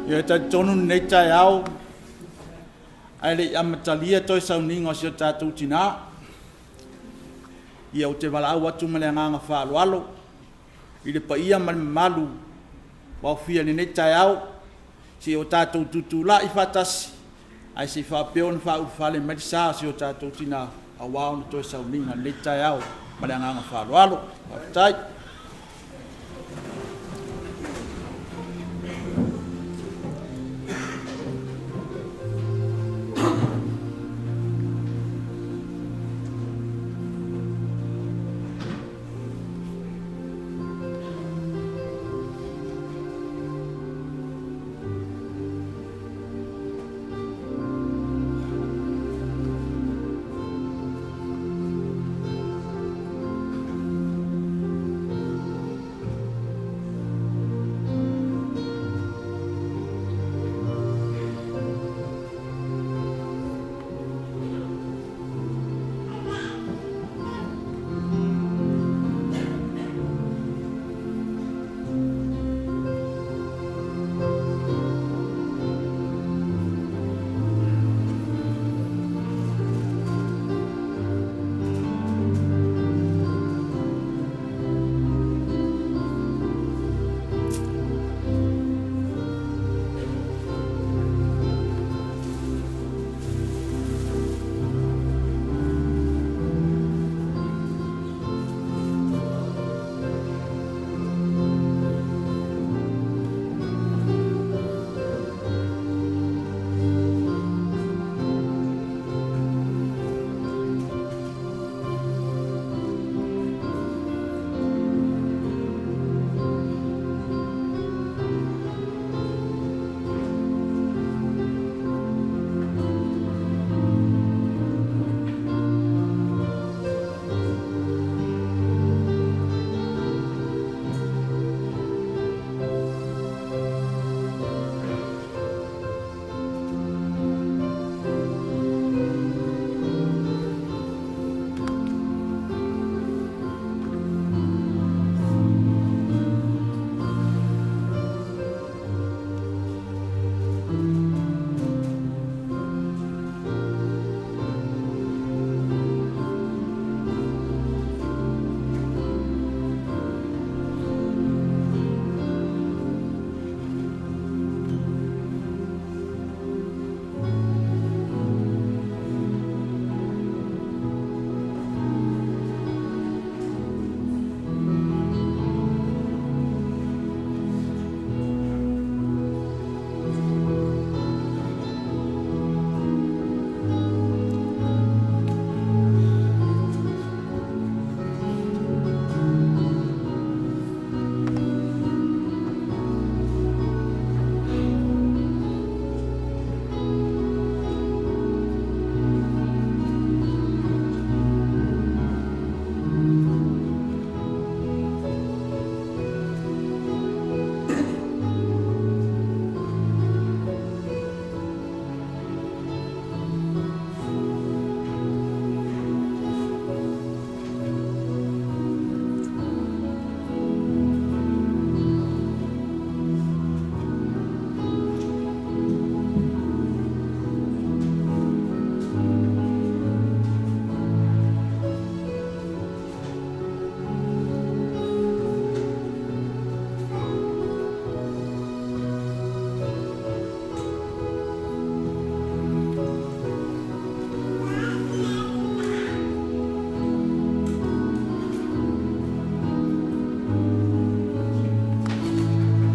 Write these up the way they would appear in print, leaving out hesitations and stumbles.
Ia, e talitonu lenei taeao ae le i amatalia toe sauniga o si o tatou Tina, ia ou te valaau atu ma le agaga faaaloalo i le paia ma le mamalu ua aofia i lenei taeao, se i o tatou tutulai faatasi ae se i faapea ona faaulufale mai le sa o si o tatou Tina aua ona toe sauniga i lenei taeao. Ma le agaga faaaloalo. Faafetai.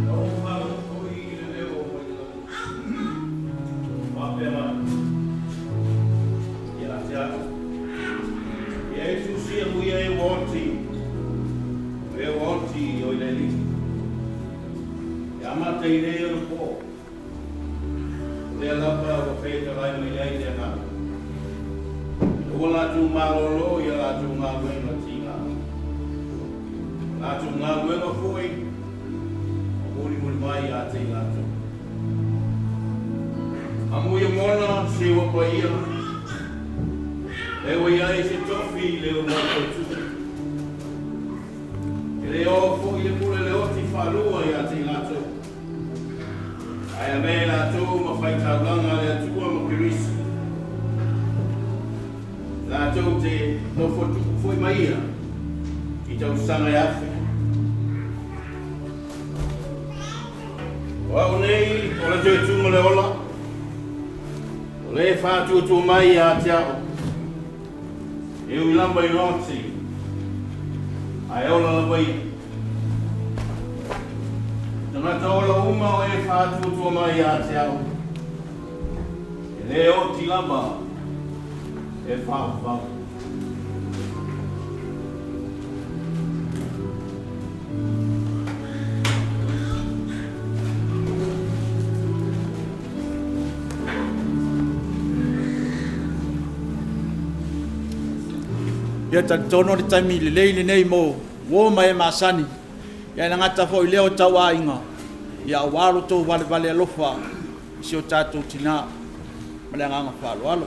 Na ou faalogo foi i le leo mai le lagi o faapea mai, Ia te au, Iesu siamuia e ua oti, o e ua oti o i le Alii. E amata i le ono po, o lea lava ua fetalai mai ai le Agaga, ina ua latou malōlō i a latou galuega tiga, o latou galuega foi ua mulimuli mai ia te i latou. Amuia mona se ua paia, e ua i ai se tofi le ua tautupe. E le oo foi le pule le oti faalua ia te i latou. Ae Ae avea i latou ma faitaulaga a le Atua ma Keriso, latou te nofo tupu foi ma Ia i tausaga e afe. O au nei o le toe tu ma le ola, o le faatuatua mai ia te au, e ui lava ina oti, ae ola lava ia. Tagata ola uma o e faatuatua mai ia te au, e le oti lava e faavavau. Ia talitonu o le taimi lelei lenei mo uo ma e masani, ia e le gata foi i lea o tauaiga, ia aua lo outou valevale alofa i si o tatou tina. Ma le agaga faaaloalo.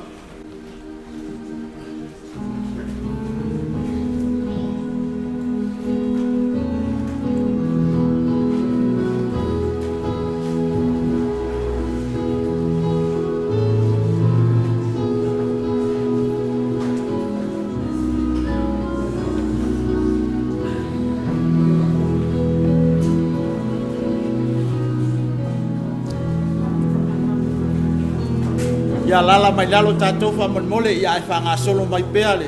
Ia alaala mai lalo tatou faamolemole, ia ae faagasolo mai pea le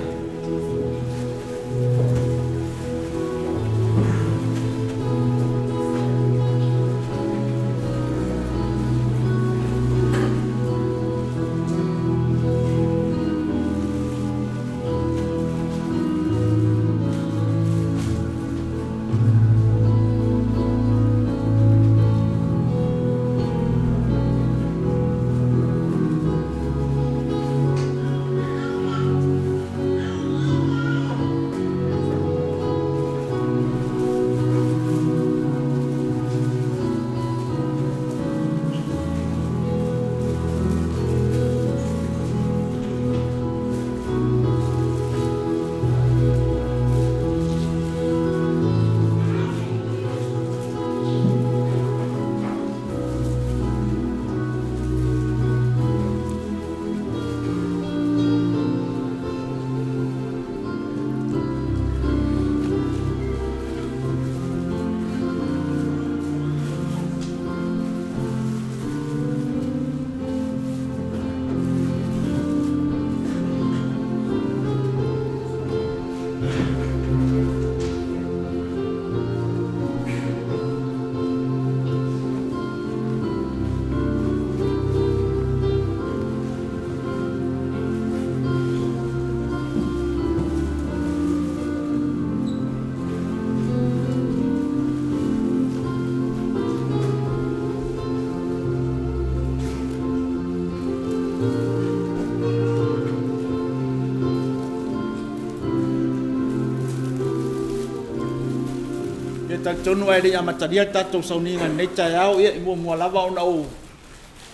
Ia talitonu ae le i amatalia le tatou sauniga i lenei taeao, ia e muamua lava ona ou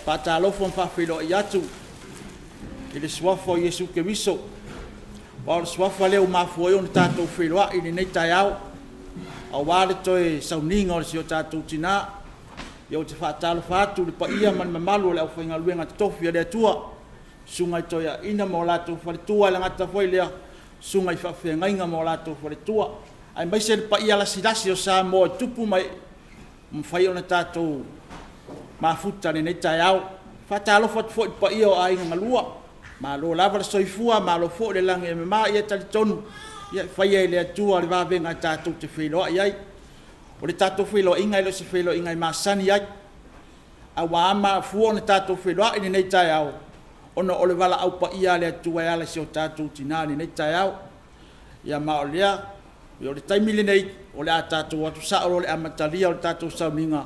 faatalofa ma faafeiloai atu i le Suafa o Iesu Keriso, aua o le Suafa lea ua mafua ai ona tatou feiloai i lenei taeao, aua le toe sauniga o si o tatou tina. Ia ou te faatalofa atu i le paia ma le mamalu o le aufaigaluega totofi a le Atua, susuga i toeaiina ma o latou faletua, e le gata foi i lea o susuga i faafeagaiga ma o latou faletua, aemaise le paia lasilasi o Samoa i tupu ma ee ua mafai ona tatou mafuta i lenei taeao. E faatalofa atu foi i le paia o aiga na lua, malo lava le soifua malo foi le lagi e mama. Ia e talitonu e faia e le Atua le vavega tatou te feiloai ai. O le tatou feiloaiga e le o se feiloaiga e masani ai, ae ua mafua ona tatou feiloai i lenei taeao ona o le valaau paia a le Atua e ala i si o tatou tina i lenei taeao. Ia ma o lea, o le taimi lenei, o le a tatou o atu sao loa i le amatalia o le tatou sauniga,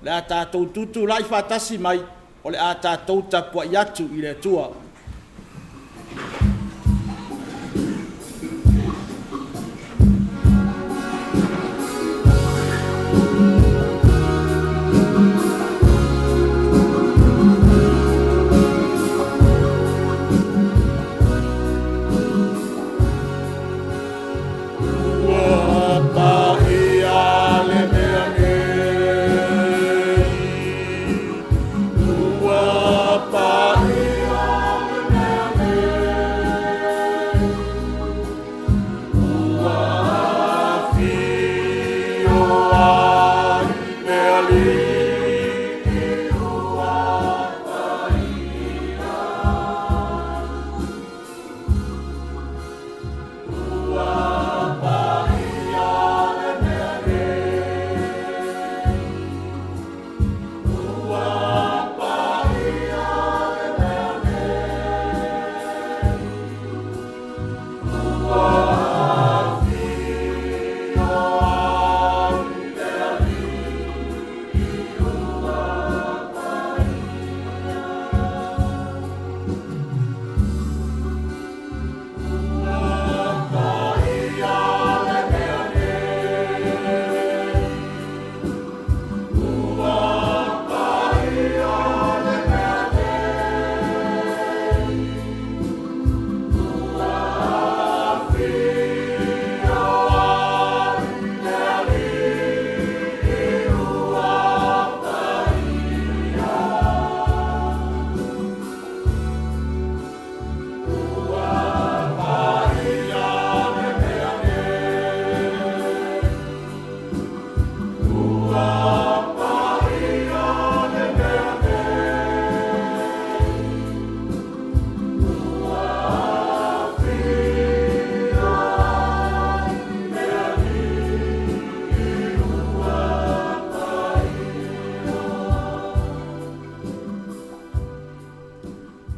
o le a tatou tutulai faatasi mai, o le a tatou tapuai atu i le Atua. Ua paia le mea nei,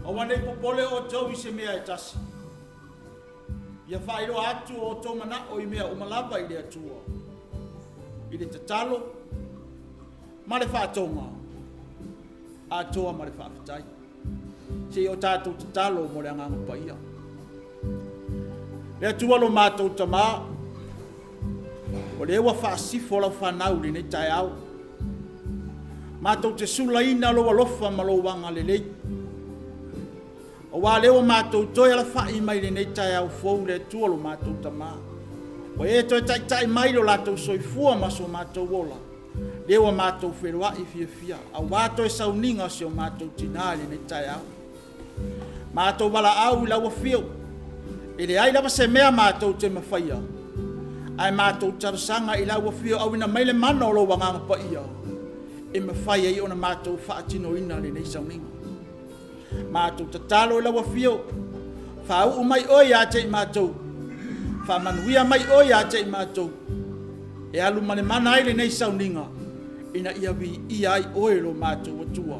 Aua ne i popole outou i se mea e tasi. Ia faailoa atu o outou manao i mea uma lava i le Atua, i le tatalo ma le faatoga, atoa ma le faafetai. Se i o tatou tatalo mo le Agaga Paia. Le Atua lo matou Tama, o lea ua faasifo lau fanau i lenei taeao, matou te sulaina lou alofa ma lou agalelei, aua o lea ua matou toe alafai mai i lenei taeao fou le Atua lo matou Tama, ua e toe taitai mai lo latou soifua ma so matou ola, lea ua matou feiloai fiafia aua toe sauniga o si o matou tina i lenei taeao. Matou valaau i lau Afio, e leai lava se mea matou te mafaia, ae matou talosaga i lau Afio auina mai le mana o lou Agaga Paia e mafai ai ona matou faatinoina lenei sauniga. Matou tatalo i lau Afio, faauu mai Oe ia te i matou, faamanuia mai Oe ia te i matou, e alu ma le mana ai lenei sauniga, ina ia viia ai Oe lo matou Atua,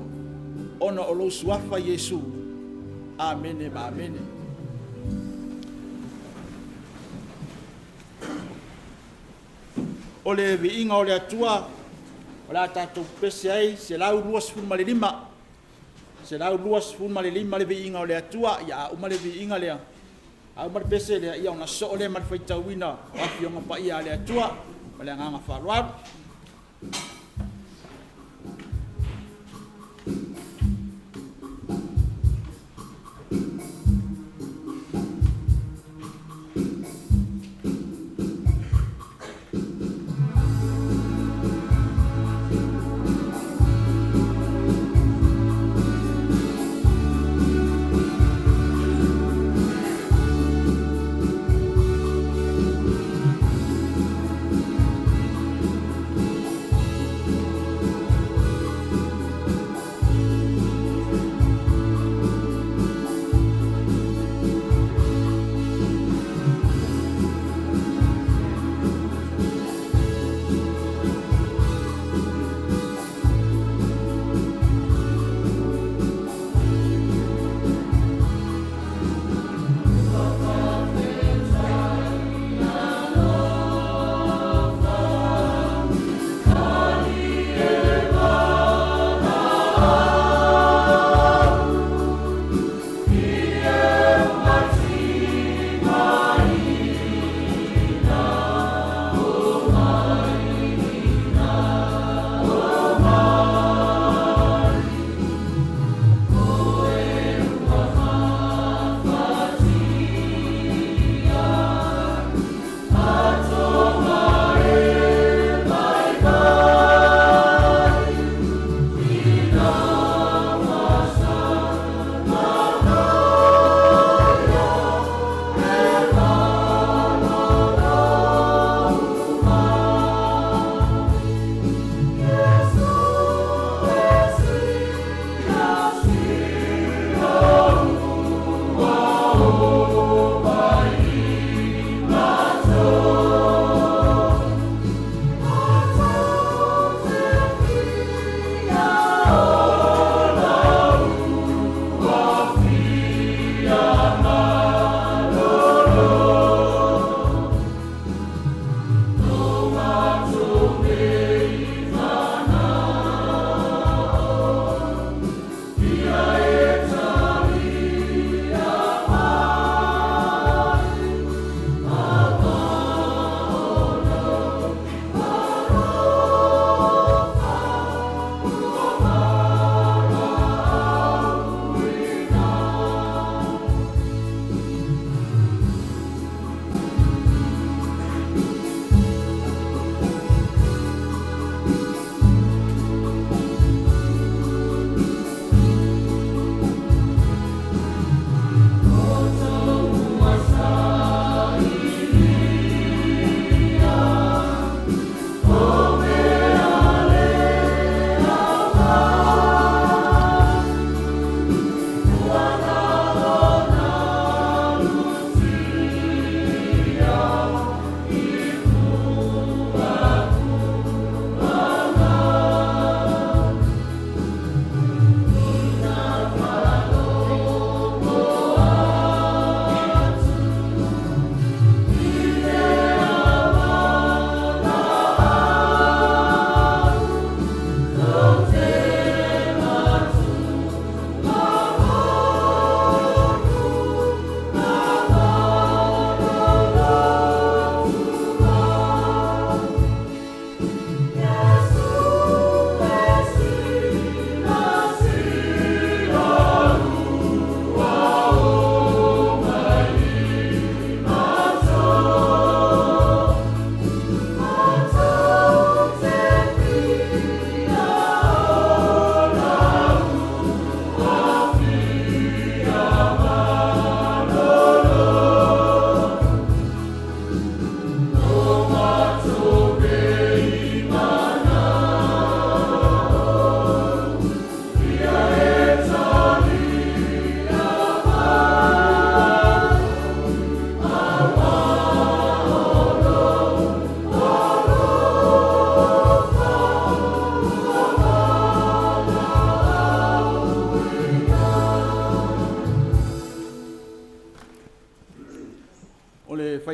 ona o lou Suafa Iesu. Amene ma amene. O le viiga o le Atua o le a tatou pepese ai 125, 125 le viiga o le Atua. A uma le viiga lea, a uma le pese lea, ona sosoo lea ma le faitauina o Afioga Paia a le Atua. Ma le agaga faaaloalo.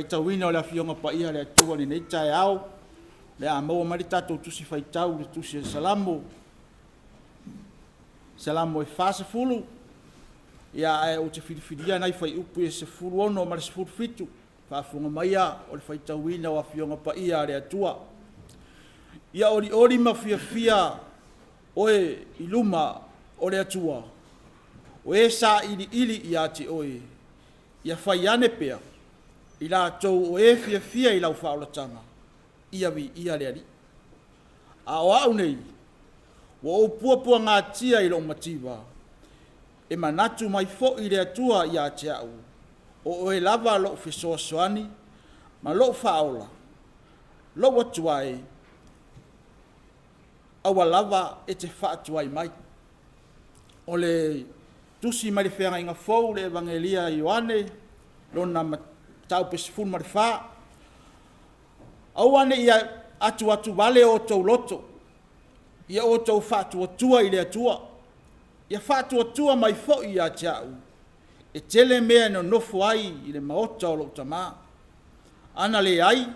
faitauina o le Afioga Paia a le Atua i lenei taeao, o le a maua mai le tatou Tusi Faitau i le Tusi o le Salamo, Salamo e 40, ae ou te filifilia nai fuaiupu e 16 ma le 17. Faafofoga maia o le faitauina o Afioga Paia a le Atua. Ia olioli ma fiafia oe i luma o le Atua, o e sailiili ia te oe, ia fai ane pea i latou o e fiafia i lau faaolataga, ia viia le Alii. A o au nei, ua ou puapuagatia i lou mativa, e manatu mai foi le Atua ia te au, o Oe lava lou fesoasoani ma lou faaola, lou Atua e, aua lava e te faatuai mai. O le Tusi mai le Feagaiga Fou, le Evagelia a Ioane, lona mataupu e 14. Aua ne i atuatuvale o outou loto, ia outou faatuatua i le Atua, ia faatuatua mai foi ia te au. E tele mea e nonofo ai i le maota o lou Tama. A na leai,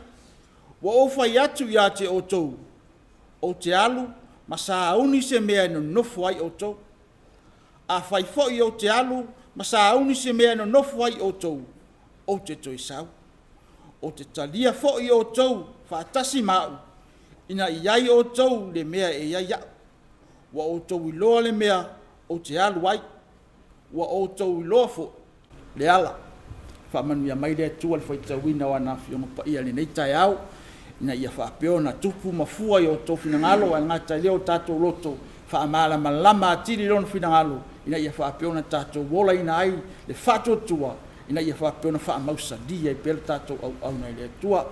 ua ou fai atu ia te outou, ou te alu ma sauni se mea e nonofo ai outou. Afai foi ou te alu ma sauni se mea e nonofo ai outou, ou te toe sau, ou te talia foi outou faatasi ma au, ina ia i ai outou i le mea e i ai au. Ua outou iloa le mea ou te alu ai, ua outou iloa foi le ala. Faamanuia mai le Atua i le faitauina o ana Afioga Paia i lenei taeao, ina ia faapea ona tupu ma fua i o outou finagalo, ae le gata i lea o tatou loto faamalamalama atili Lona finagalo ina ia faapea ona tatou olaina ai le faatuatua ina ia faapea ona faamausali ai pea le tatou auauna i le Atua.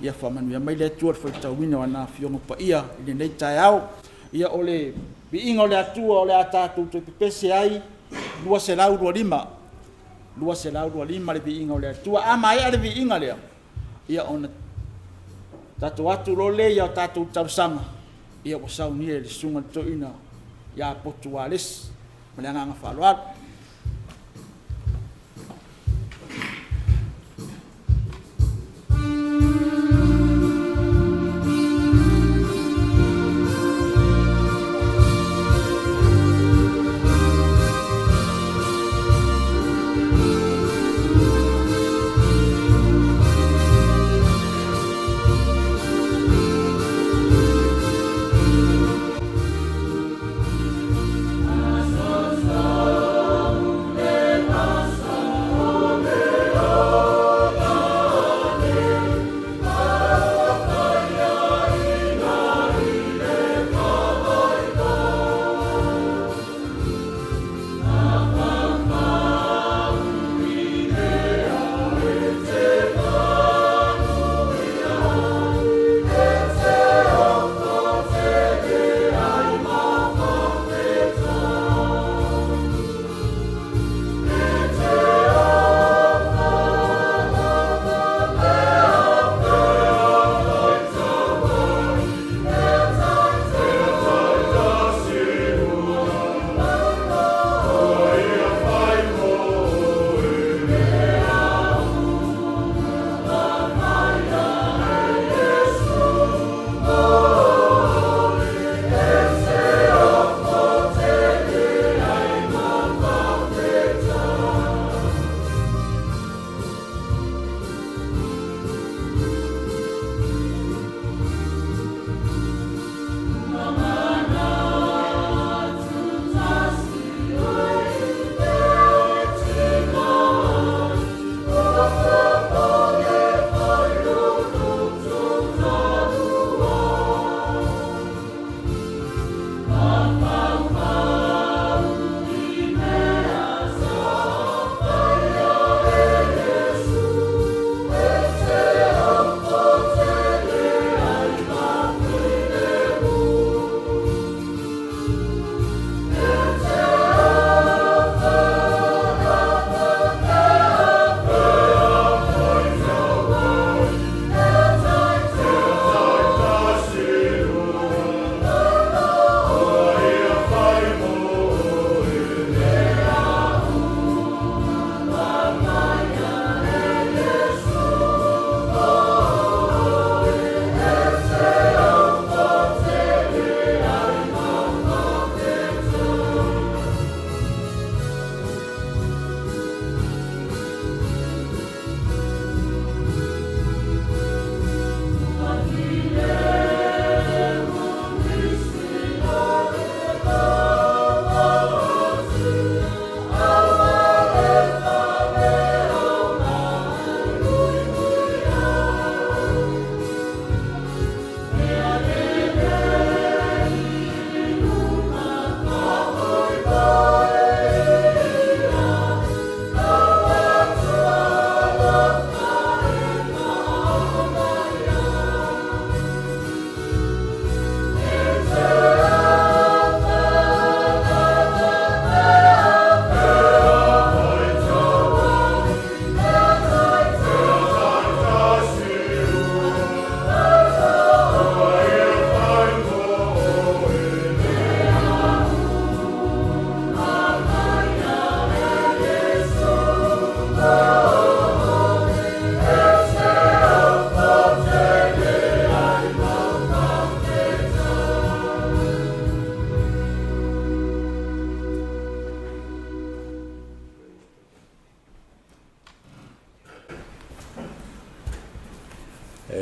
Ia faamanuia mai le Atua i le faitauina o ana Afioga Paia i lenei taeao. Ia, o le viiga o le Atua o le a tatou toe pepese ai 225, 225 le viiga o le Atua. A maea le viiga lea, ia ona tatou o atu loa lea i a tatou talosaga ua saunia e le Susuga i le Toeaina ia Poto Alesi. Ma le agaga faaaloalo.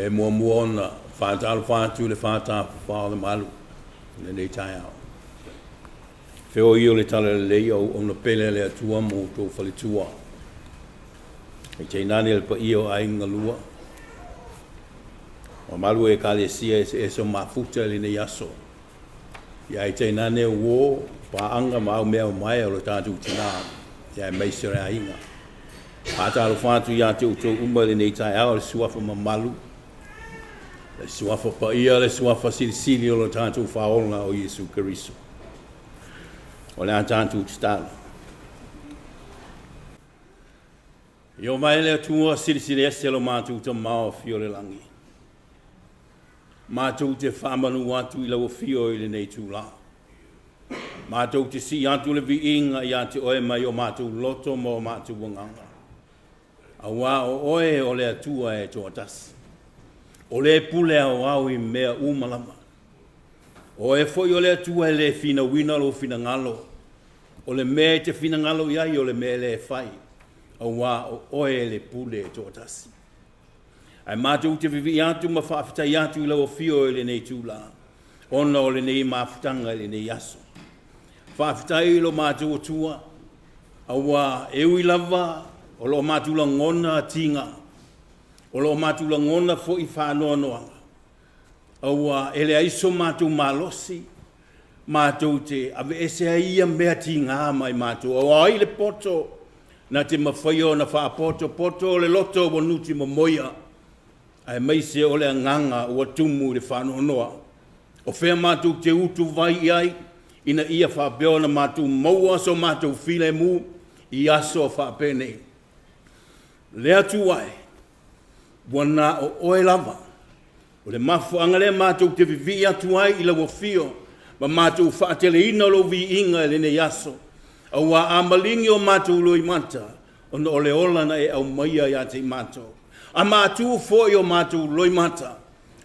E muamua ona faatalofa atu i le fā o le malu i lenei taeao. Feoi o le talalelei o auauna pele a le Atua ma outou faletua. Ae tainane le paia o aiga lua, mamalu o Ekalesia eseese o mafuta i lenei aso. Ia ae tainane uō, paaga ma au mea omae o lo tatou tinā, aemaise o le aiga. Faatalofa atu ia te outou uma i lenei taeao i le suafa mamalu, le suafa paia, le suafa silisili o lo tatou Faaola o Iesu Keriso. O le a tatou tatalo. Io mai le Atua silisili ese lo matou Tamā o afio i le lagi. Matou te faamanu atu i lau afio i lenei itula. Matou te sii atu le viiga ia te oe mai o matou loto ma o matou agaga. Auā o oe o le Atua e toatasi. O le pule aoao i mea uma lava. O oe foi o le Atua e le finauina lou finagalo. O le mea e te finagalo i ai o le mea lea e fai. Auā o oe le pule e toatasi. Ae matou te vivii atu ma faafetai atu i lau afio i lenei itula, ona o lenei mafutaga i lenei aso. Faafetai i lo matou Atua, auā e ui lava o lo o matou lagona tiga, o lo o matou lagona foi faanoanoaga, auā e leai so matou malosi matou te aveese ai ia mea tiga mai matou. Aua o ai le poto na te mafaia ona faapotopoto le loto ua nutimomoia, aemaise o le agaga ua tumu i le faanoanoa. O fea matou te utuvai i ai ina ia faapea ona matou maua so matou filemu i aso faapenei? Le Atua e, ua na o oe lava. O le mafuaaga lea matou te vivii atu ai i lau afio ma matou faateleina lou viiga i lenei aso. Auā a maligi o matou loimata, ona o le ola na e aumaia ia te i matou. A matu foi o matou loimata,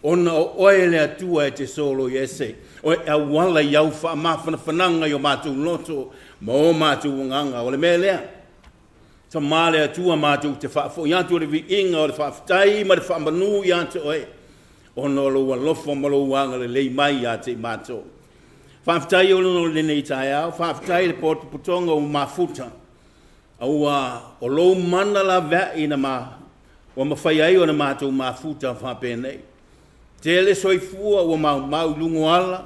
ona o oe le Atua e te soloiese, o e auala i au faamafanafanaga i o matou loto ma o matou agaga. O le mea lea, Tama le Atua, matou te faafoi atu le viiga o le faafetai ma le faamanu ia te oe, ona o lou alofa ma lou agalelei mai ia te i matou. Faafetai ona o lenei taeao, faafetai i le potopotoga ua mafuta, auā o lou mana laveai na ua mafai ai ona matou mafuta faapenei. Tele soifua ua maumau i luga o ala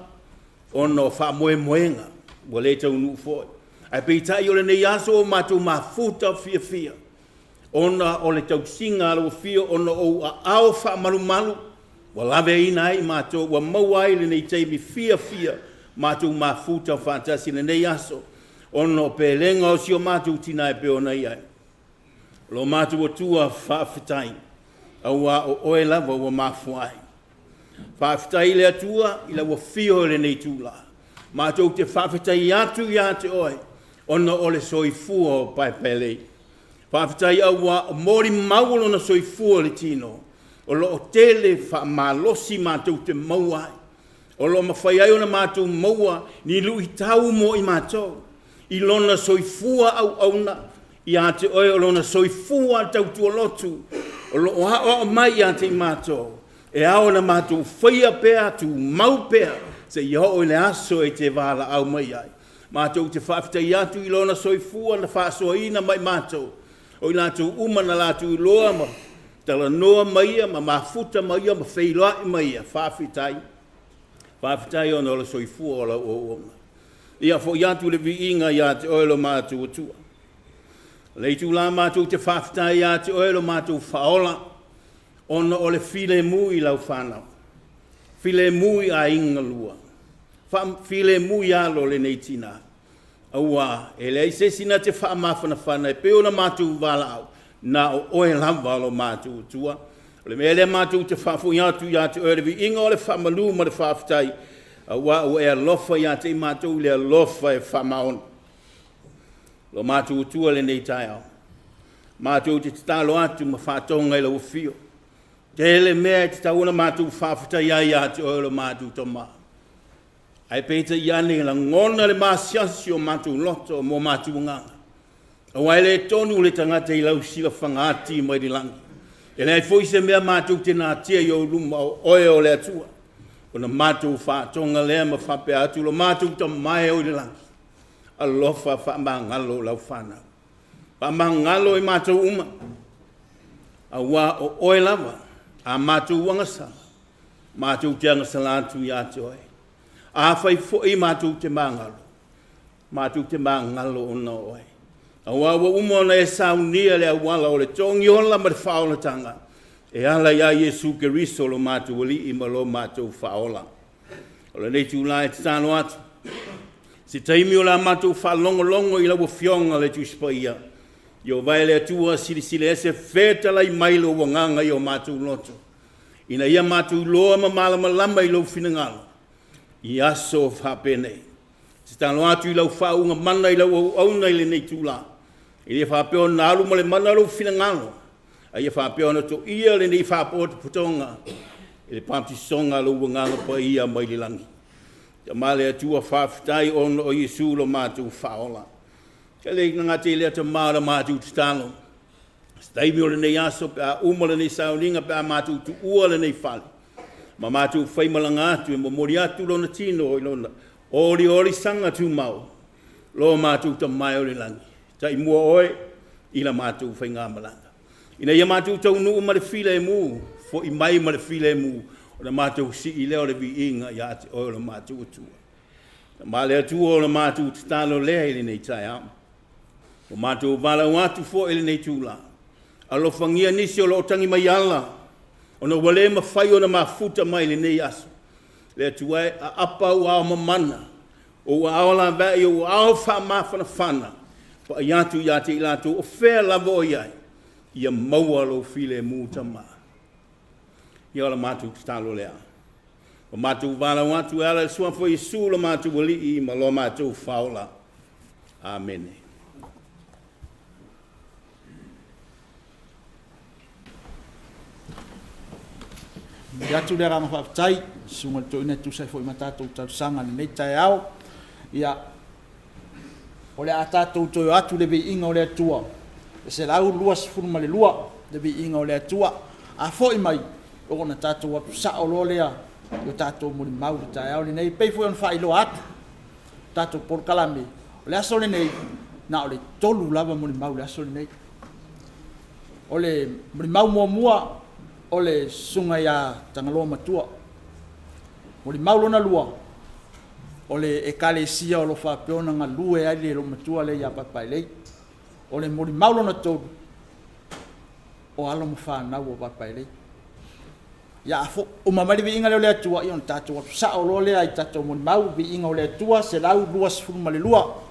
ona o faamoemoega ua le taunuu foi. Ae peitai o lenei aso ua matou mafuta fiafia ona o le tausiga a lau afio, ona o ou aao faamalumalu ua laveaiina ai i matou, ua maua ai lenei taimi fiafia matou mafuta faatasi i lenei aso, ona o pelega o si o matou tina e pei ona i ai. Lo matou Atua faafetai, auā o oe lava ua mafua ai. Faafetai i le Atua i lau afio i lenei itula. Matou te faafetai atu ia te oe ona o le soifua o Paepaelei. Faafetai auā o molimau o lona soifua i le tino, o lo o tele faamalosi matou te maua ai. O lo o mafai ai ona matou maua ni luitau mo i matou i lona soifua auauna ia te oe, o lona soifua tautua lotu o lo o aoao mai ia te i matou, e ao ona matou faia pea, tumau pea, seia oo i le aso e te valaau mai ai. Matou te faafetai atu i lona soifua na faasoaina ma i matou, o i latou uma na latou iloa ma talanoa ma ia ma mafuta ma ia ma feiloai ma ia, faafetai. Faafetai ona o le soifua o lau auauna. Ia foi atu le viiga ia te oe lo matou Atua. O le itula matou te faafetai ia te oe lo matou Faaola, ona o le filemu i lau fanau, filemu i aiga lua, filemu i alo o lenei tina, auā e leai se isi na te faamafanafana e pei ona matou valaau, na o oe lava lo matou Atua. O le mea lea matou te faafoi atu ia te oe le viiga o le faamalu ma le faafetai, auā ua e alofa ia te i matou i le alofa e faamaoni. Lo matou Atua i lenei taeao, matou te tatalo atu ma faatoga i lau afio. Tele mea e tatau ona matou faafetai ai ia te oe lo matou Tama, ae peitai ane e lagona le maasiasi o matou loto ma o matou agaga, aua e le tonu le tagata i lau silafaga ati mai le lagi. E leai foi se mea matou te natia i ou luma o Oe o le Atua, ona matou faatoga lea ma faapea atu, Lo matou Tama e oi le lagi, alofa faamagalo lau fanau, faamagalo i matou uma, aua o Oe lava a matou agasala, matou te agasala atu ia te Oe. Afai foi matou te magalo, matou te magalo ona o Oe, aua ua uma ona e saunia le auala o le togiola ma le faaolataga e ala ia Iesu Keriso lo matou Alii ma lo matou Faaola. O lenei itula e tatalo atu, o se taimi o le a matou faalogologo i lau Afioga i le Tusi Paia, Ieova e le Atua Silisili Ese, fetalai mai lou Agaga i o matou loto ina ia matou iloa ma malamalama i lou finagalo i aso faapenei. E tatalo atu i lau faauuga mana i lau auauna i lenei itula, ina ia faapea ona alu ma le mana lou finagalo a ia faapea ona toia lenei faapotopotoga i le papatisoga a lou Agaga Paia mai le lagi. Tama le Atua faafetai ona o Iesu lo matou Faaola. E le gata i lea Tama o le matou tatalo, o se taimi o lenei aso pe a uma lenei sauniga pe a matou tuua lenei fale ma matou faimalaga atu e momoli atu Lona Tino i Lona oliolisaga tumau, lo matou Tama e oi le lagi, taimua Oe i la matou faigamalaga ina ia matou taunuu ma le filemu, foi mai ma le filemu, ona matou sii lea o le viiga ia te Oe o lo matou Atua. Tama le Atua o le matou tatalo lea i lenei taeao, ua matou valaau atu foi i lenei itula, alofagia nisi o lo o tagi mai ala ona ua le mafai ona mafuta mai i lenei aso. Le Atua e, aapa ou ao mamana, ou aao laveai, ou aao faamafanafana, vaai atu ia te i latou o fea lava o i ai, ia maua lou filemu Tama. Ia o le matou tatalo lea, ua matou valaau atu e ala i le Suafa o Iesu lo matou Alii ma lo matou Faaola. Amene. E momoli atu le agaga faafetai i le Susuga i le Toeaina e tusa ai foi ma tatou talosaga i lenei taeao. Ia, o le a tatou toe o atu i le viiga o le Atua, e 122 le Viiga o le Atua. A foi mai, ona tatou o atu sao loa lea i a tatou molimau i le taeao lenei. E pei foi ona faailoa atu tatou polokalame, o le aso lenei, na o le tolu lava molimau i le aso lenei. O le molimau muamua, o le Susuga ia Tagaloamatua. Molimau lona lua, o le Ekalesia o lo o faapea ona galue ai le loomatua lea ia Papaelei. O le molimau lona tolu, o alo ma fanau a Papaelei. Ia, a uma mai le viiga lea o le Atua, ona tatou o atu sao loa lea i tatou molimau. Viiga o le Atua 122.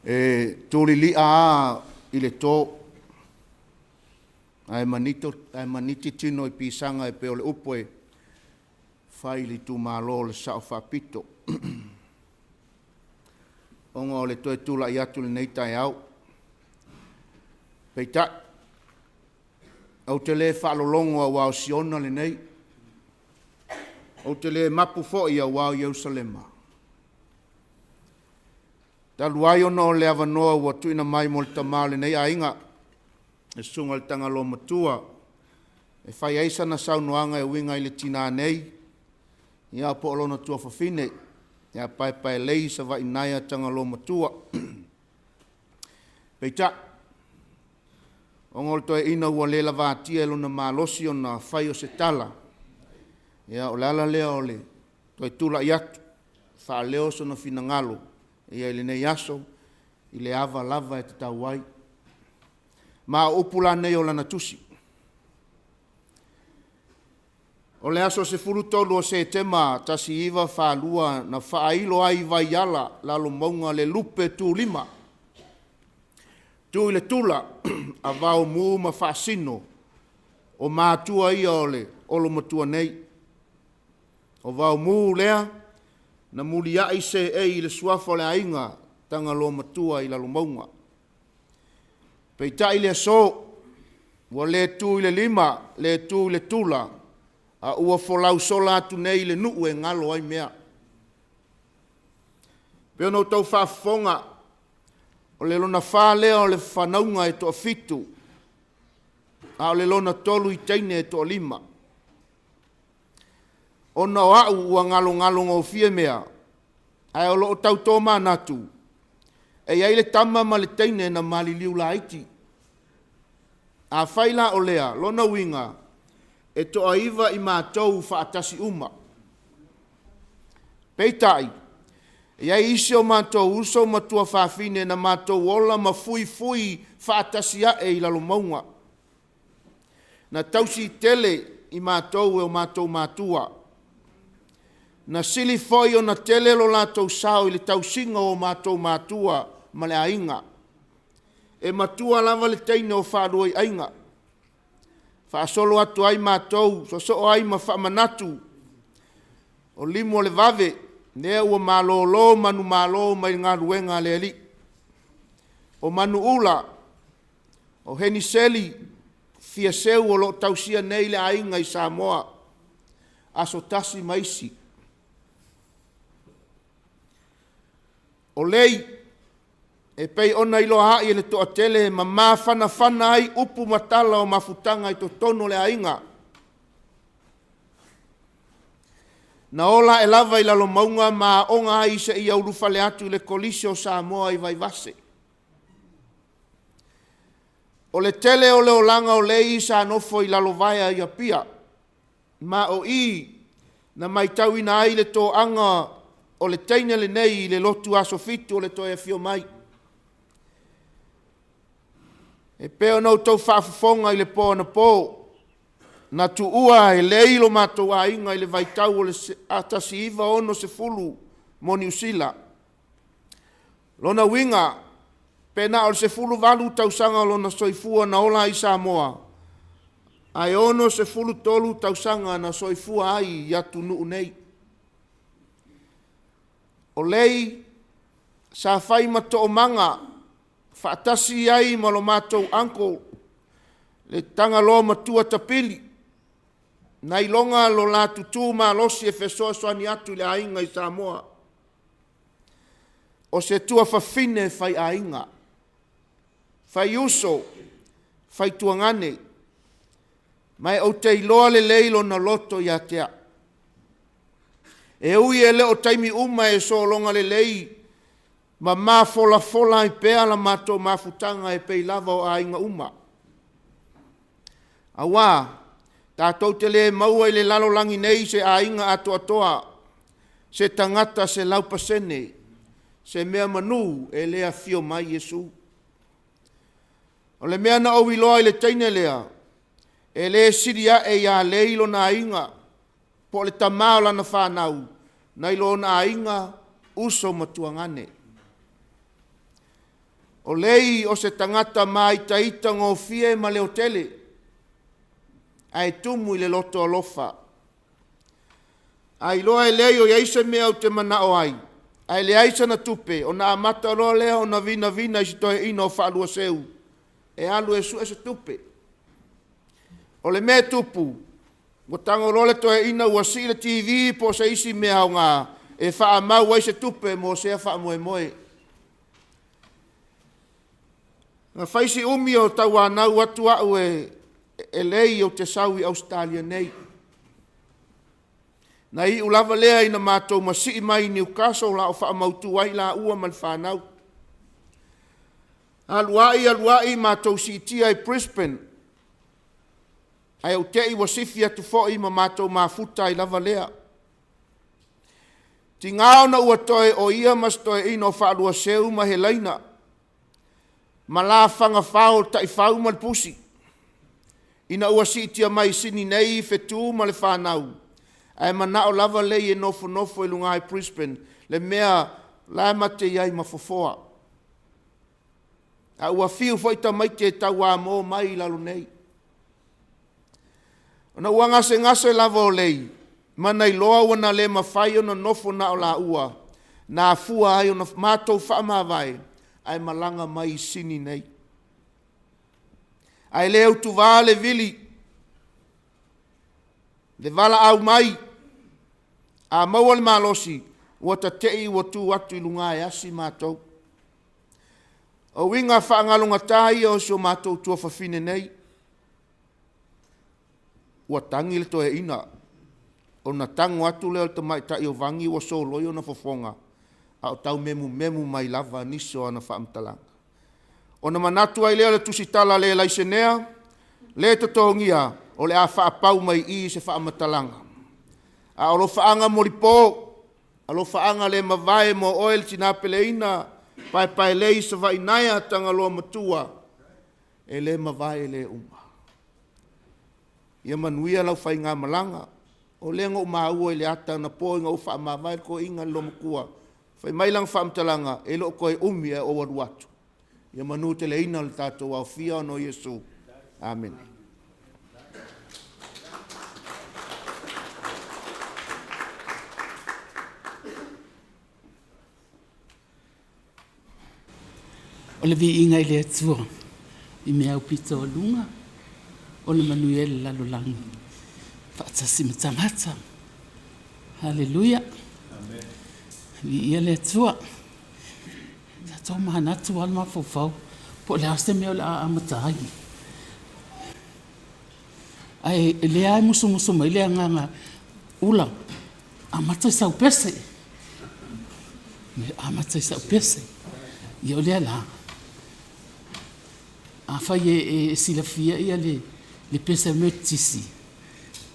E tulili'a a i le to ae manito ae maniti tino i pisaga e pei o le upu e fai i le itumalo o le Sao Faapito, ona o le toe tulai atu i lenei taeao. Peitai, ou te le faalologo aua o Siona lenei, ou te le mapu foi aua o Yerusalema. Talu ai ona o le avanoa ua tuuina mai mo le tama o lenei aiga, le susuga i le Tagaloamatua, e fai ai sana saunoaga e uiga i le tina nei, ia po o lona tuafafine ia Paepaelei Savaiinaea Tagaloamatua. Peitai, ona o le toeaina ua le lavatia e lona malosi ona fai o se tala, ia o le ala lea o le toe tulai atu e faaleo sona finagalo i lenei aso i le ava lava e tatau ai. Ma o upu la nei o lana tusi. O le aso 13 o Setema 1942 na faailo ai i Vaiala, Lalomauga, le lupe tulima, tu i le tula a Vaomu ma Faasino, o matua ia o le olomatua nei. O Vaomu lea na muliai seei i le suafa o le aiga Tagaloamatua i Lalomauga. Peitai i le aso, ua le tu i le lima, le tu i le tula, a ua folau sola atu nei i le nuu e galo ai mea. E pei ona outou faafofoga, o le lona fa lea o le fanauga e toafitu, a o le lona tolu i teine e toalima. Ona o au ua galogalo gofie mea, ae o lo o tau tomanatu, e i ai le tama ma le teine na maliliu laiti. Afai la o lea, lona uiga, e toaiva i matou faatasi uma. Peitai, e i ai isi o matou uso ma tuafafine na matou ola ma fuifui faatasi ae i Lalomauga. Na tausi tele i matou e o matou matua. Na sili foi ona tele lo latou sao i le tausiga o matou matua ma le aiga. E matua lava le teine o Faaluaiaiga, faasolo atu ai matou, sosoo ai ma faamanatu o limu o le vave, lea ua malolo manumalo mai le galuega a le alii. O Manuula, o Heniseli, Fiaseu o lo o tausia nei le aiga i Samoa, Aso Tasi ma isi. O lei, e pei ona iloa ai e le toatele ma mafanafana ai upu ma tala o mafutaga i totonu o le aiga. Na ola ae lava i Lalomauga ma aoga ai seia ulufale atu i le Kolisi o Samoa i Vaivase. O le tele o le olaga o Lei sa nofo i Lalovaea i Apia, ma o i na matauina ai le toaga o le teine lenei i le lotu Aso Fitu o le toe afio mai. E pei ona outou faafofoga i le po anapo, na tuua e Lei lo matou aiga i le vaitau o le 1960 mo Niu Sila. Lona uiga, pe na o le 18 tausaga o lona soifua na ola ai i Samoa, ae 63 tausaga na soifua ai i atunuu nei. O Lei sa fai ma toomaga faatasi ai ma lo matou uncle le Tagaloamatua Tapili, na iloga lo la tutu malosi e fesoasoani atu i le aiga i Samoa. O se tuafafine faiaiga, faiuso, faituagane, ma ou te iloa lelei lona loto ia te au. E ui e le o taimi uma e sologa lelei ma mafolafola ai pea la matou mafutaga e pei lava o aiga uma, aua tatou te le maua i le lalolagi nei se aiga atoatoa, se tagata 100%, se meamanu e le afio mai Iesu. O le mea na ou iloa i le teine lea, e le sili ae ia Lei lona aiga po o le tama o lana fanau nai lona aiga, uso ma tuagane. O lei o se tagata māitaitagofie ma leotele, ae tumu i le loto alofa. A iloa e lei o i ai se mea ou te manao ai, ae leai sana tupe, ona amata loa lea ona vinavina i si toeaina o Faaluaseu e alu e sue se tupe. O le mea e tupu, ua tago loa le toeaina ua sii le TV po o se isi mea aoga e faamau ai se tupe mo sea faamoemoe. Na fai si umi o tauanau atu au e lei ou te sau i Ausetalia nei. Na iu lava lea ina matou masii mai i Newcastle a o faamautu ai laua ma le fanau. Alu ai alu ai matou siitia i Brisbane, ae ou te i ua sifi atu foi ma matou mafuta ai lava lea. Tiga ona ua toe o ia ma si toeaina o Faaluaseu ma Helaina ma la fagafao o Taifau ma le Pusi, ina ua siitia mai i Sini nei fetu ma le fanau, ae manao lava lei e nofonofo i luga i Brisbane, le mea la ma te i ai ma fofoa. A ua fiu foi tamaiti e tauamo mai i lalo nei. Ona ua gasegase lava o lei, ma na iloa ua na le mafai ona nofo na o laua, na afua ai ona matou faamavae ae malaga mai i Sini nei. Ae le utuvā le vili, le valaau mai, a maua le malosi, ua ta te'i ua tu atu i luga e asi matou. O uiga faalegalogata ia o si o matou tuafafine nei. Ua tagi le toeaina, ona tago atu lea o le tamaitai o Vagi ua soloi ona fofoga, a o taumemumemu mai lava nisi o ana faamatalaga. Ona manatu ai lea o le tusitala le laisenea, le totogia, o le a faapau mai i i se faamatalaga. A o alofaaga molipo, alofaaga le mavae mo oe le tina peleina, paepaelei Savaiinaea Tagaloa matua, e le mavae e le uma. Ia manuia lau faigamalaga. O lea na ou maua i le ata anapo ina ua faamavae le toeaina i le loomatua, fai mai lana faamatalaga, e le o toe umi ae ou alu atu. Ia manuteleina le tatou aofia ona o Iesu. Amene. O le viiga i le Atua i mea aupito o luga, o le manuia i le lalolagi faatasi ma tagata. Haleluia. Viia le Atua. Sa tomanatu lava le mafaufau po o le a se mea o le a amata ai. Ae lea lava e musumusu mai le agaga, Ula, amata i sau pese. Amata i sau pese. Ia o lea la, afai e silafia le pese a le Metotisi,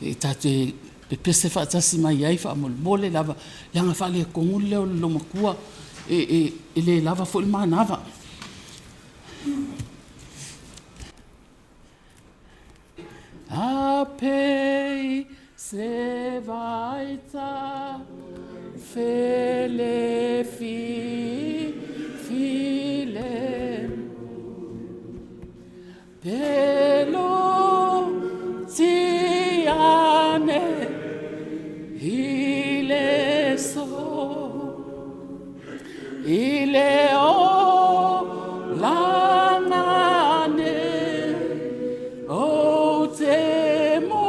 e tatou te pepese faatasi mai ai faamolemole lava, leaga e faaletonu le leo o le loomatua, e le lava foi le manava. A pei se vaita fele fi file pelo tiane ile so ile o langane o te mo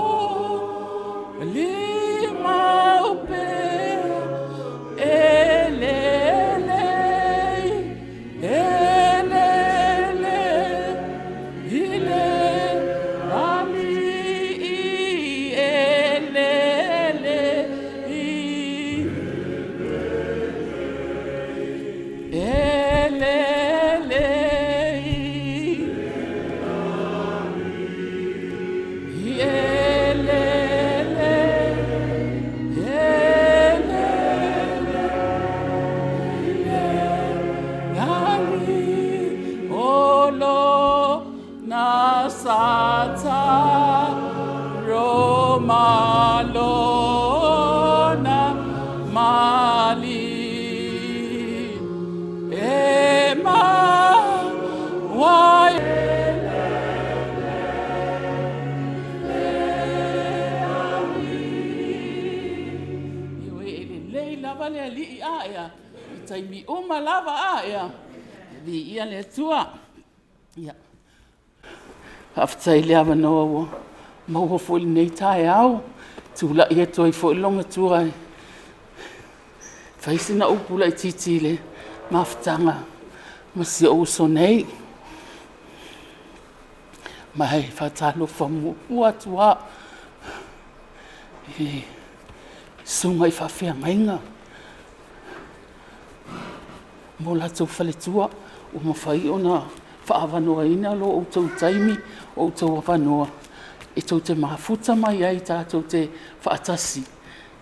lima upe e le e le ile ali i e le i e le i e le e le ali o lo na sata Roma lona mali e ma lava le Alii, a ea, i taimi uma lava, a ea, viia le Atua. Ia, faafetai i le avanoa ua maua foi i lenei taeao, e tulai atu ai foi le loomatua e fai sina upu laitiiti i le mafutaga ma si ou uso nei. Ma e faatalofa muamua atu lava i susuga i faafeagaiga ma o latou faletua ua mafai ona faaavanoaina lo outou taimi, o outou avanoa e tou te mafuta mai ai tatou te faatasi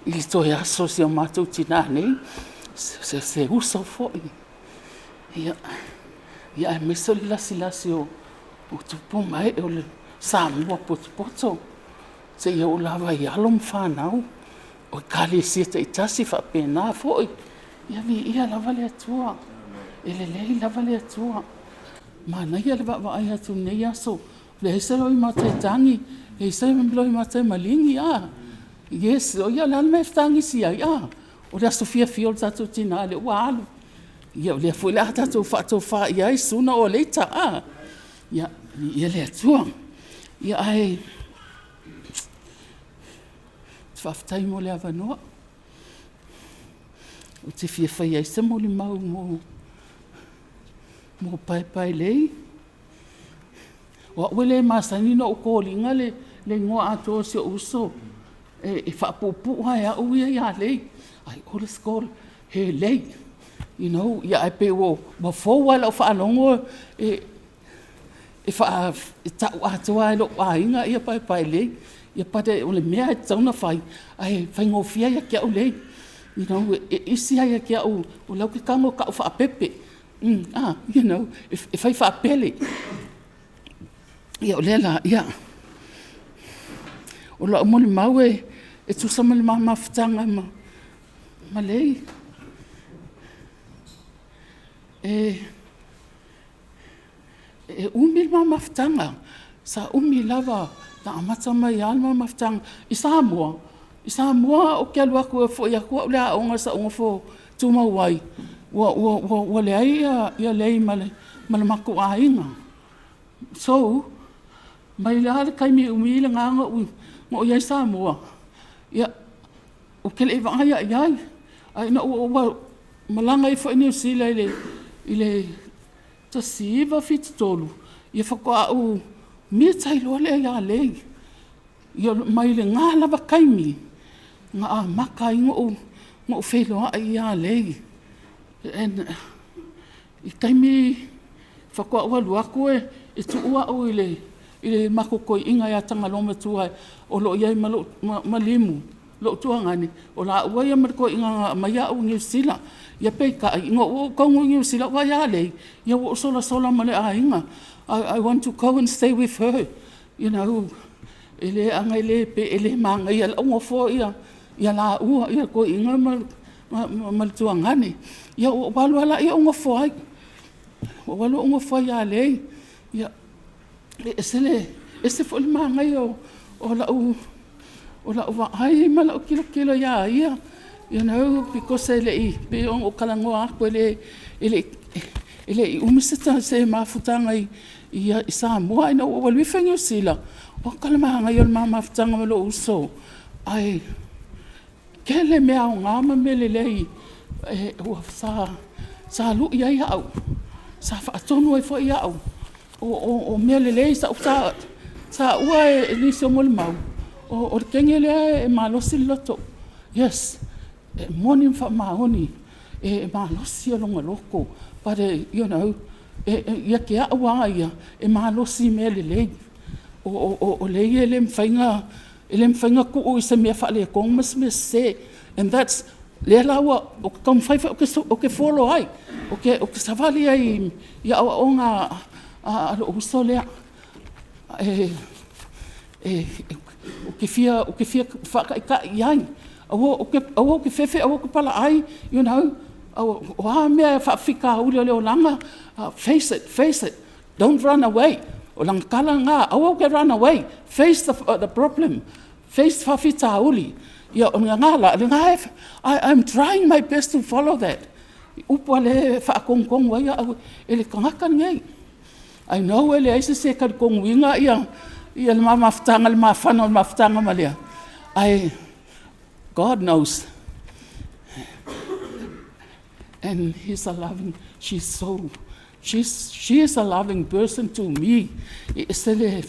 i le toe aso o si o matou tina nei, o se uso foi, aemaise o le lasilasi o tupu ma ee o le Samoa potopoto seia oo lava i alo ma fanau o Ekalesia taitasi e faapena foi. Ia viia lava le Atua, e lelei lava le Atua. Manaia le vaavaai atu i lenei aso, leai se loimata e tagi, leai se loimata e maligi. Yes, o le a le mea e fetagisi ai a? O le aso fiafia o le tatou tina o lea ua alu. Ia o lea foi o le a tatou faatofa i ai sooner or later. Ia, viia le Atua. Ae faafetai mo le avanoa. Ou te fia faia ai se molimau mo Paepaelei. O au e le masani ona ou call ina le igoa atoa o si ou uso, e faapuupuu lava e au ia ia Lei. I always call her Lei, ae pei ua fou lava i lau faalogo e tau atoa lava e lou aiga ia Paepaelei. But o le mea e tatau ona fai, ae faigofie lava ia te au Lei. E easy lava ia te au, o lea ou te tago e tau faapepe, e fai faapele. Ia o lea la, o lau molimau e tusa ma le ma mafutaga ma Lei. E umi le ma mafutaga, sa umi lava, na amata mai lava le ma mafutaga i Samoa. I Samoa ou te alu atu e foi atu au i le aoga sa ou nofo tumau ai, ua leai Lei ma le matou aiga. So, mai lava le taimi umi lena na ou i ai i Samoa, ia, ou te le i vaai lava i ai. Ae ina ua ou malaga ifo i Niu Sila i le 1973, ia faatoa ou meet ai loa lea ia Lei. Ia mai lena lava taimi na amata ai ona ou feiloai ia Lei. And i taimi faatoa ou alu atu e tuu au i le matou toeaina ia Tagaloamatua o lo o i ai ma Limu, lou tuagane, o laua ia ma le toeaina na aumaia au i Niu Sila. Ia peitai, ina ua ou taunuu i Niu Sila ou vaai ia Lei, ia ua ou solasola ma le aiga. I want to go and stay with her. Leaga pei e le manaia lou nofoa laua, le toeaina ma le tuagane. Ia ou alu lava lea ou nofo ai. Ou alu ou nofo ai ia Lei. Ia, e ese foi le manaia o lau vaai ma lau tilotilo ia ia, because e le i, pei ona ou talanoa atu e le i umi se mafutaga i Samoa. Ae ina ua ou alu ifo i Niu Sila, oka le manaia o le ma mafutaga ma lou uso, ae tele mea aoga ma mea lelei sa lui ai au, sa faatonu ai foi au. O mea lelei sa taua e nisi o molimau, o le teine lea e malosi le loto. Yes, e moni ma faamaoni, e malosi lona loto. But ia te au lava ia, e malosi i mea lelei. O Lei e le mafai ona tuu i se mea faaletonu ma se mea sese. And that's, lea la ou te taumafai foi ou te follow ai, ou te savali ai i aoaoga a lou uso lea. Ou te fia faataitai i ai, aua ou te fefe aua ou te palaai, o a mea faafitauli o le olaga, face it, face it, don't run away. O lana tala lena, aua e te run away, face the problem, face faafitauli. Ia, o le lena la, lena e, I'm trying my best to follow that. Upu a lea e faatonutonu ai au e le tagata lenei. I know e leai se isi e talitonuina le ma mafutaga i le mafana o le mafutaga ma Lea, ae God knows. And he's a loving, she's so, she is a loving person to me. E ese le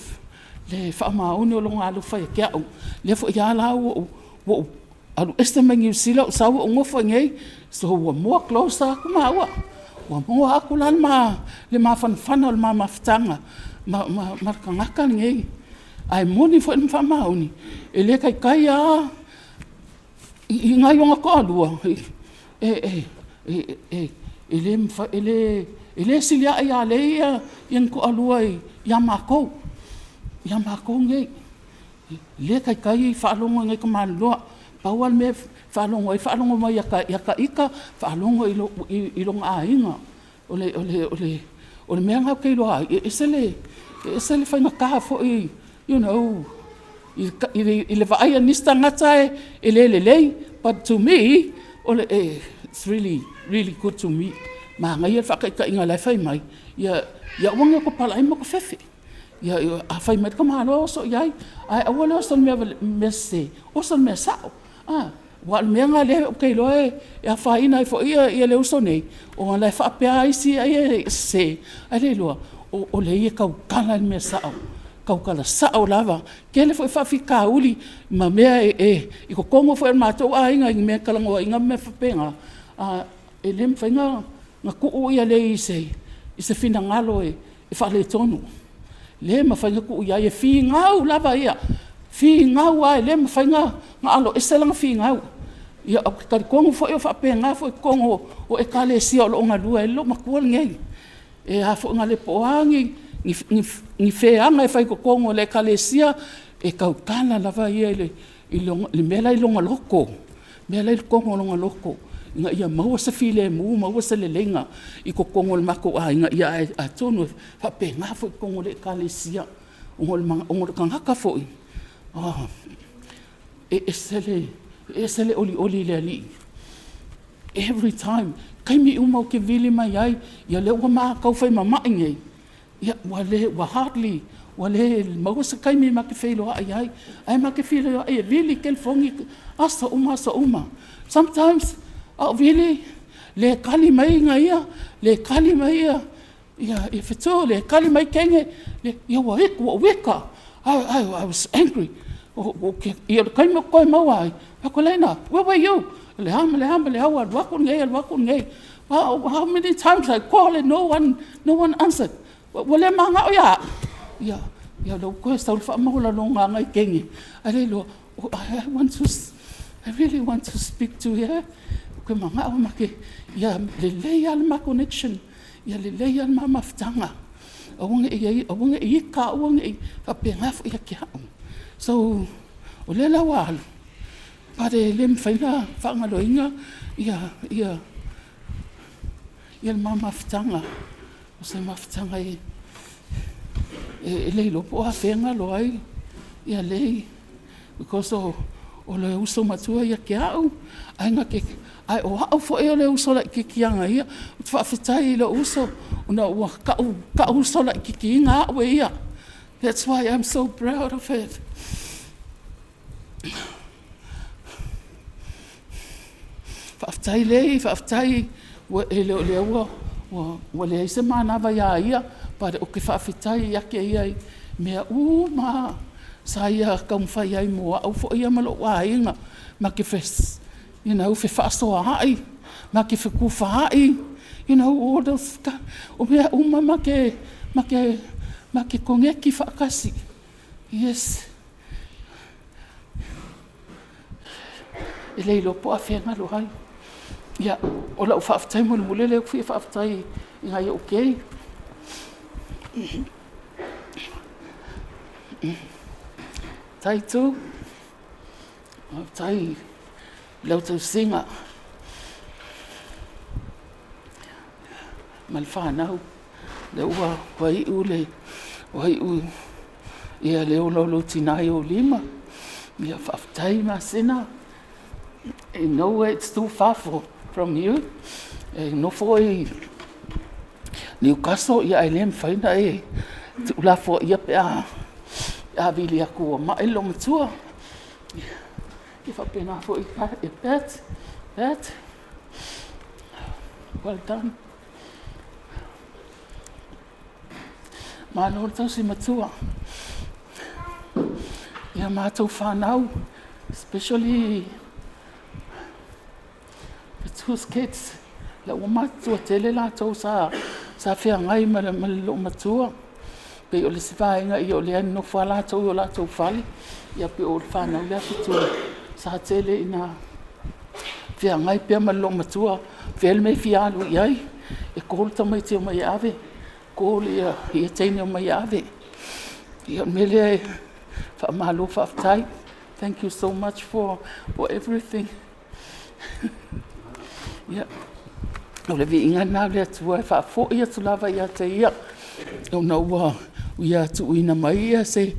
faamaoni o lona alofa ia te au. Lea foi lava la ua ou alu ese mai Niu Sila ou sau ou nofo i inei, so ua more closer atu maua. Ua more atu la le mafanafana o le ma mafutaga ma le tagata lenei. Ae moni foi ma faamaoni, e le taitai lava i nai ona toalua, e le sili ae ia Lei ni toalua ia matou, ia matou nei. E le taitai faalogo i nai tamaliloa. Pau lava le mea e faalogo ai, faalogo mai ia ta ita, faalogo i lona aiga. O le mea lena ou te iloa ai, e ese le faigata foi i le vaai a nisi tagata e le lelei, but to me, it's really, really good to me. Manaia le faataitaiga o la e fai mai, ia aua ne i ota palai ma ota fefe. A fai mai le tamaloa oso i ai, ae aua le oso i le mea sese, oso i le mea sao. Aua o le mea lena o lea ou te iloa e afaina ai foi le uso nei, ona o la e faapea isi ai e sese, ae le iloa o lea e tautala i le mea sao, tautala sao lava. E tele foi faafitauli ma mea i totonu foi o le matou aiga i mea e talanoaina ma mea faapena, e le mafai ona tuu Lei i se finagalo e faaletonu. E le mafai ona tuu i ai, e finau lava ia, finau lava e le mafai ona aloese lana finau. Ia ou te talitonu foi o faapena foi i totonu o Ekalesia o lo o galue ai le loomatua lenei. Po o a ni feaga e fai i totonu o le Ekalesia, e tautala lava ia i le mea la e i lona loto, le mea la e i totonu o lona loto, ina ia maua se filemu maua se leleiga i totonu o le matou aiga. Ia atonu e faapena foi i totonu o le Ekalesia, ona o le tagata foi, e ese le olioli i le Alii, every time. O taimi uma ou te vili mai ai, ia lea ua ma tau fai mama'i nei, ia ua hardly, ua le maua se taimi ma te feiloai ai, ae ma te feiloai e vili telefoni aso uma aso uma. Sometimes a o vili, le tali mai ia, le tali mai Fetu, le tali mai teine, ia ua ou ita, I was angry. Ia o le taimi ou te toe maua ai, fai atu, Leina, where were you? O le a ma le a ma le a, ua alu atu lenei alu atu lenei. How many times I call and no one answered? Ua le manao ia au? Ia lea ua toe sau le faamaualaloga a nai teine, ae le iloa, I really want to speak to her. Ou te manao ma te, ia lelei lava le ma connection, ia lelei lava le ma mafutaga, aua ne i ita, aua ne i… faapena foi ia te au. So, o lea la ua alu, but e le mafai ona faagaloina le ma mafutaga. O se mafutaga e le iloa po o afea e galo ai Lei, because o le uso matua ia te au, ae o au foi o le uso laitiiti ia ia. Ou te faafetai i lou uso ona ua tau uso laitiitiina au e ia. That's why I'm so proud of him. Faafetai Lei, faafetai, e le o lea ua leai se manava ia ia, but ou te faafetai ia te ia i mea uma lava sa ia taumafai ai mo au foi ia ma lou aiga, ma te fefaasoaai, ma te fetufaai, all those stuff. O mea uma ma te koneti faatasi. Yes. E le iloa po o afea e galo ai. Ia, o lau faafetai mulimuli lea ou te fia faafetai i nai ou kei. Faafetai Tu, faafetai i lau tausiga ma le fanau, lea ua iu le ola o lou tina i ou lima. Faafetai Masina. Nowhere it's too far for, from you. E nofo oe i Newcastle, ia ae le mafai ona e tuulafoaia pe a vili atu ua mai le loomatua. Ia faapena foi i Pat, Pat, well done. Malo le tausi matua. Ia matou fanau, especially the two kids, la ua matutua tele latou sa feagai ma le loomatua. Pei o le isi vaega ia o lea e nonofo lava latou i o latou fale, ia pei o le fanau lea sa tele ina feagai pea ma le loomatua, o fea le mea e fia alu i ai, e call tamaiti e omai e ave, call teine e omai e ave. Ia o le mea lea e faamalo faafetai. Thank you so much for everything. Ia, o le viiga lena o le Atua e faafoi atu lava ia te Ia, ona ua Ia tuuina mai se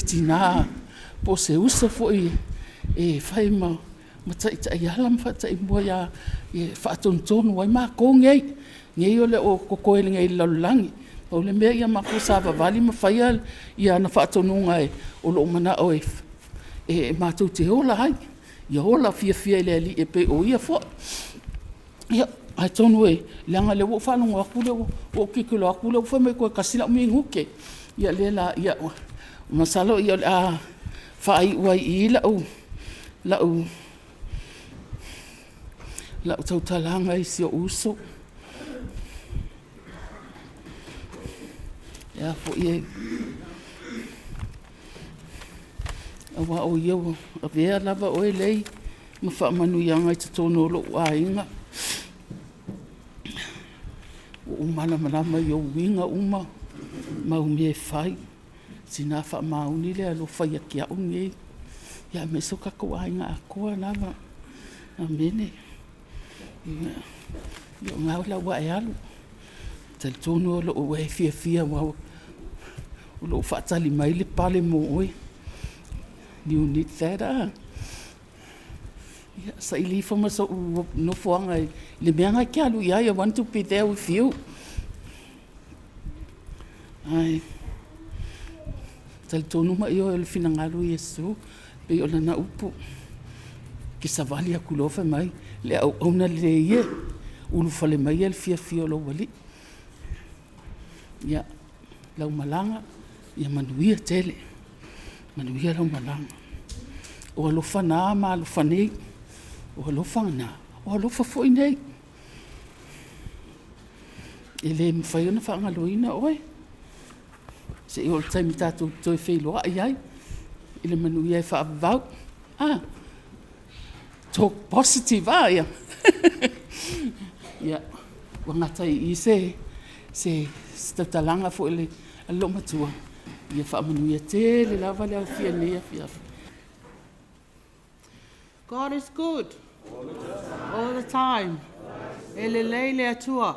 tina po o se uso foi e fai ma taiala ma faataimua e faatonutonu ai matou nei, nei o lo o totoe nei i le lalolagi. Pau le mea ia matou savavali ma faia ana faatonuga o lo o manao e matou te ola ai, ia ola fiafia i le Alii e pei o Ia foi. Ia, atonu leaga o lea ua ou faalogo atu ua ou tilotilo atu o lea ua fai mai toe tasi lau minute. Ia o lea la, ia masalo o le a faaiu ai i i lau tautalaga i si ou uso. Aua o ia ua avea lava oe Lei ma faamanuiaga i totonu o lou aiga. Ua ou malamalama i ou uiga uma ma au mea e fai. O le tina faamaoni le alofa ia te au nei, aemaise o tatou aiga atoa lava. Amene. Ia, o lena la ua e alu, e talitonu o lo o e fiafia aua o lo o faatali mai le pale mo oe. You need that? Ia, saili ifo ma sou nofoaga i le mea lena e te alu i ai. I want to be there with you. Ae talitonu ma ioe o le finagalo o Iesu, pei o lana upu, e te savali atu loa fai mai, le auauna lelei e, ulufale maia le fiafia o lou Alii. Ia, lau malaga, ia manuia tele, manuia lau malaga. O alofa na ma alofa nei, o alofa na, o alofa foi nei. E le mafai ona faagaloina oe, se i oo i le taimi tatou te toe feiloai ai i le manuia e faavavau. A? Talk positive a? Ia, ua gata ai i i se tautalaga foi a le loomatua. Ia faamanuia tele lava le aofia i lenei afiafi. God is good all the time. E lelei le Atua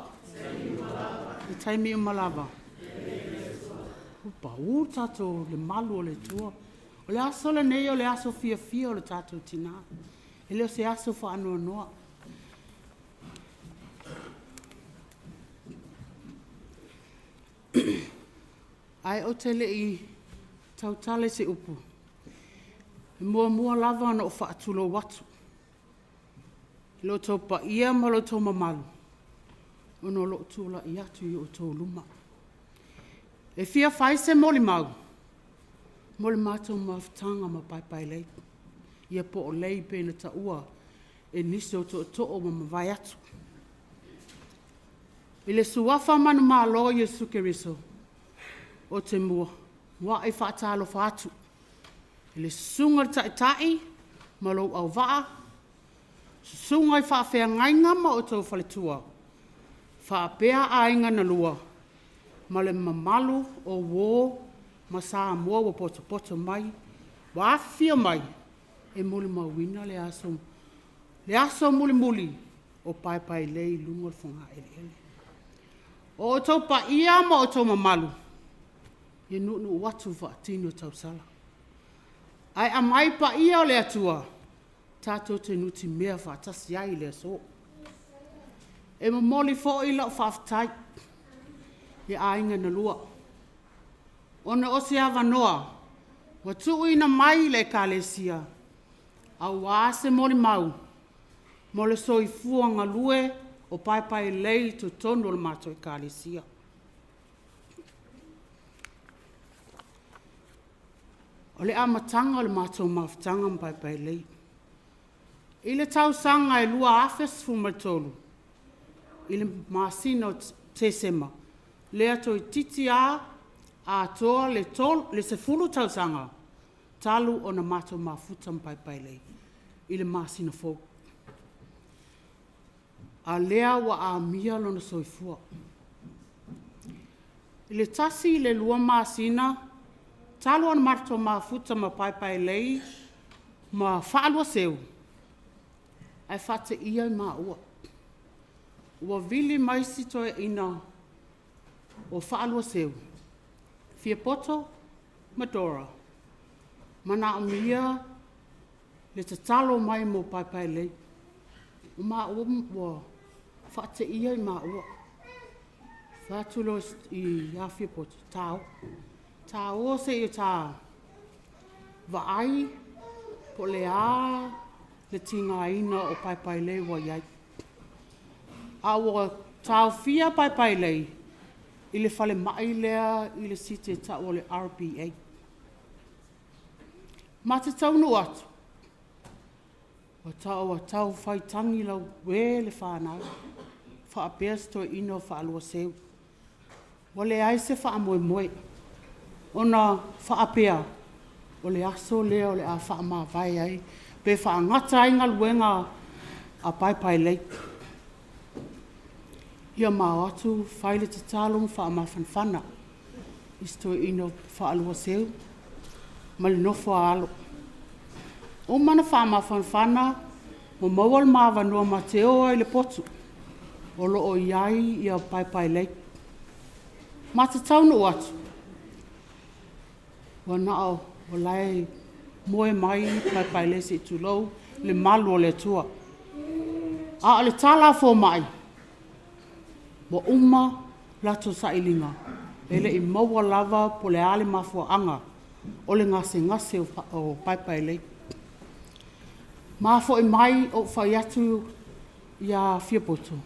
i taimi uma lava. Ua pau le tatou le malu o le Atua. O le aso lenei o le aso fiafia o le tatou tina. E le o se aso faanoanoa. Ae ou te le i tautala i se upu, e muamua lava ona ou faatulou atu i lo outou paia ma lo outou mamalu ona o lou tulai atu i o outou luma. E fia fai se molimau mo le matou mafutaga ma Paepaelei, ia po o Lei pei ona taua e nisi o tootoo ua mavae atu. I le suafa manumalo o Iesu Keriso, ou te muai faatalofa atu i le Susuga i le Taitai ma lou auvaa, susuga i faafeagaiga ma outou faletua, faapea aiga na lua, ma le mamalu o uo ma Samoa ua potopoto mai, ua afifio mai e molimauina le aso mulimuli o Paepaelei i luga o le fogaeleele. O outou paia ma outou mamalu, e nuunuu atu faatini o tausala, ae aumai paia o le Atua tatou te nutimea faatasi ai i le aso. E momoli foi lau faafetai i aiga na lua, ona o se avanoa ua tuuina mai i le Ekalesia aua se molimau mo le soifua galue o Paepaelei i totonu o le matou Ekalesia. O le amataga o le matou mafutaga ma Paepaelei, i le tausaga e 2013 i le masina o Tesema, lea toeitiiti lava atoa le 10 tausaga talu ona matou mafuta ma Paepaelei i le masina fou, a o lea ua amia lona soifua. I le 1 i le 2 masina talu ona matou mafuta ma Paepaelei ma Faaluaseu, ae faateia maua, ua vili mai si toeaina o Faaluaseu, Fiapoto ma Dora, manaomia le tatalo mai mo Paepaelei. O maua ua faateia i maua, fai atu loa ia Fiapoto, ta o se i ta vaai po o le a le tigaina o Paepaelei ua i ai. A ua taofia Paepaelei i le falemai lea i le siti e tau o le RPA. Ma te taunuu atu, ua tau fai tagi lauē le fanau, faapea si toeaina o Faaluaseu. Ua leai se faamoemoe, ona faapea, o le aso lea o le a faamavae ai pe faagata ai galuega a Paepaelei. Ia ma o atu fai le tatalo ma faamafanafana i si toeaina o Faaluaseu ma le nofo a alo. Uma ona faamafanafana ma maua le ma avanoa ma te o ai i le potu o lo o i ai Paepaelei. Ma te taunuu atu, ua na o la e moe mai Paepaelei se i tulou le malu o le Atua. A o le tala a fomai, ua uma latou sailiga, e le i maua lava po o le a le mafuaaga o le gasegase o Paepaelei. Ma foi mai ou fai atu ia Fiapoto,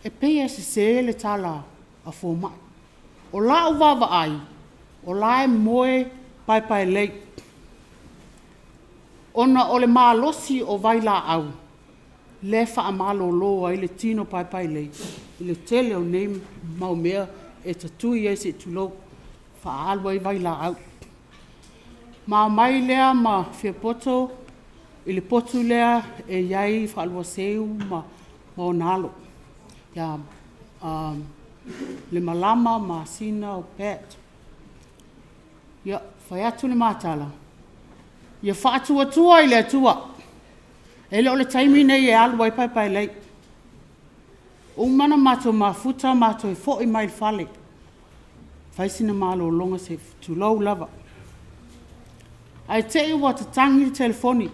e pei e sese le tala a fomai. O lau vaavaai, o la e moe Paepaelei, ona o le malosi o vailaau lea e faamalolo ai le tino o Paepaelei i le tele o nei mau mea e tatui ai se i tulou, faaalu ai vailaau. Ma omai lea ma Fiapoto i le potu lea e i ai Faaluaseu ma ona alo ia Lemalama, Masina o Pat. Ia, fai atu le ma tala, ia faatuatua i le Atua, e le o le taimi lenei e alu ai Paepaelei. Uma ona matou mafuta ma toe foi mai i le fale, fai sina malologa se i tulou lava, ae te i ua tatagi le telefoni,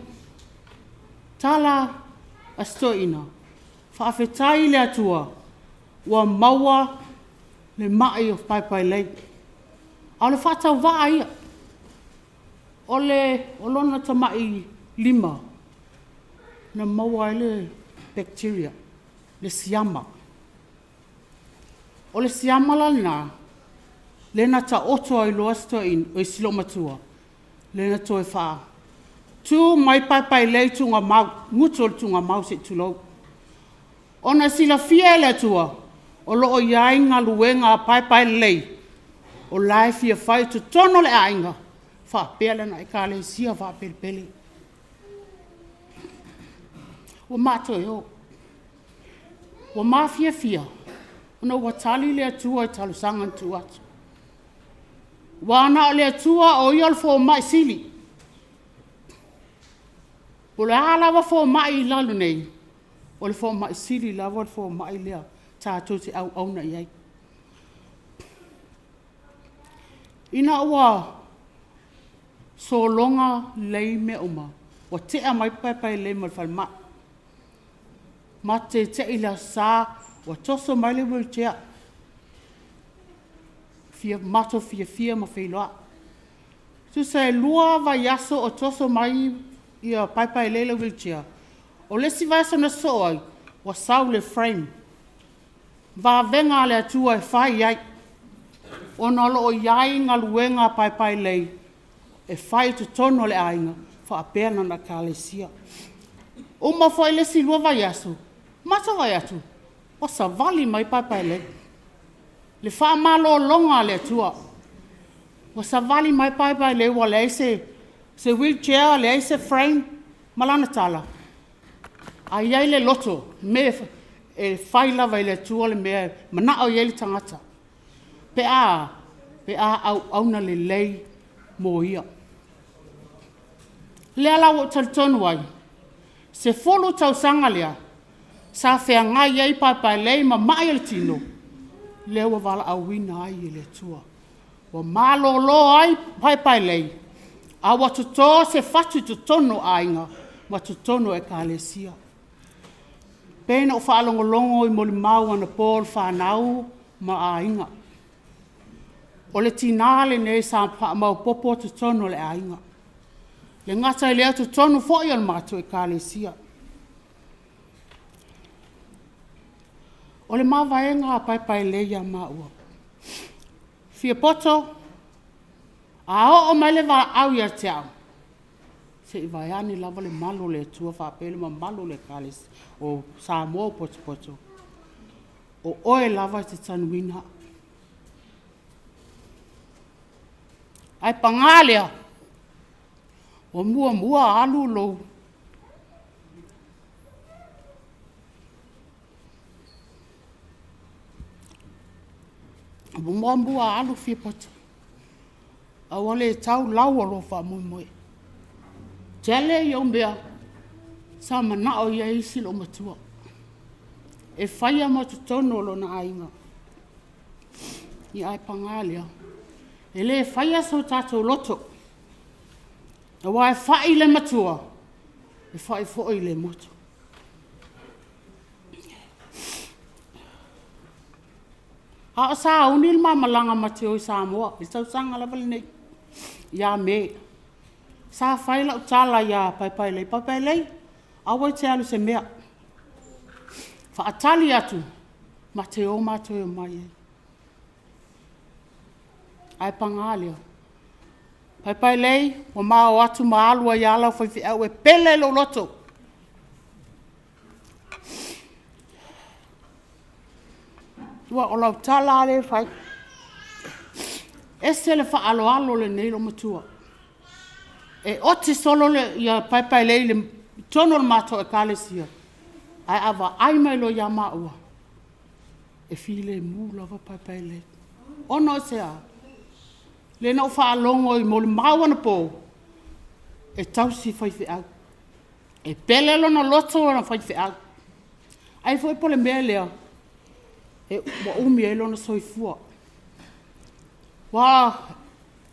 tala a si toeaina, faafetai i le Atua ua maua le mai o Paepaelei. A o le faatauvaa ia, o lona tamai lima na maua ai le bacteria, le siama. O le siama la lena lea na taoto ai loa si olomatua, lea na toe faatu mai Paepaelei i tugamau, gutu o le tugamau se i tulou. Ona e silafia e le Atua o lo o i ai galuega a Paepaelelei o la e fia fai i totonu o le aiga faapea lana Ekalesia faapelepele. Ua ma toe o, ua ma fiafia ona ua tali le Atua i talosaga na tuu atu. Ua na o le Atua o Ia o le fomai sili. Po o le a lava fomai i lalo nei, o le fomai sili lava le fomai lea tatou te auauna i ai. Ina ua sologa lelei mea uma. Ua tea mai Paepaelei ma le falemai. Matou te te i i le Aso Sa ua toso mai le wheelchair. Fia, matou fiafia ma feiloai. Tusa e 2 vaiaso o toso mai ia Paepaelei le wheelchair. O le isi vaiaso na sosoo ai, ua sau le frame. Vavega a le Atua e fai ai, ona o lo o i ai galuega a Paepaelei e fai i totonu o le aiga faapea lana Ekalesia. Uma foi le isi 2 vaiaso, matou vaai atu ua savali mai Paepaelei. Le faamalologa a le Atua, ua savali mai Paepaelei ua leai se wheelchair, leai se frame, ma lana tala, a i ai le loto, e fai lava e le Atua le mea e manao i ai le tagata, pe a auauna lelei mo Ia. O lea la ua ou talitonu ai, 10 tausaga lea sa feagai ai Paepaelei ma mai o le tino, lea ua valaauina ai e le Atua, ua malolo ai Paepaelei, a ua toto se fatu i totonu o aiga ma totonu o Ekalesia. E pei ona ou faalogologo i molimau anapo o le fanau ma aiga, o le tina lenei sa faamaopoopo totonu o le aiga, e le gata i lea o totonu foi o le matou Ekalesia. O le mavaega a Paepaelei ia maua, Fiapoto, a oo mai le valaau ia te au, se i vaeane lava le malu o le Atua faapea le mamalu o le Ekalesia o Samoa ua potopoto, o oe lava e te tanuina au. Ae paga lea, ua muamua alu lou Ua muamua alu Fiapoto, a ua le tau lau o lou faamoemoe. Tele ia mea sa manao i ai isi loomatua e faia mo totonu o lona aiga, ae paga lea, e le faia so tatou loto, aua e fai i le matua, e fai foi i le motu. A o sauni le ma malaga ma te o i Samoa i le tausaga lava lenei ia Me. Sa fai lau tala ia Paepaelei, Paepaelei, aua e te alu i se mea, faatali atu ma te o matou e omai ai. Ae paga lea, Paepaelei, ua ma o atu ma alu ai lava lau faifeau e pele i lou loto. Aua o lau tala lava lea e fai, e ese le faaaloalo o lenei loomatua. E oti solo Paepaelei i totonu o le matou Ekalesia, ae a vaai mai loa ia maua, e filemu lava Paepaelei. Ona o se a? Lea na ou faalogo i molimau anapo, e tausi faifeau, e pele lona loto i faifeau. Ai foi po o le mea lea ua umi ai lona soifua. Aua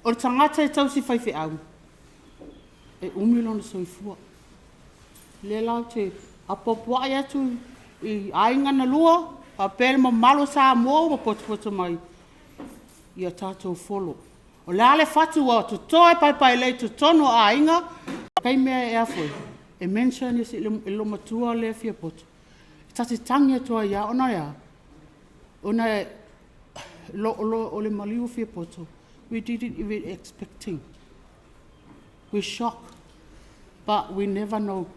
o le tagata e tausi faifeau, e umi lona soifua. O lea la ou te apoapoai atu i aiga na lua faapea le mamalu o Samoa ua potopoto mai, ia tatou folo. O le a le fatu ua toto e Paepaelei i totonu o aiga, e mention e le loomatua lea Fiapoto, ta te tagi atu ai lava, ona e a? Ona o le maliu o Fiapoto, we didn't even expecting, we shock, but we never know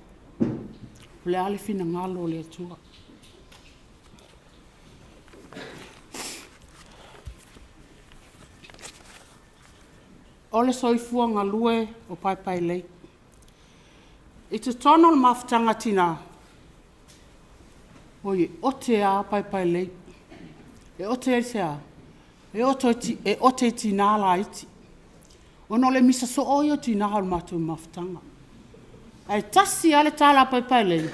o le a le finagalo o le Atua. O le soifua galue o Paepaelei. I totonu o le mafutaga a tina, oi e ote lava Paepaelei. E ote aisea? E ote i tina laiti, ona o le misa soo ia o tina o le matou mafutaga. Ae tasi lava le tala a Paepaelei,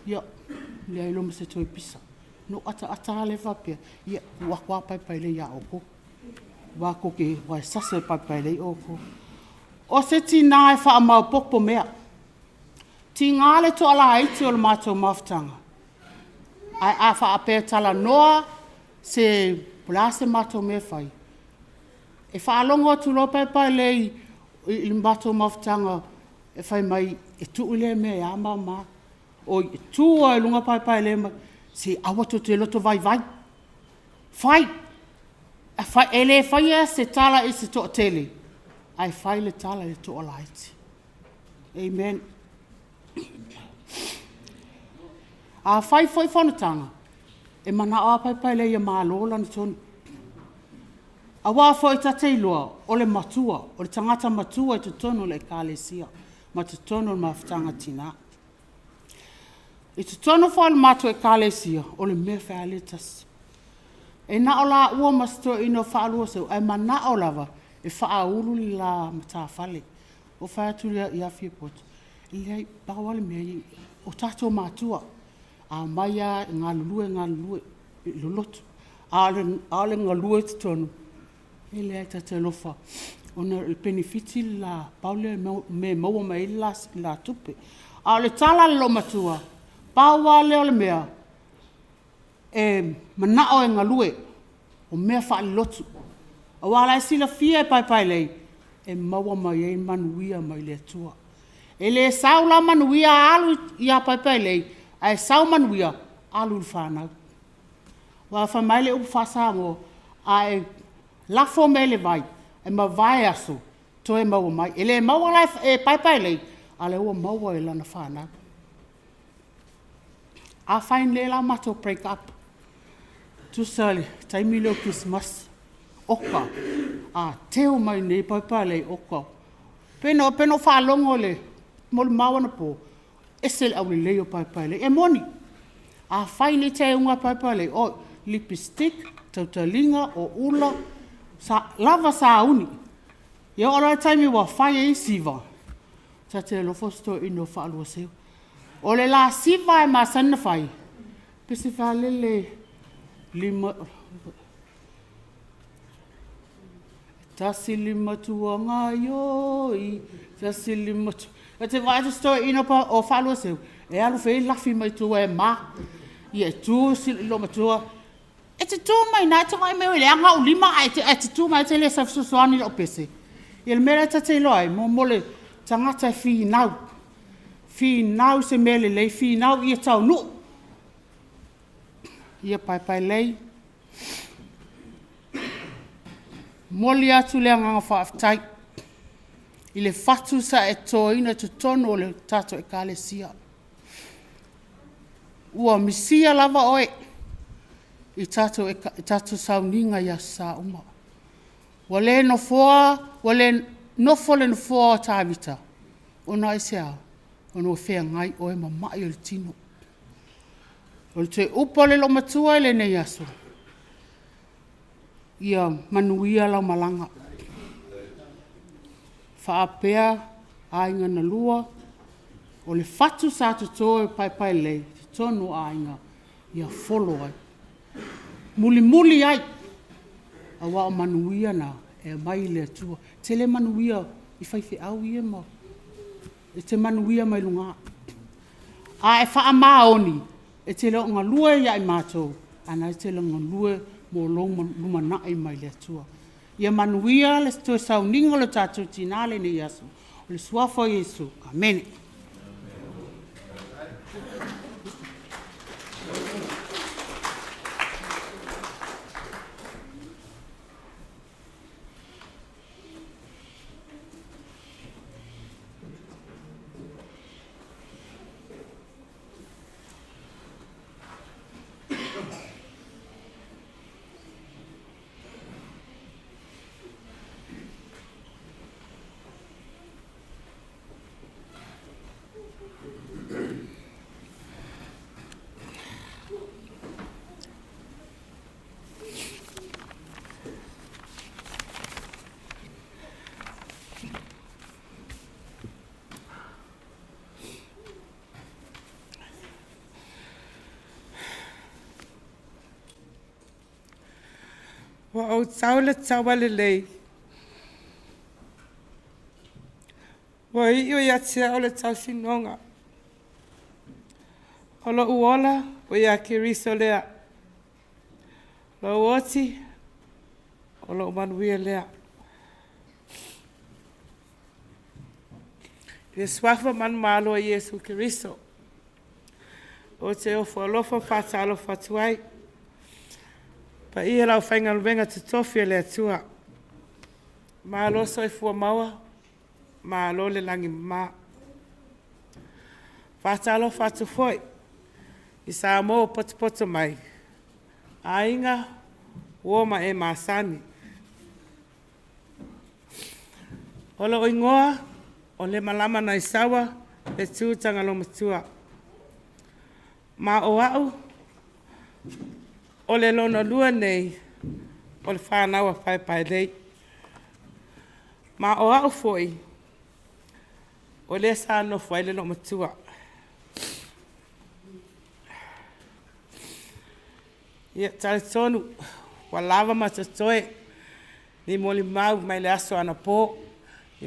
ia, e leai loa ma se toe pisa. Ona ou ataata lava lea faapea, ia, tuu atu lava Paepaelei ia outou, aua e sase e Paepaelei outou. O se tinā e faamaopoopo mea. Tiga le toalaiti o le matou mafutaga, ae a faapea e talanoa se po o le a se matou mea e fai, e faalogo atu loa Paepaelei i le matou mafutaga e fai mai e tuu lea mea e a ma a, oi, e tu lava i luga Paepaelei ma, se aua tou te loto vaivai, fai. E le faia se tala i se toatele, ae fai le tala i le toalaiti. Amen. A fai foi fonotaga, e manao lava Paepaelei ia malo lana tonu. Aua foi ta te iloa, o le matua, o le tagata matua i totonu o le Ekalesia ma totonu o le mafutaga a tina. I totonu foi o le matou Ekalesia, o le mea e fai lava le tasi. E na o laua ma si toeaina o Faaluaseu ae manao lava e faaulu le la matafale. Ou fai atu ia Fiapoto, e leai, pau lava le mea ia, o tatou matua, a omai lava e galulue, e galulue i le lotu, a o le galue i totonu, e leai ta te alofa ona o le penefiti le la, pau lea o le mea e maua mai ai le la tupe. A o le tala a le loomatua, pau lava lea o le mea e manao e galue, o mea faale-lotu. Aua o la e silafia e Paepaelei, e maua mai ai manuia mai le Atua. E le sau la manuia alu ia Paepaelei, ae sau manuia alu i le fanau. Aua fai mai le upu faa-Samoa, a e lafo mea i le vai, e mavae aso toe maua mai. E le maua la e Paepaelei, a o lea ua maua e lana fanau. A fai nei la matou break up, tusa o le taimi lea o Kerisimasi, oka, a teu mai nei Paepaelei, oka. Pei ona ou faalogo i le molimau anapo, e ese le aulelei o Paepaelei. E moni, a fai nei teuga a Paepaelei, oi, lipstick, tautaliga, o ula, lava sauni. Ia oo loa i le taimi ua fai ai siva, ta te alofa o si toeaina o Faaluaseu. O le la siva lava e masani ona fai, pese faalele, tasi le lima tua gaoioi, tasi le lima tua… Ta te vaai atu si toeaina o Faaluaseu e alu foi lafi mai tua e ma, ia e tu le loomatua, e te tu mai i ina e te vaai mai ai ua leaga ou lima ae e te tu mai lava e te le sau e fesoasoani i lau pese. Ia o le mea lea ta te iloa ai, mo le tagata e finau, finau i se mea lelei, finau ia taunuu. Ia Paepaelei, e momoli atu le agaga faafetai i le fatu sa e totoina i totonu o le tatou Ekalesia. Ua misia lava oe i tatou sauniga i Aso Sa uma. Ua le nofo le nofoa o Tavita, ona aisea? Ona ua feagai oe ma mai o le tino. O le toe upu a le loomatua i lenei aso, ia manuia lau malaga, faapea aiga na lua, o le fatu sa toto e Paepaelei i totonu o aiga, ia folo ai, mulimuli ai, aua o manuia na e aumai e le Atua. E tele manuia i faifeau ia e te manuia mai luga. A e faamaoni, e te le o galue ia i matou, a o lena e te galue mo lou lumanai mai le Atua. Ia manuia le toe sauniga o le tatou tina i lenei aso. I le Suafa o Iesu, amene. Ua ou tau le taua lelei. Ua iu ia te au le tausinoga. O lou ola ua ia Keriso lea. Lou oti, o lou manuia lea. I le suafa manumalo o Iesu Keriso, ou te ofo alofa ma faatalofa atu ai. Paia i le aufaigaluega totofi a le Atua, malo le soifua maua, malo le lagi e mama. E faatalofa atu foi i Samoa ua potopoto mai, aiga, uo ma e masani. O lou igoa o Lemalamanaisau'a Fetu Tagaloamatua, ma o a'u o le lona lua lenei o le fanau a Paepaelei. Ma o a'u foi o lea sa nofo ai le loomatua. Ia, e talitonu ua lava ma totoe ni molimau mai le aso anapo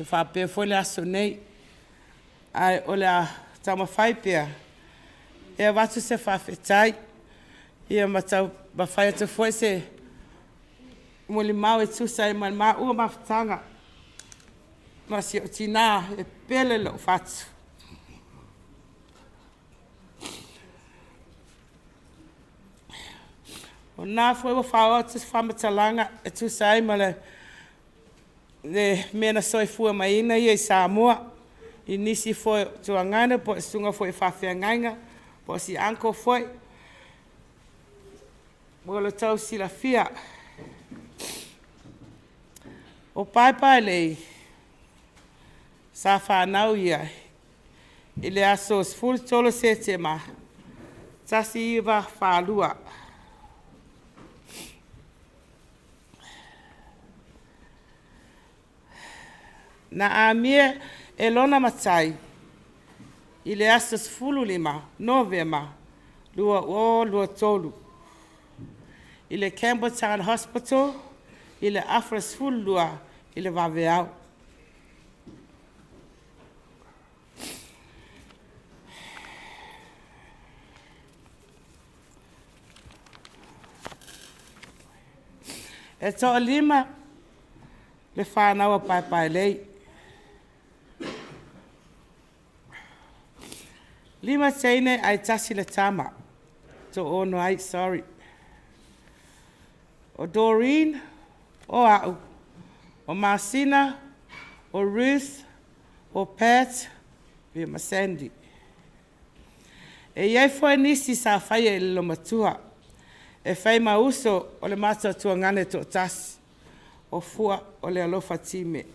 faapea foi le aso nei, ae o le a taumafai pea e avatu se faafetai ma taumafai atu foi se molimau e tusa ai ma le maua mafutaga ma si ou tina e pele i lou fatu. O lena foi ua faaoo atu se faamatalaga e tusa ai ma le mea na soifua mai ai ia i Samoa i nisi foi o tuagane po o susuga foi i faafeagaiga po o si uncle foi mo le tou silafia. O Paepaelei sa fanau ia i le aso 13 Setema 1942. Na amia e lona matai i le aso 15 Novema 2023 i le Campbelltown Hospital i le afa 12 i le vaveao. E toalima le fanau a Paepaelei, 5 teine ae tasi le tama, toaono ai, sorry. O Doreen, o a'u, o Masina, o Ruth, o Pat ma Sandy. E i ai foi nisi sa faia i le loomatua e fai ma uso o le matou tuagane toatasi o Fua o le Alofa Time.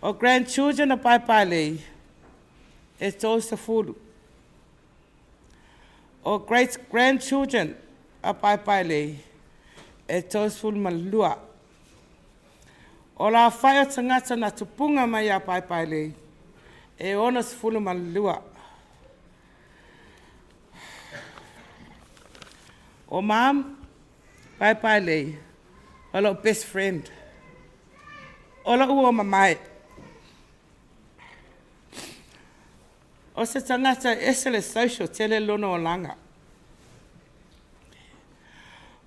O grandchildren a Paepaelei e 30. O great grandchildren a Paepaelei e 32. O le aofai o tagata na tupuga mai ia Paepaelei e 62. O mom Paepaelei o lou best friend, o lou uo mamae. O se tagata e ese le social tele lona olaga.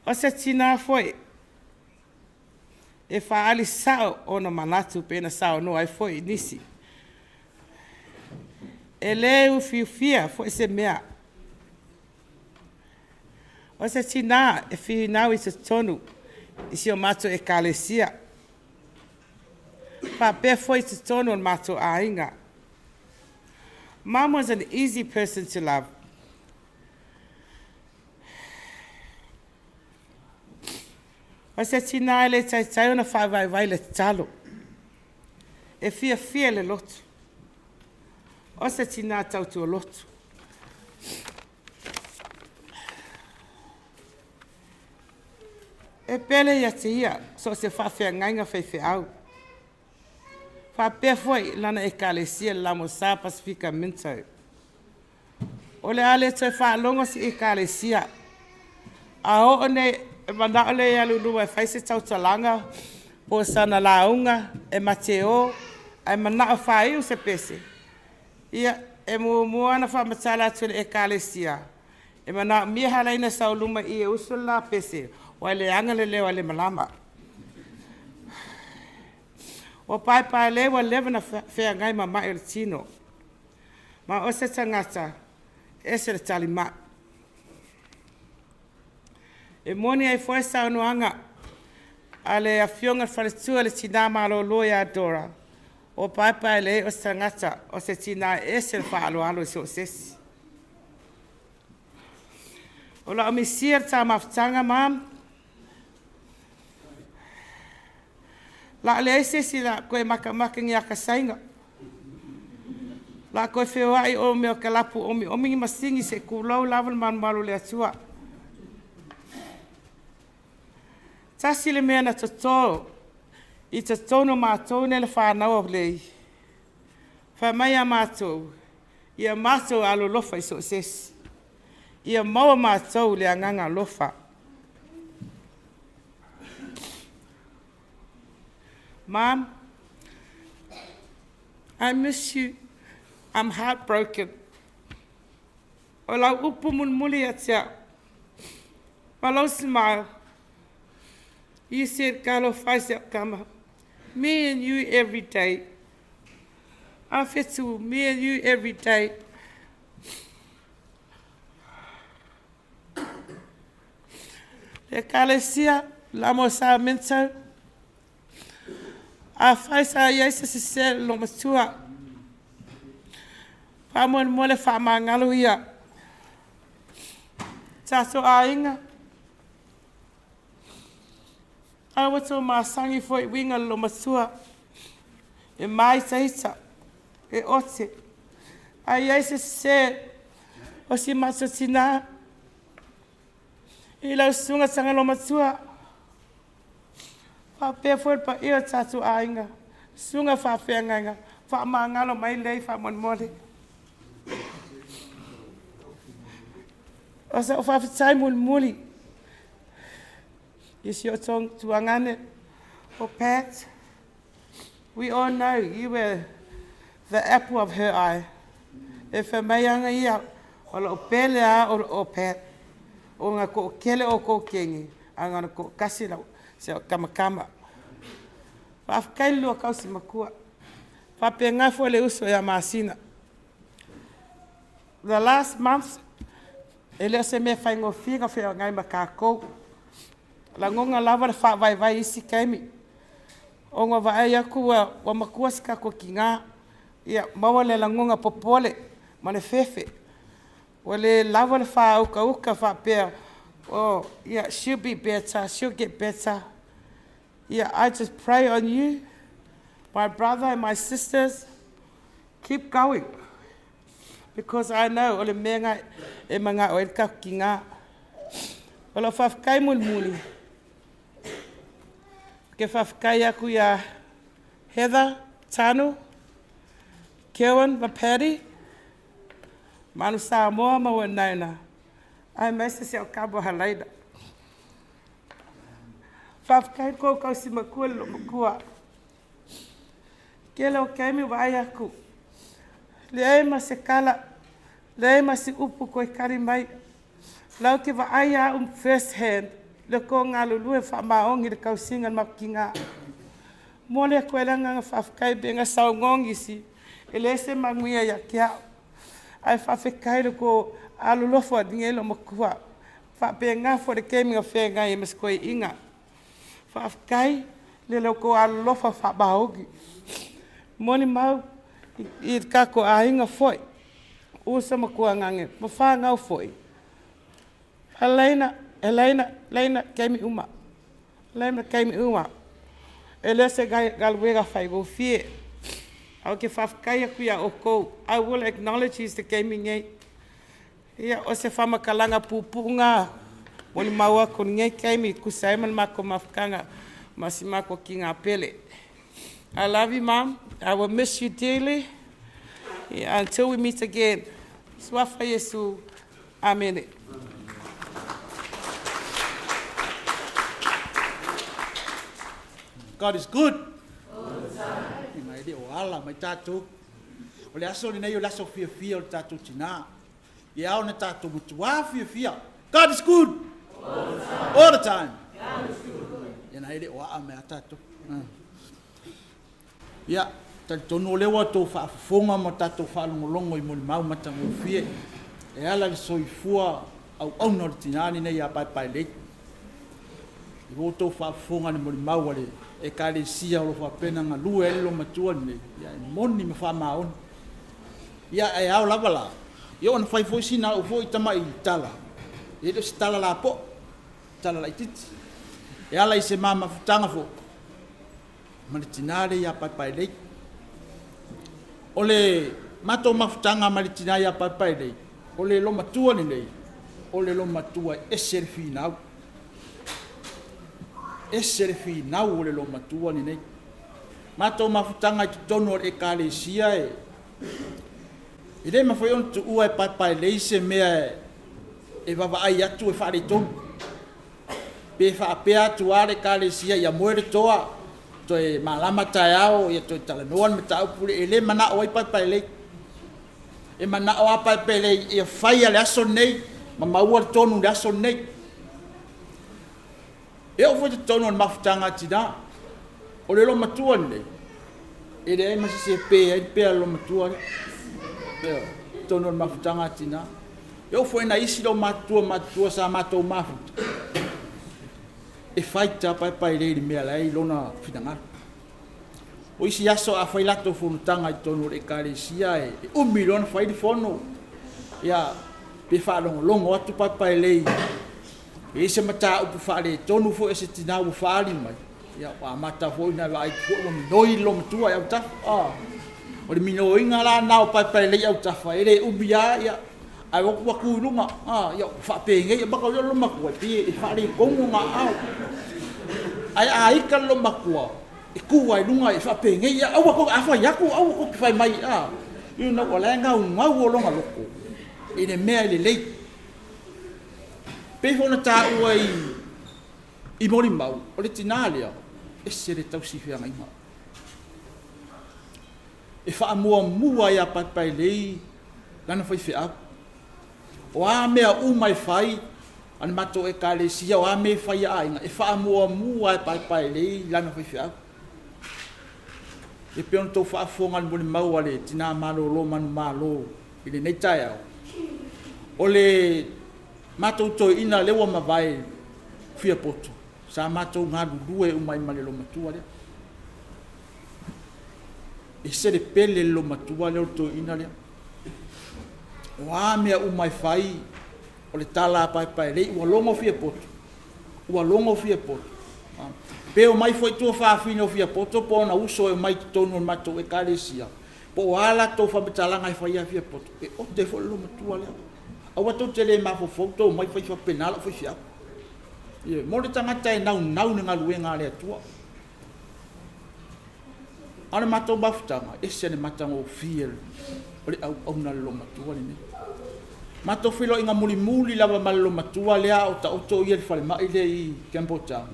O se tina foi e faaali sao ona manatu pei ona saunoa ai foi nisi. E le ufiufia foi se mea. O se tina e finau i totonu i si o matou Ekalesia faapea foi i totonu o le matou aiga. Mom was an easy person to love. O se tina e le taitai ona faavaivai le tatalo, e fiafia i le lotu. O se tina tautua lotu. E pele ia te ia so o se faafeagaiga faifeau faapea foi lana Ekalesia le LMS Pasefika Minto. O le a le toe faalogo se Ekalesia, a oo nei e manao lea e alu i luma e fai se tautalaga. Po o sana lauga e mate o ae manao faaiu se pese, ia, e muamua ona faamatala atu e le Ekalesia e manaomia halaina sauluma i e usu le la pese ua leaga le leo a Lemalama. Ua paepaelē ua leva na feagai ma ma'i o le tino, ma o se tagata e ese le talimai. E moni ai foi saunoaga a le afioga i le faletua le tina malolo ia Dora, o Paepaelei o se tagata o se tina e ese le faaaloalo i so o se isi. O lau misia le ta mafutaga Mom, o le a leai se isi o le a toe makamaka i ni aka Saina. O le a toe feoai oe i mea o kalapu omiomi ni masini se i tulou lava le malumalu o le Atua. Tasi le mea na toto i totonu o matou nei le fanau a Lei, fai mai a matou, ia matou alolofa i so o se isi, ia maua matou i le agaga alofa. Mom, I miss you. I'm heartbroken. O lau upu mulimuli ia te au, ma lou smile, you said, "Talofa e si au tama, me and you every day." Afetu, me and you every day. Ekalesia Lamo Sarmiento, afai sa i ai se sese i le loomatua, faamolemole faamagalo ia. Tatou aiga, a ua outou masani foi i uiga o le loomatua, e māitaita, e ote. A i ai se sese o si matou tina i lau susuga Tagaloamatua faapea foi le paia o le tatou aiga, susuga i faafeagaiga, faamagalo mai Lei faamolemole. O sau faafetai mulimuli i si ou tuagane o Pat, we all know you were the apple of her eye. E fai mai aga ia, o lou pele a o Pat, ona toatele outou teine ae na o le toatasi si au tamatama. Faafetai le lua tausi matua. Faapena foi le uso ia Masina. The last month, e le o se mea faigofie ona feagai ma tatou. Lagona lava le faavaivai i isi taimi, ona vaai atu ua matua si tatou tina, ia maua le lagona popole ma le fefe, ua le lava le faautauta faapea, oh yeah, she'll be better, she'll get better. Yeah, I just pray on you, my brother and my sisters, keep going. Because I know o le mea na e manao ai le tatou tina. O lau faafetai mulimuli, ke faafetai atu ia Heather Tanu, Kevin ma Patty, Manu Samoa ma Wanaina, aemaise si au kamo Halaina. Faafetai kou tausimakua le loomatua. Tele o taimi vaai atu, leai ma se tala, leai ma se upu toe tali mai. Lau te vaai au first hand le tou galulue faamaoni i le tausiga o le matou tina. Momoli atu ai le agaga faafetai pei ona saunoa nisi, e leai se manuia ia te au, ae faafetai le tou alolofa i loomatua. Faapena foi le taimi na feagai ai ma si toeaina. Faafetai i lo outou alolofa faamaoni. Molimau i le tatou aiga foi, uso ma tuagane ma fanau foi, Halaina, Halaina, Laina, taimi uma, Laina taimi uma. E le o se galuega faigofie. Ae ou te faafetai atu ia outou. I will acknowledge i se taimi nei. Ia, o se faamatalaga puupuu lena molimau atu i lenei taimi e tusa ai ma le matou mafutaga ma si matou tina pele. I love you, Mom. I will miss you dearly. Yeah, until we meet again. Suafa Iesu. Amene. God is good. All the time. Ina e le o ala mai tatou. O le aso lenei o le aso fiafia o le tatou tinā. E ao ona tatou matuā fiafia. God is good. All the time. All the time. God is good. Ina e le o aa mai a tatou. Ia, talitonu o lea ua outou faafofoga ma tatou faalogologo i molimau matagofie e ala i le soifua auauna o le tina lenei ia Paepaelei. Ua outou faafofoga i le molimau a le Ekalesia o lo o faapea ona galue ai le loomatua lenei, ia e moni ma faamaoni. Ia, ae ao lava la, ia ona fai foi sina au foi tamai tala, e le o se tala lapoa, tala laitiiti, e ala i se ma mafutaga foi ma le tina lea ia Paepaelei. O le matou mafutaga ma le tina ia Paepaelei, o le loomatua lenei, o le loomatua e ese le finau. Ese le finau o le loomatua lenei. Matou mafutaga i totonu o le Ekalesia e le mafai ona tuua e Paepaelei se mea e vaavaai atu e faaletonu. Pe faapea atu lava le Ekalesia ia moe le toa, toe malama taeao toe talanoa le mataupu lea, e le manao ai Paepaelei. E manao lava Paepaelei ia faia le aso lenei ma maua le tonu i le aso lenei. E oo foi i totonu o le mafutaga a tina, o le loomatua lenei, e leai ma se isi e pe ai le pea a le loomatua lea, ioe, i totonu o le mafutaga a tina. E oo foi i nai isi loomatutua matutua sa matou mafuta, e fight lava Paepaelei i le mea o la e i lona finagalo. O isi aso a fai latou fonotaga i totonu o le Ekalesia e umi loa ona fai le fono, ia, pe faalogologo atu Paepaelei e i ai se mataupu faaletonu foi a se tina ua faaali mai, ia ua amata foi ona vaai atu foi ua minoi le loomatua i autafa. O le minoiga la lena o Paepaelei i autafa, e le umi lava ae o atu ua tu i luga, ia ua faapenei. Mataulia le loomatua, e pei e faaletonu ona aao. Ae a ita le loomatua, e tu lava i luga e faapenei, ia aua tou te, a fai atu aua tou te fai mai. Ina ua la e naunau lona loto i le mea e lelei. E pei foi ona taua i molimau, o le tina lea, e ese le tausi feagaiga. E faamuamua ia Paepaelei lana faifeau. O a mea uma e fai a le matou Ekalesia, o a mea e fai a aiga, e faamuamua lava e Paepaelei lana faifeau. E pei ona outou faafofoga i le molimau a le tina malolo manumalo i lenei taeao, o le matou toeaina lea ua mavae Fiapoto, sa matou galulue uma ai ma le loomatua lea. E ese le pele i le loomatua lea o le toeaina lea. O a mea uma e fai, o le tala a Paepaelei, ua logo Fiapoto, ua logo Fiapoto. Pe omai foi tuafafine o Fiapoto po o ona uso e omai i totonu o le matou Ekalesia, po o a latou faamatalaga e fai ia Fiapoto, e ote foi le loomatua lea. Aua tou te le mafaufau tou omai fai faapena lau faifeau. Ioe. Mo le tagata e naunau i le galuega a le Atua. A o le matou mafutaga, e ese le matagofie o le auauna a le loomatua lenei. Matou feiloaiga mulimuli lava ma le loomatua lea a o taoto ia i le falemai lea i Campbelltown,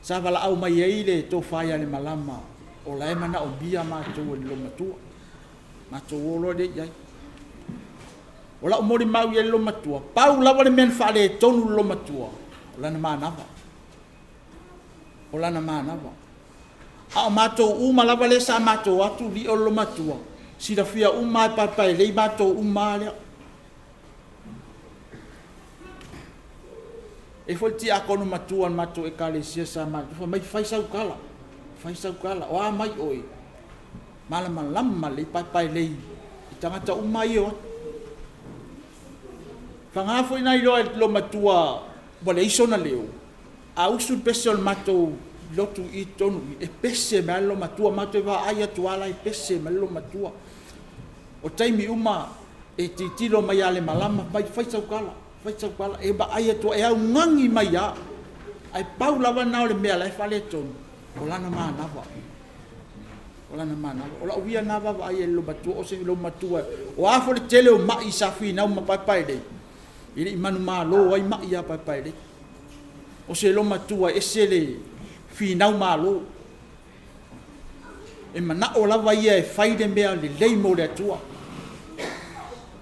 sa valaau mai ai le Tofa ia Lemalama o la e manaomia matou e le loomatua. Matou o loa lea i ai. O lau molimau i ai i le loomatua, pau lava le mea na faaletonu i le loomatua, o lana manava. O lana manava. A o matou uma lava lea sa matou o atu lio le loomatua, silafia uma lava e Paepaelei matou uma lava lea. E i ai foi le tiakono matua o le matou Ekalesia sa matou, fai mai, fai sau tala, fai sau tala, o a mai oe? Malamalama lelei Paepaelei i tagata uma lava ia e o atu. Vagana foi na iloa e le loomatua ua leai sona leo, a usu le pese o le matou lotu i totonu i i, e pese mai lava le loomatua, matou te vaai atu lava o la e pese mai le loomatua. O taimi uma e tilotilo mai ia Lemalama, fai mai, fai sau tala, fai sau tala. E vaai atu lava, e augani mai lava, ae pau lava lena o le mea o la e faaletonu, o lana manava, o lana manava. O lau ia lena vaavaai i ai i le loomatua, o se loomatua, o a foi le tele o mai sa finau ma Paepaelei, e le i manumalo ai mai ia Paepaelei. O se loomatua e ese le finau malo. E manao lava ia e fai le mea lelei mo le Atua.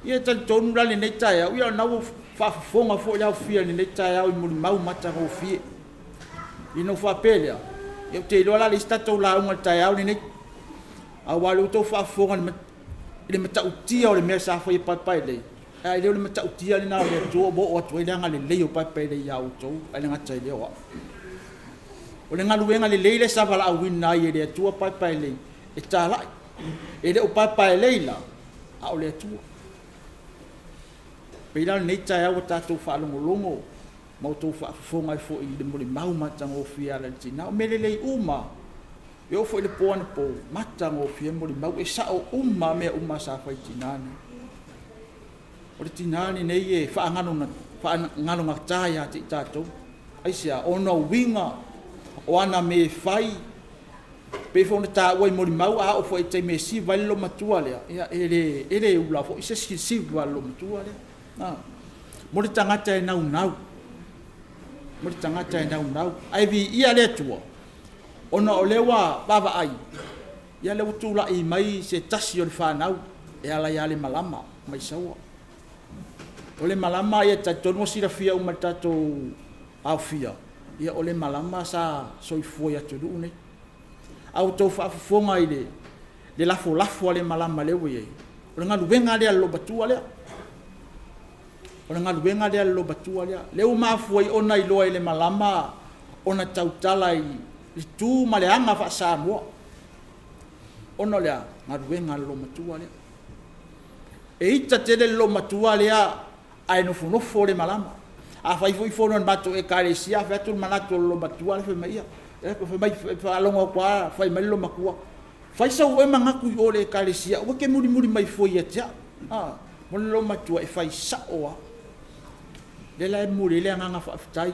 Ia e talitonu la i lenei taeao, ia o lena ua faafofoga foi le aofia i lenei taeao i molimau matagofie. Ia ona ou faapea lea, ia ou te iloa o le a leai se tatou lauga i le taeao lenei, aua o lea ua outou faafofoga i le matautia o le mea sa fai e Paepaelei, ae le o le matautia lena o le Atua ua oo atu ai le agalelei o Paepaelei ia outou, ae le gata i lea o au. O le galuega lelei lea sa valaauina ai e le Atua Paepaelei e talai. E le o Paepaelei la, a o le Atua. E pei la o lenei taeao ua tatou faalogologo ma outou faafofoga ai foi i le molimau matagofie e ala i le tina. O mea lelei uma lava, e oo foi i le po anapo, matagofie molimau, e sao uma lava mea uma sa fai e le tina lenei. O le tina lenei e faagalogata ia te i tatou. Aisea? Ona o uiga, o ana mea e fai, pei foi ona taua i molimau a oo foi i le taimi e siva ai le loomatua lea, ia e le ula foi se isi i le siva a le loomatua lea. Mo le tagata e naunau, mo le tagata e naunau. Ae viia le Atua ona o lea ua vaavaai, o lea ua tulai mai se tasi o le fanau e ala ia Lemalama mai Saua. O Lemalama e talitonu ua silafia uma e le tatou aofia, o Lemalama sa soifua i atunuu nei. A ua outou faafofoga i le lafolafo a Lemalama lea ua i ai, o le galuega lea a le loomatua lea. O le galuega lea a le loomatua lea. Lea ua mafua ai ona iloa e Lemalama ona tautala i le tu ma le aga faa-Samoa, ona o le a? O le galuega a le loomatua lea. E ita tele le loomatua lea ae nofonofo Lemalama. A fai foi fono a le matou Ekalesia ae fai atu le manatu o le loomatua ae fai mai, ia, e faalogo atu lava fai mai le loomatua, fai sou ea manatu i o i le Ekalesia aua e te mulimuli mai fua ia te au. O le loomatua e fai sao lava. O lea la e momoli ai le agaga faafetai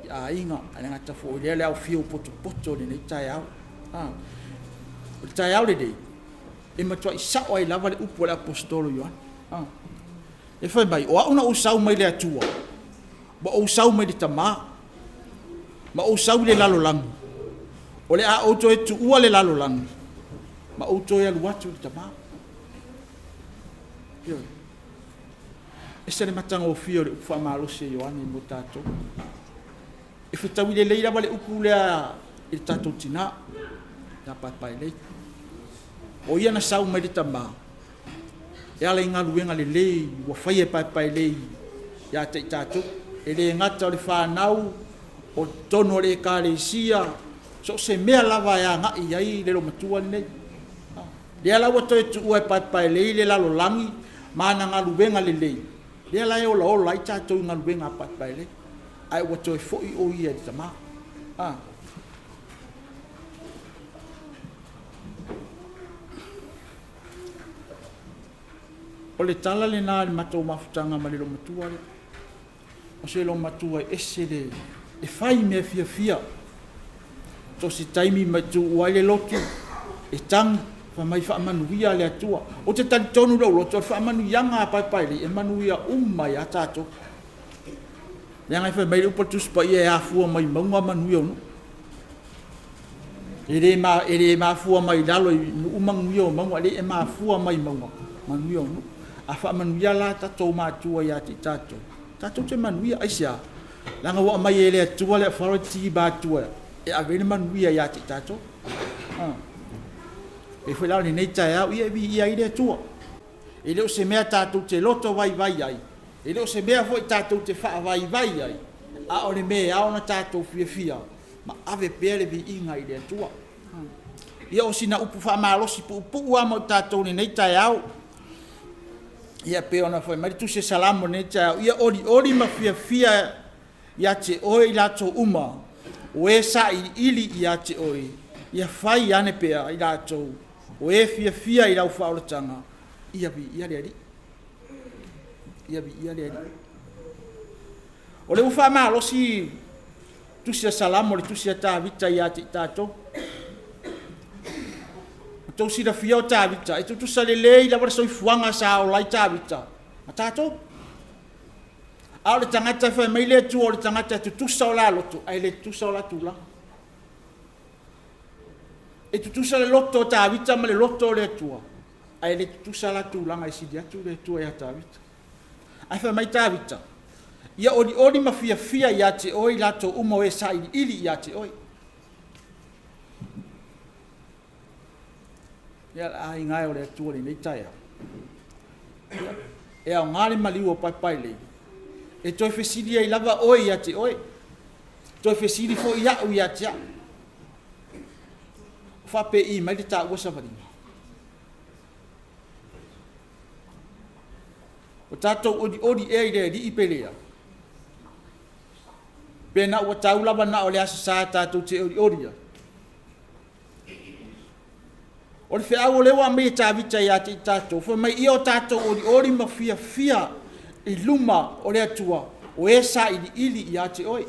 i aiga, ae le gata foi i lea o le aofia ua potopoto i lenei taeao. O le taeao lenei, e matuai sao ai lava le upu a le Aposetolo o Ioane, lea fai mai, o au na ou sau mai le Atua, ma ou sau mai le Tama, ma ou sau i le lalolagi, o le a ou toe tuua le lalolagi ma ou toe alu atu i le Tama. Ioe. E ese le matagofie o le upu faamalosi a Ioane mo tatou. E fetaui lelei lava le upu lea i le tatou tina ia Paepaelei. O ia na sau mai le Tama e ala i galuega lelei ua faia e Paepaelei ia te i tatou. E le gata o le fanau, o totonu o le Ekalesia, so o se mea lava e agai i ai le loomatua lenei. Lea la ua toe tuua e Paepaelei le lalolagi ma ana galuega lelei, lea la e olaola ai tatou i galuega a Paepaelei, ae ua toe foi o ia i le Tama. O le tala lena i le matou mafutaga ma le loomatua lea. O se loomatua e ese le… e fai mea fiafia. So o se taimi e tuua ai le lotu e tagi, fai mai faamanuia le Atua. Ou te talitonu i lou loto, o le faamanuiaga a Paepaelei e manuia uma ai lava tatou. Leaga fai mai le upu a le Tusi Paia, e afua mai mauga manuia o nuu. E le mafua mai lalo i nuu manuia o mauga, e leai e mafua mai mauga manuia o nuu. A faamanuia la tatou matua ia te i tatou, tatou te manuia. Aisea? Leaga ua aumai e le Atua le authority matua e ave ai le manuia ia te i tatou. E pei foi la o lenei taeao, ia e viia ai le Atua. E le o se mea tatou te loto vaivai ai, e le o se mea foi tatou te faavaivai ai, a o le mea e ao ona tatou fiafia ma ave pea le viiga i le Atua. Ia o sina upu faamalosi puupuu lava mo i tatou i lenei taeao, ia pei ona fai mai le Tusi a Salamo i lenei taeao, “Ia olioli ma fiafia ia te oe i latou uma o e sailiili ia te oe, ia fai ane pea i latou o e fiafia i lau faaolataga, ia viia le Alii.” Ia viia le Alii. O lea ua faamalosi Tusi a Salamo, le Tusi a Tavita ia te i tatou. Ua outou silafia o Tavita, e tutusa lelei lava le soifuaga sa ola ai Tavita ma tatou. A o le tagata fai mai le Atua o le tagata e tutusa o la loto ae le tutusa o la tulaga. E tutusa le loto o Tavita ma le loto o le Atua, ae le tutusa la tulaga e sili atu le Atua ia Tavita. Ae fai mai Tavita, Ia olioli ma fiafia ia te oe i latou uma o e sailiili ia te oe. Ia, le aiga e o le Atua i lenei taeao, ia, e aoga le maliu o Paepaelei e toe fesili ai lava oe ia te oe, toe fesili foi au ia te au, o faapei mai le taua savaliga? O tatou olioli ea i le Alii pe leai? Pe na ua tau lava na o le Aso Sa tatou te olioli ai? O le feau o lea ua aumai e Tavita ia te i tatou, fai mai ia o tatou olioli ma fiafia i luma o le Atua o e sailiili ia te oe. E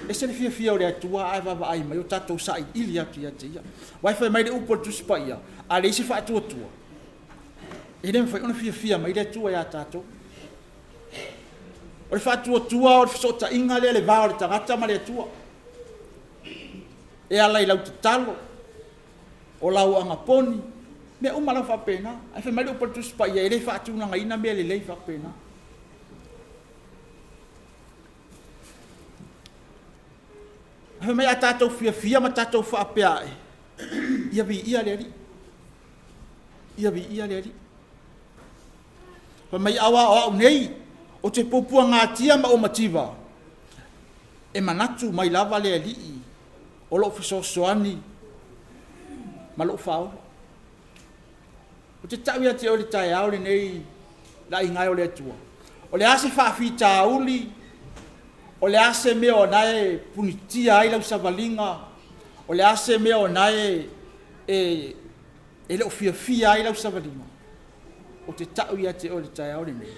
ese le fiafia o le Atua ae vaavaai mai o tatou sailiili atu ia te Ia. Aua fai mai le upu a le Tusi Paia, a leai se faatuatua, e le mafai ona fiafia mai le Atua ia tatou. O le faatuatua o le fesootaiga lea i le va o le tagata ma le Atua, e ala i lau tatalo, o lau agaponi, mea uma lava faapena. Ae fai mai le upu a le Tusi Paia, e le faatulagaina mea lelei faapena. Ae fai mai a tatou fiafia ma tatou faapea ae, ia viia le Alii, ia viia le Alii. Fai mai aua o au nei, ou te puapuagatia ma ou mativa, e manatu mai lava le Alii o lou fesoasoani ma lou faola. Ou te tau ia te oe i le taeao lenei le aiga e o le Atua, o le a se faafitauli, o le a se mea o lena e punitia ai lau savaliga, o le a se mea o lena e le o fiafia ai lau savaliga, ou te tau ia te oe i le taeao lenei,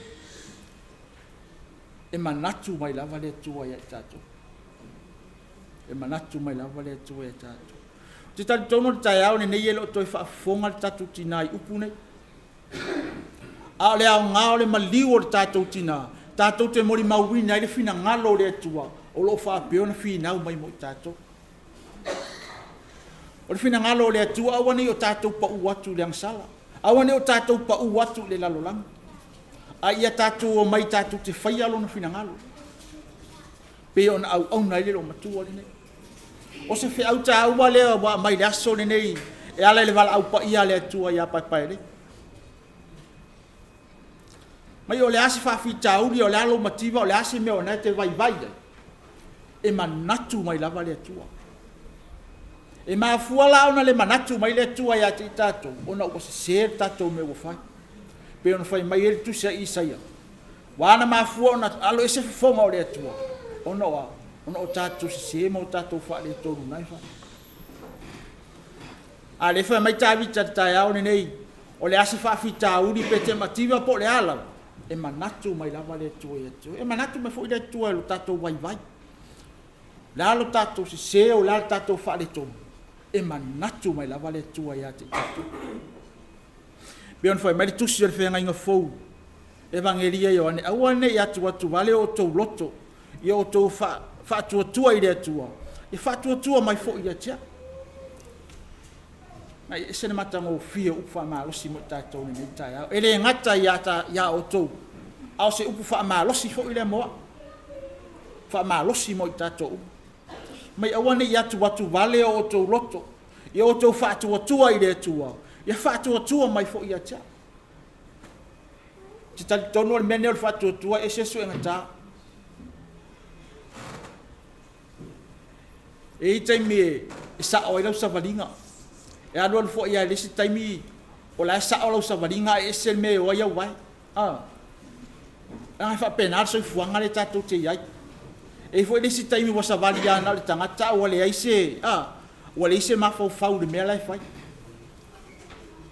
e manatu mai lava le Atua ia i tatou. E manatu mai lava le Atua ia i tatou. Ou te talitonu o le taeao lenei e le o toe faafofoga le tatou tina i upu nei. A o le aoga o le maliu o le tatou tina, tatou te molimauina ai le finagalo o le Atua o lo o faapea ona finau mai mo i tatou. O le finagalo o le Atua, aua ne i o tatou pau atu i le agasala, aua ne i o tatou pau atu i le lalolagi, a ia tatou omai tatou te faia Lona finagalo, pei ona auauna ai le loomatua lenei. O se feau taua lea ua aumai i le aso lenei e ala i le valaau paia a le Atua ia Paepaelei. Mai o le a se faafitauli, o le a lou mativa, o le a se mea o lena e te vaivai ai, e manatu mai lava le Atua. E mafua la ona le manatu mai le Atua ia te i tatou, ona ua sese le tatou mea ua fai. E pei ona fai mai ai le tusi a Isaia, ua ala ona mafua ona aloese fofoga o le Atua, ona o a? Ona o tatou sese ma o tatou faaletonu na e fai. A o lea e fai mai Tavita i le taeao lenei, o le a se faafitauli pe te mativa po o le a lava, e manatu mai lava le Atua ia te oe. E manatu mai foi le Atua i lo tatou vaivai. O le a lo tatou sese, o le a le tatou faaletonu, e manatu mai lava le Atua ia te i tatou. E pei ona fai mai le tusi o le Feagaiga Fou, Evagelia a Ioane, aua ne i atuatuvale o outou loto, ia outou faatuatua i le Atua, ia faatuatua mai foi ia te au. E ese le matagofie o upu faamalosi mo i tatou i lenei taeao. E le gata ia outou, a o se upu faamalosi foi lea mo au, faamalosi mo i tatou uma. Ma ia aua ne i atuatuvale o outou loto, ia outou faatuatua i le Atua, ia faatuatua mai foi ia te au. Ou te talitonu o le mea lenei o le faatuatua e ese le suegata. E i ai taimi e sao ai lau savaliga, e alu alu foi lava i le isi taimi o la e sao lau savaliga ae ese le mea e o ai au vae. Leaga e faapena le soifuaga lea tatou te i ai. E i ai foi le isi taimi ua savali lava na o le tagata a ua leai se mafaufau i le mea la e fai.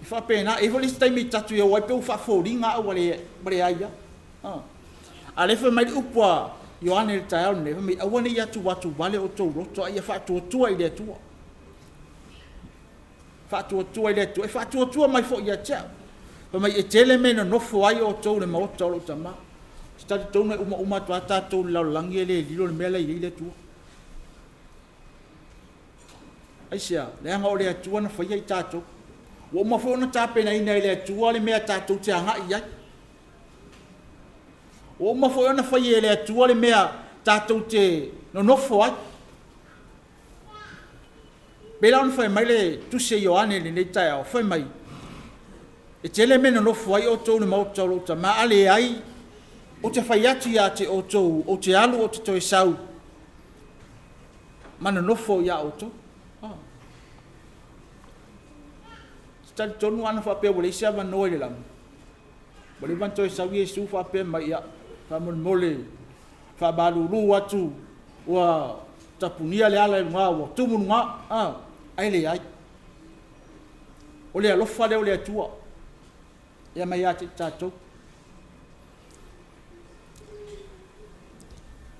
E faapena. E i ai foi le isi taimi ta te o ai pei ua faafoliga au ua leai lava. A o lea e fai mai le upu a Ioane i le taeao lenei, fai mai, aua ne i atuatuvale outou loto, a ia faatuatua i le Atua. Faatuatua i le Atua e faatuatua mai foi ia te au. Fai mai e tele mea e nonofo ai outou i le maota o lou Tama. Ou te talitonu e uma uma atu lava tatou i le lalolagi e le lilo le mea la e i ai le Atua. Aisea? Leaga o le Atua na faia i tatou. Ua uma foi ona tapenaina e le Atua le mea tatou te agai i ai. Ua uma foi ona faia e le Atua le mea tatou te nonofo ai. E pei la ona fai mai le tusi a Ioane i lenei taeao, fai mai, e tele mea e nonofo ai outou i le maota o lou Tama, a leai, ou te fai atu ia te outou, ou te alu ou te toe sau ma nonofo ia outou. Ou te talitonu ana faapea ua leai se avanoa i le lagi, ua leva ona toe sau Iesu faapea mai, ia, faamolemole, faamalulu atu ua tapunia le ala i luga ua tumu i luga, a, ae leai. O le alofa lea o le Atua e aumai ia te i tatou.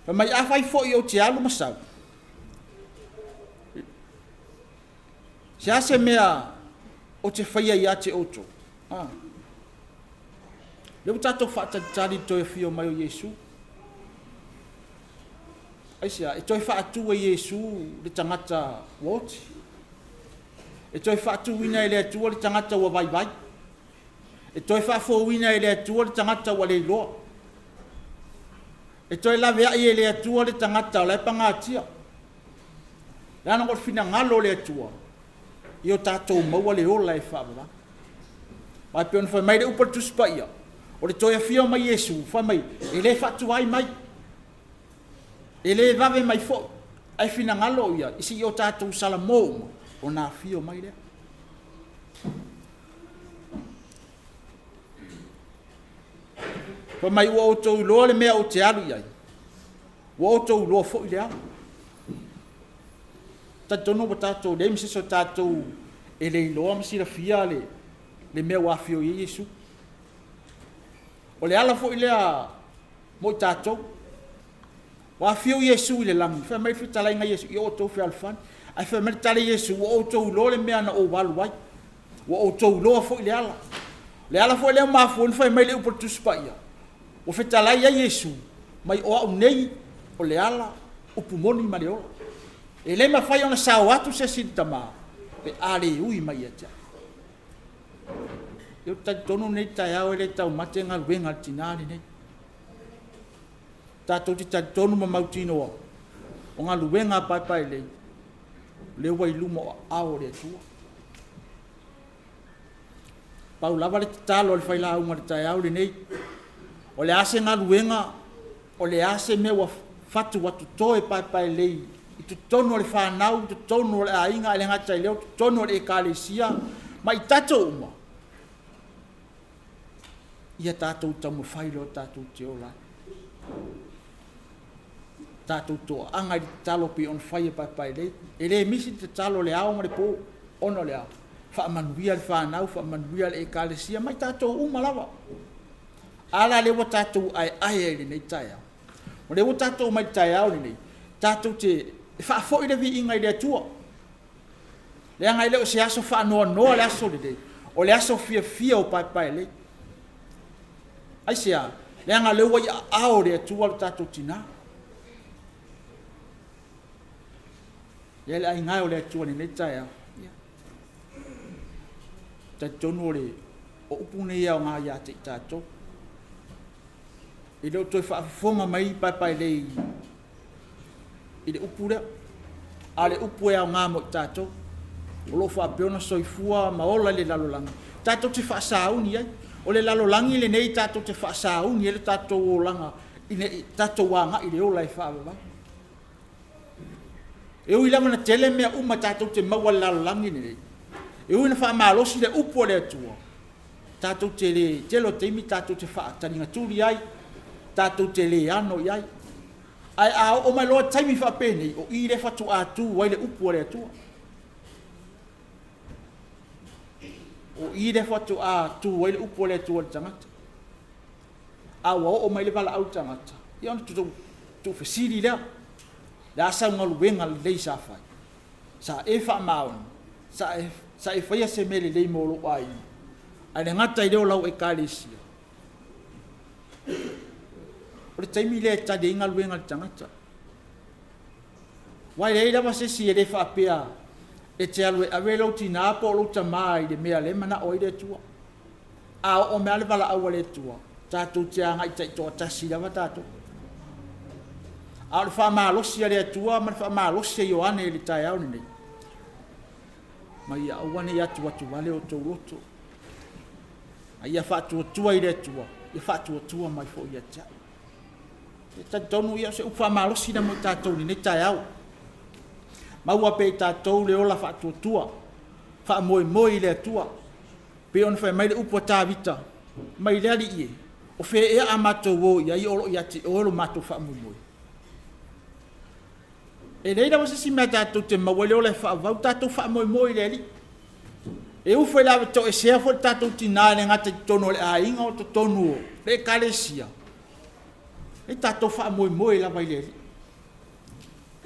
Fai mai, afai foi ou te alu ma sau, se a se mea ou te faia ia te outou? A. Lea ua tatou faatalitali i le toe afio mai o Iesu. Aisea? E toe faatu e Iesu le tagata ua oti. E toe faatuina e le Atua le tagata ua vaivai. E toe faafouina e le Atua le tagata ua leiloa. E toe laveai e le Atua le tagata o la e pagatia. Leaga o le finagalo o le Atua, ia o tatou maua le ola e faavavau. Aua e pei ona fai mai le upu a le Tusi Paia, o le toe afio mai o Iesu, fai mai, e le faatuai mai, e le vave mai foi, ae finagalo Ia, se i o tatou salamo uma ona afio mai lea. Fai mai, ua outou iloa le mea ou te alu i ai, ua outou iloa foi le ala. E talitonu ua tatou leai ma se isi o tatou e le iloa ma silafia le mea ua afio i ai Iesu. O le ala foi lea mo i tatou. Ua afio Iesu i le lagi, fai mai le fetalaiga a Iesu, ia outou fealofani. Ae fai mai le tala a Iesu, ua outou iloa le mea na ou alu ai, ua outou iloa foi le ala. O le ala foi lea ua mafua ai ona fai mai le upu a le Tusi Paia, ua fetalai ai Iesu, fai mai o au nei o le ala, upu moni ma le ola. E le mafai ona sao atu se isi i le Tama pe a le ui mai ia te au. Ou te talitonu lenei taeao e le taumate le galuega a le tina lenei. Tatou te talitonu ma mautinoa, o galuega a Paepaelei, o lea ua i luma o aao o le Atua. Pau lava le tatalo a le failauga i le taeao lenei, o le a se galuega, o le a se mea ua fatu ua totoe Paepaelei i totonu o le fanau, i totonu o le aiga, ae le gata i lea o totonu o le Ekalesia ma i tatou uma, ia tatou taumafai loa tatou te ola ai. Tatou toaaga i le tatalo pei ona fai e Paepaelei. E le misi le tatalo i le ao ma le po, ona o le a? Faamanuia le fanau, faamanuia le Ekalesia ma i tatou uma lava. A la lea ua tatou aeae ai i lenei taeao? O lea ua tatou omai i le taeao lenei tatou te faafoi le viiga i le Atua, leaga e le o se aso faanoanoa le aso lenei, o le aso fiafia o Paepaelei. Aisea? Leaga o lea ua i aao o le Atua lo tatou tina. Ia le aiga e o le Atua i lenei taeao, ia, e talitonu o upu nei e aoga ia te i tatou. E le o toe faafofoga mai Paepaelei i le upu lea, a o le upu e aoga mo i tatou o lo o faapea ona soifua ma ola i le lalolagi, tatou te faasauni ai. O le lalolagi lenei tatou te faasauni ai le tatou olaga ina ia tatou agai i le ola e faavavau. E ui lava ina tele mea uma tatou te maua i le lalolagi lenei, e ui ina faamalosi le upu a le Atua, tatou te le tele o taimi tatou te faataligatuli ai, tatou te le ano i ai. Ae a oo mai loa taimi faapenei, o i lea faatoa tu ai le upu a le Atua. O i lea faatoa tu ai le upu a le Atua i le tagata. A ua oo mai le valaau i le tagata, ia ona tuufesili lea, le a sau galuega lelei sa fai? Sa e faamaoni? Sa e faia se mea lelei mo lou aiga, ae le gata i lea o lau Ekalesia? O le taimi lea e tali ai galuega a le tagata. Aua e leai lava se isi e le faapea, E te alu e ave lou tinā po o lou tamā i le mea lea e manao ai le Atua. A oo mai lava le valaau a le Atua, tatou te agai taitoatasi lava tatou. A o le faamalosi a le Atua ma le faamalosi a Ioane i le taeao lenei, ma ia aua ne i atuatuvale o outou loto, a ia faatuatua i le Atua, ia faatuatua mai foi ia te au. E talitonu o se upu faamalosi lea mo i tatou i lenei taeao. Maua pea e i tatou le ola faatuatua, faamoemoe i le Atua. E pei ona fai mai le upu a Tavita, fai mai le Alii e, o fea ea a matou o i ai o lo o ia te Oe lo matou faamoemoe? E leai lava se isi mea tatou te maua ai le ola e faavavau, tatou faamoemoe i le Alii. E ui foi o le a toesea foi le tatou tina e le gata i totonu o le aiga a o totonu o le Ekalesia, tatou faamoemoe lava i le Alii.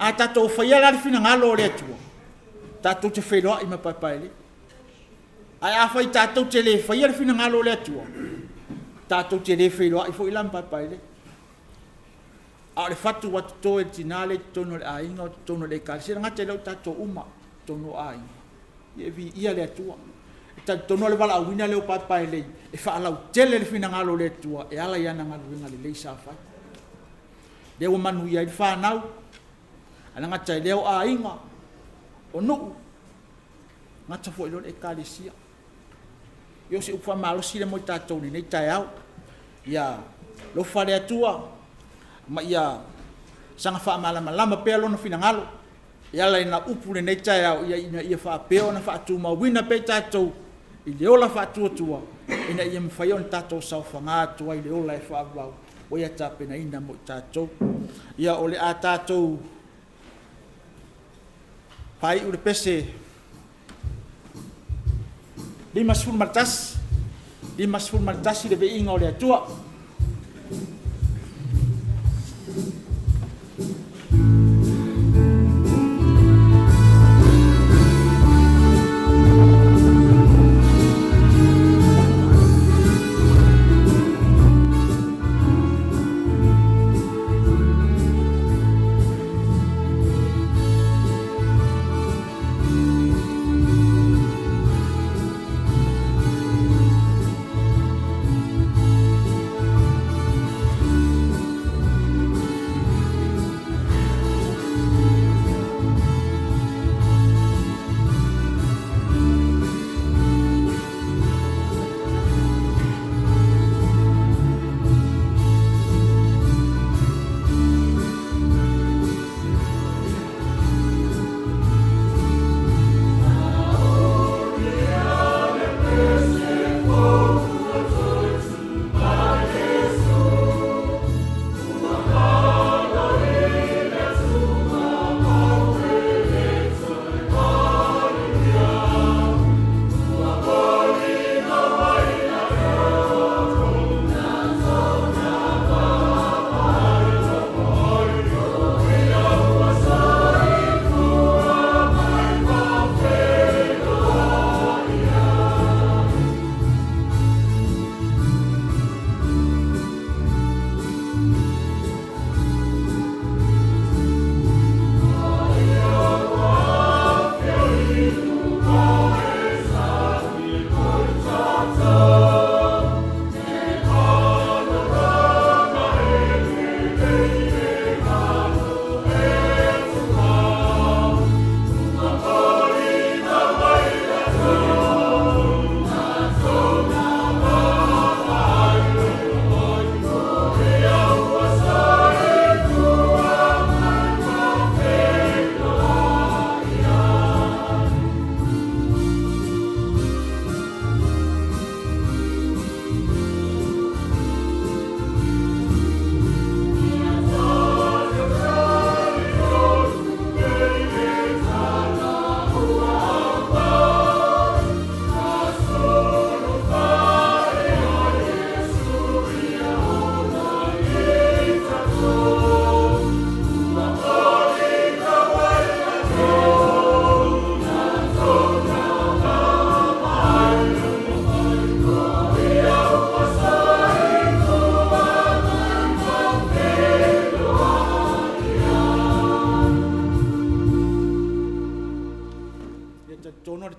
A tatou faia la le finagalo o le Atua, tatou te feiloai ma Paepaelei. Ae afai tatou te le faia le finagalo o le Atua, tatou te le feiloai foi la ma Paepaelei. A o le fatu ua toto e le tina lea i totonu o le aiga, o totonu o le Ekalesia, e le gata i lea o tatou uma i totonu o aiga, ia viia le Atua. E talitonu o le valaauina lea o Paepaelei e faalautele le finagalo o le Atua e ala i ana galuega lelei sa fai, lea ua manuia ai le fanau, ae le gata i lea o aiga, o nuu, e le gata foi i lea o le Ekalesia. Ia o se upu faamalosi lea mo i tatou i lenei taeao. Ia alofa le Atua ma ia saga faamalamalama pea Lona finagalo e ala i ana upu i lenei taeao, ina ia faapea ona faatumauina pea i tatou i le ola faatuatua ina ia mafai ona tatou saofaga atu ai i le ola e faavavau ua Ia tapenaina mo i tatou. Ia, o le a tatou faaiu le pese 51, 51 le Viiga o le Atua.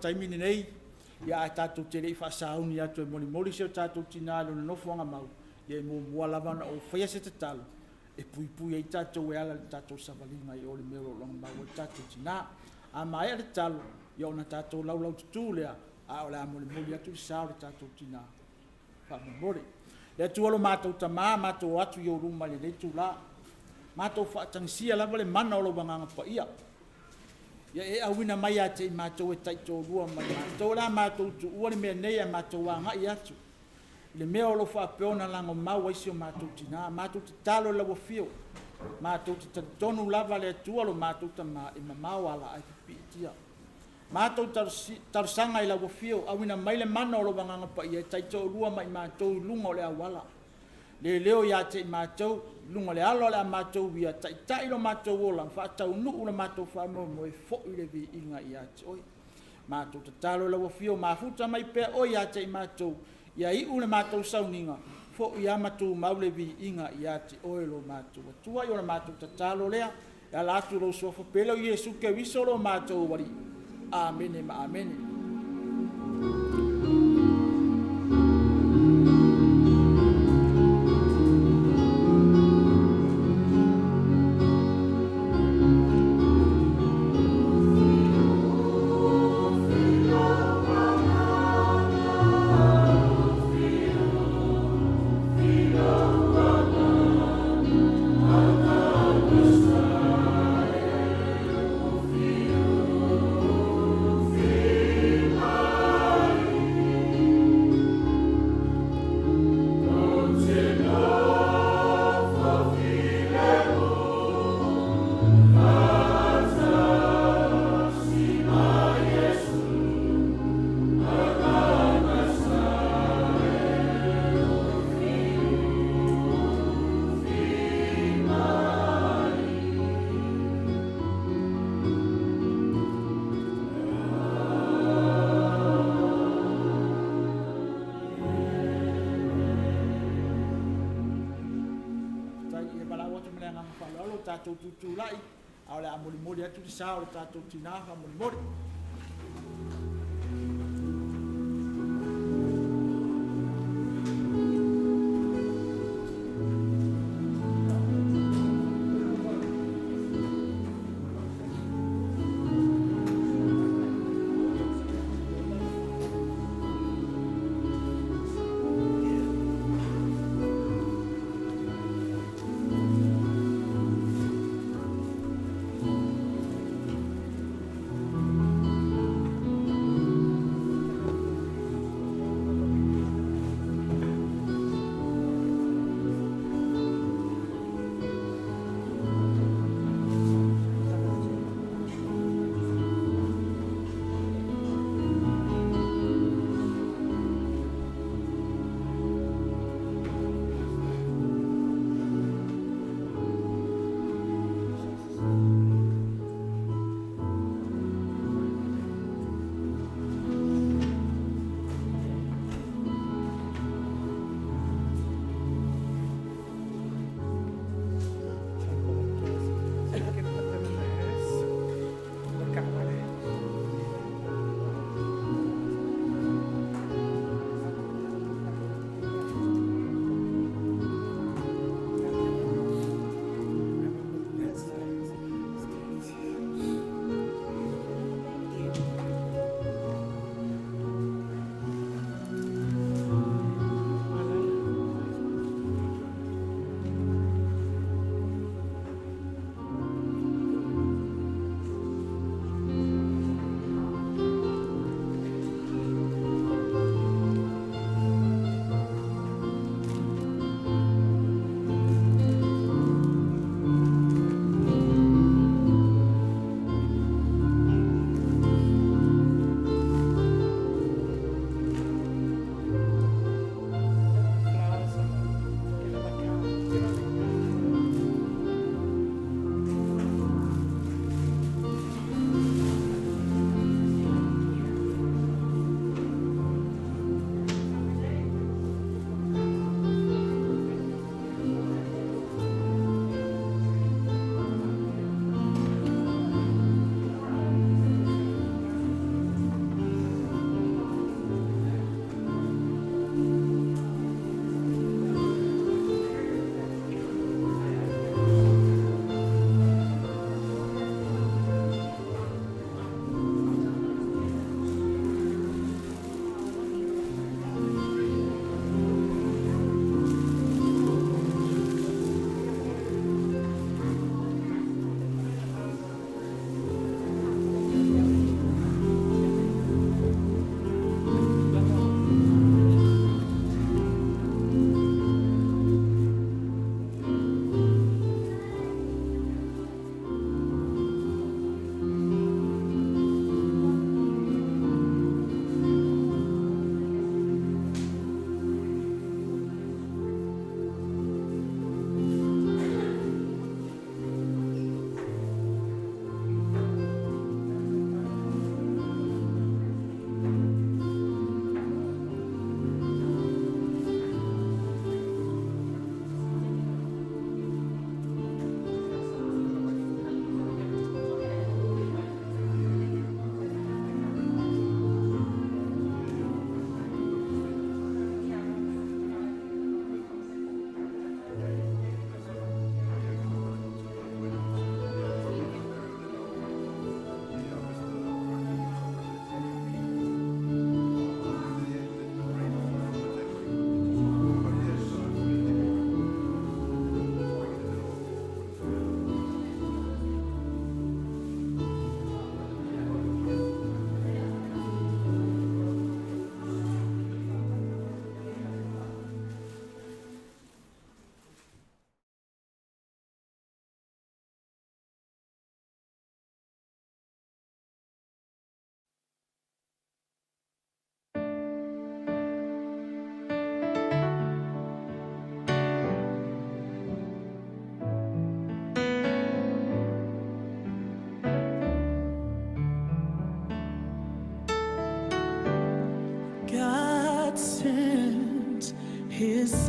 taimi lenei, ia ae tatou te le i faasauni atu e molimoli si o tatou tina i lona nofoaga mau, ia e muamua lava ona ou faia se tatalo e puipui ai tatou e ala i le tatou savaliga i o i le mea o lo o logo ai le tatou tina. A maea le tatalo, ia ona tatou laulaututu lea, ae o le a molimoli atu le sa o le tatou tina faamolemole. Le Atua lo matou Tama, matou o atu i ou luma i lenei itula, matou faatagisia lava le mana o lou Agaga Paia, ia e auina mai ia te i matou e taitoalua ma i matou. O le a matou tuua le mea nei ae matou agai atu i le mea o lo o faapea ona lagomau ai si o matou tina. Matou tatalo i lau Afio, matou te talitonu lava le Atua lo matou Tama, e mamao ala ae pipiitia. Matou talosaga i lau Afio, auina mai le mana o lou Agaga Paia e taitoalua ma i matou i luga o le auala, leleo ia te i matou i luga o le ala o le a matou uia, taitai lo matou ola ma faataunuu le matou faamoemoe, foi le viiga ia te Oe. Matou tatalo i lau Afio, mafuta mai pea Oe ia te i matou, ia iu le matou sauniga, foi lava ma tumau le viiga ia te Oe lo matou Atua. Ia o le matou tatalo lea e ala atu i lou Suafa pele o Iesu Keriso lo matou Alii. Amene ma amene. Faafetai. Ia e valaau atu ma le agaga faaaloalo, tatou tutulai, a o le a molimoli atu le sa o le tatou tina faamolemole.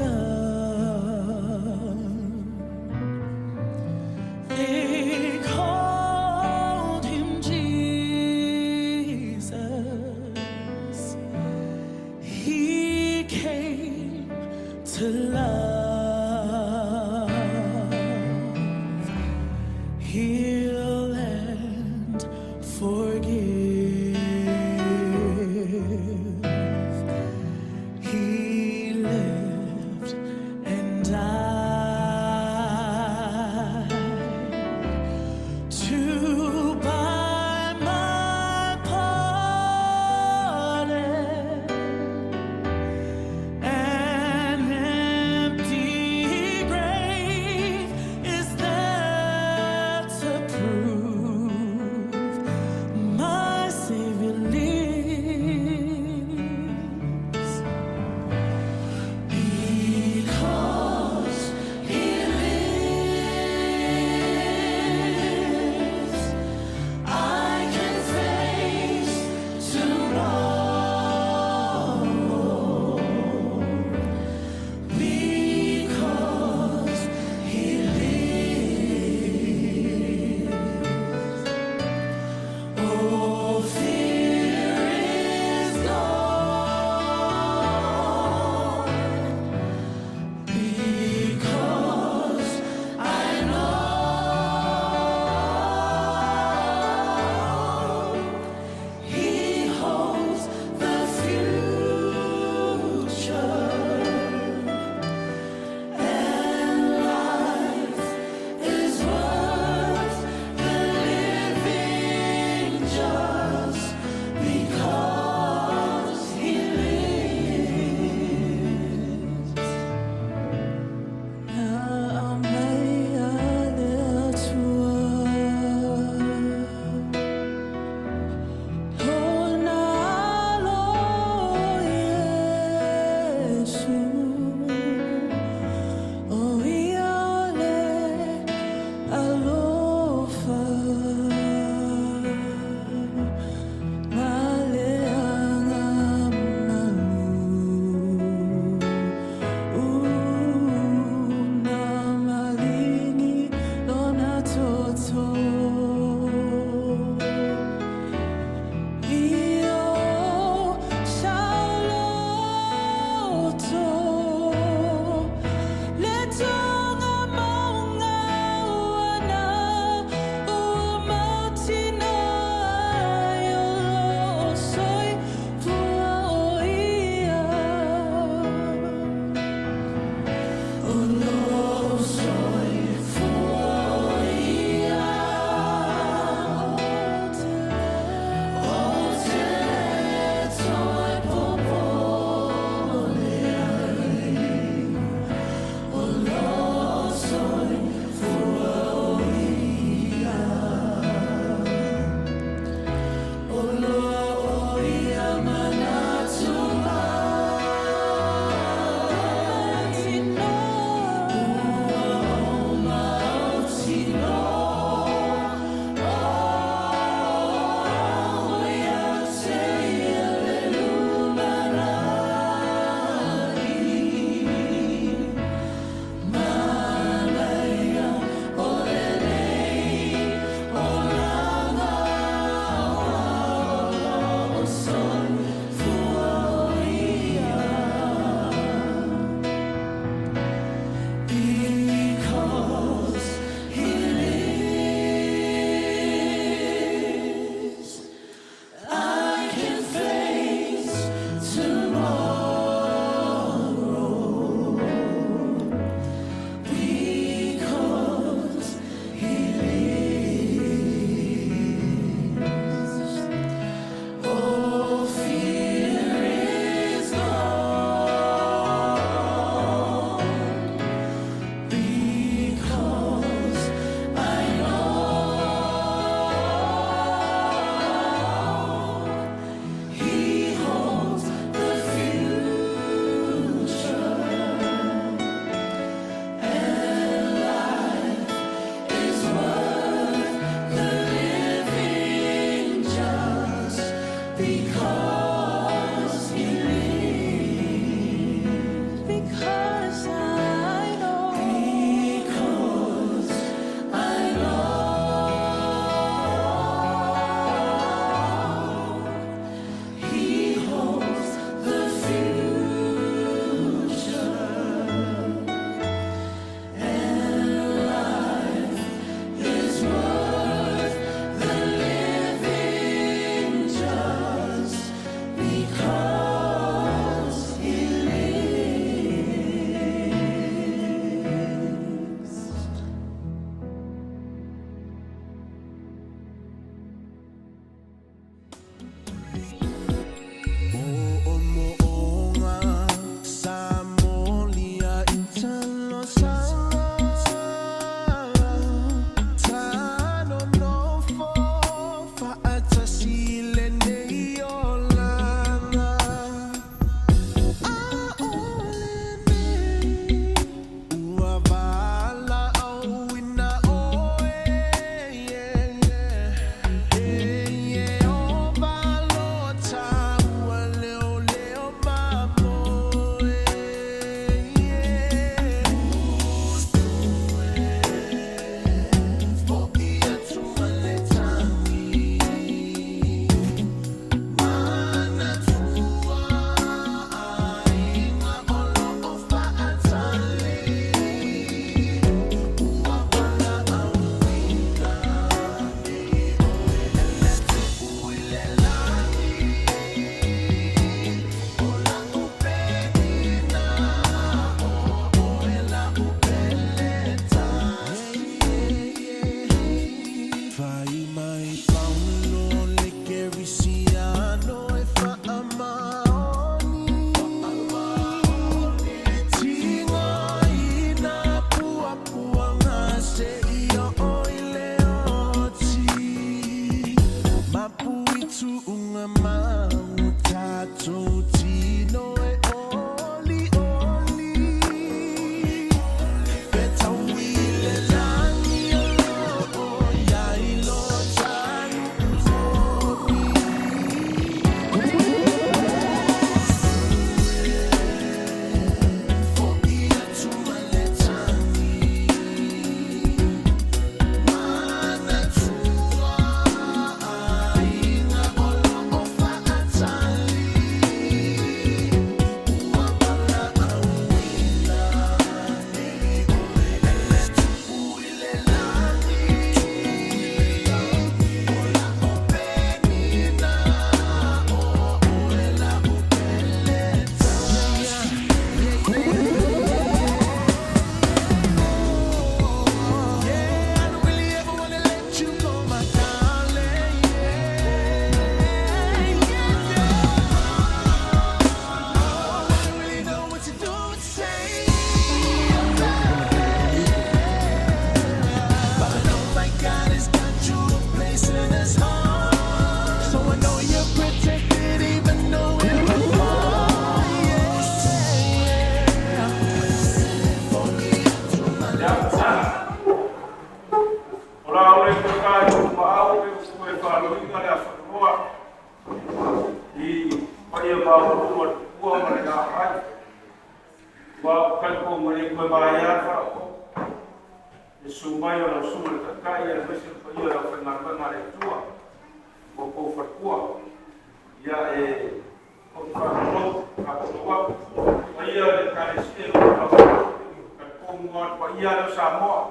Son. They called him Jesus. He came to love, heal, and forgive. He lived. O la o le toka i o maau e u e whaloina le awhanoa i paia maua ua ma le ngā ai. Ua kai ko ngare koe mai a wha o. E su mai o lau sunga le tatai a mese le paia lau whaingaluega le tua. Ua kou whatua. Ia e o te whanau ka kotoa. Paia le kalesia o lau ka ko mua paia le Samoa.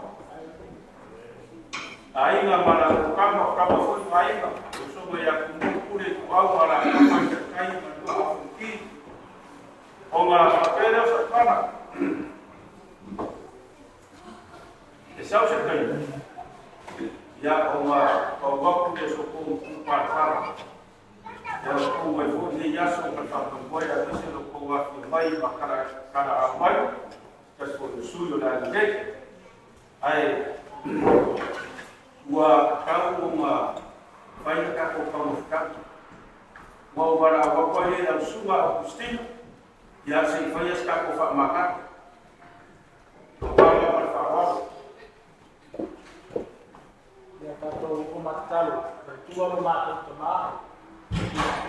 Aiga ma la kama kama foi aiga. O so ia ku pule ku au ma la kama kai ma lua afuki. O ngā whapere o Satana. E sau se kai. Ia o ngā o wapu le so ko ku pātara. Ia o kou mai foi nei aso ka whakamoe a mese lo kou afi mai ma kara kara a mai. Kasi foi o sui o la nei. Ai ua kau o ngā whaina kako kau mawhitaki. Ua o wara a wapa e au sunga o Kustina. Ia se i whaia se kako wha. O wala ma le whaawalo. Ia tātou o matatalo, le tua lo mātou tamā,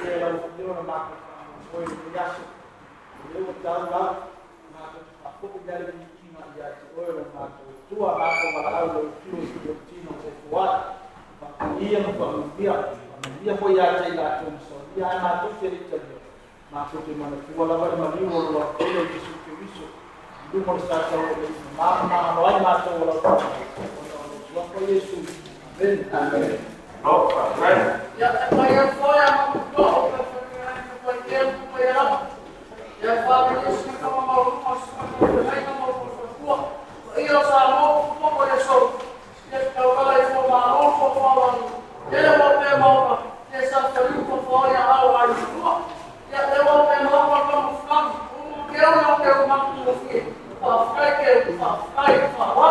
ia lau whio na mātou whaamoi le aso. O le ua tau lau, mātou te whakopi ngare ki kinga ia te oe lo mātou. Tua mātou wala au lo tio i o tino te fuai. Whakaia ma whakamia, whakamia foi ia te ila te maso. Ia ai mātou te rita leo. Mātou te mana tua lava le maliu o loa o Jesu Keriso. Luma le sa tau o le mana mana no ai mātou o lau tau. Ona o le tua ko Yesu. Amen. Amen. No, whakapai. Ia e mai e foi a mamuto o pe whai te ku e rama. Ia wha me Yesu ka mau ma su ka ai ka mau ko Ia sa mo ko ko le so. Ia ka wala i fo ma o fo fo wa. Ia le mo pe mo ka. Ia sa fa yu ko fo ia au ai ku. Ia le mo pe mo ka ka mo fa. Ke o no ke o ma ku fi. Fa fa ke fa fa fa wa.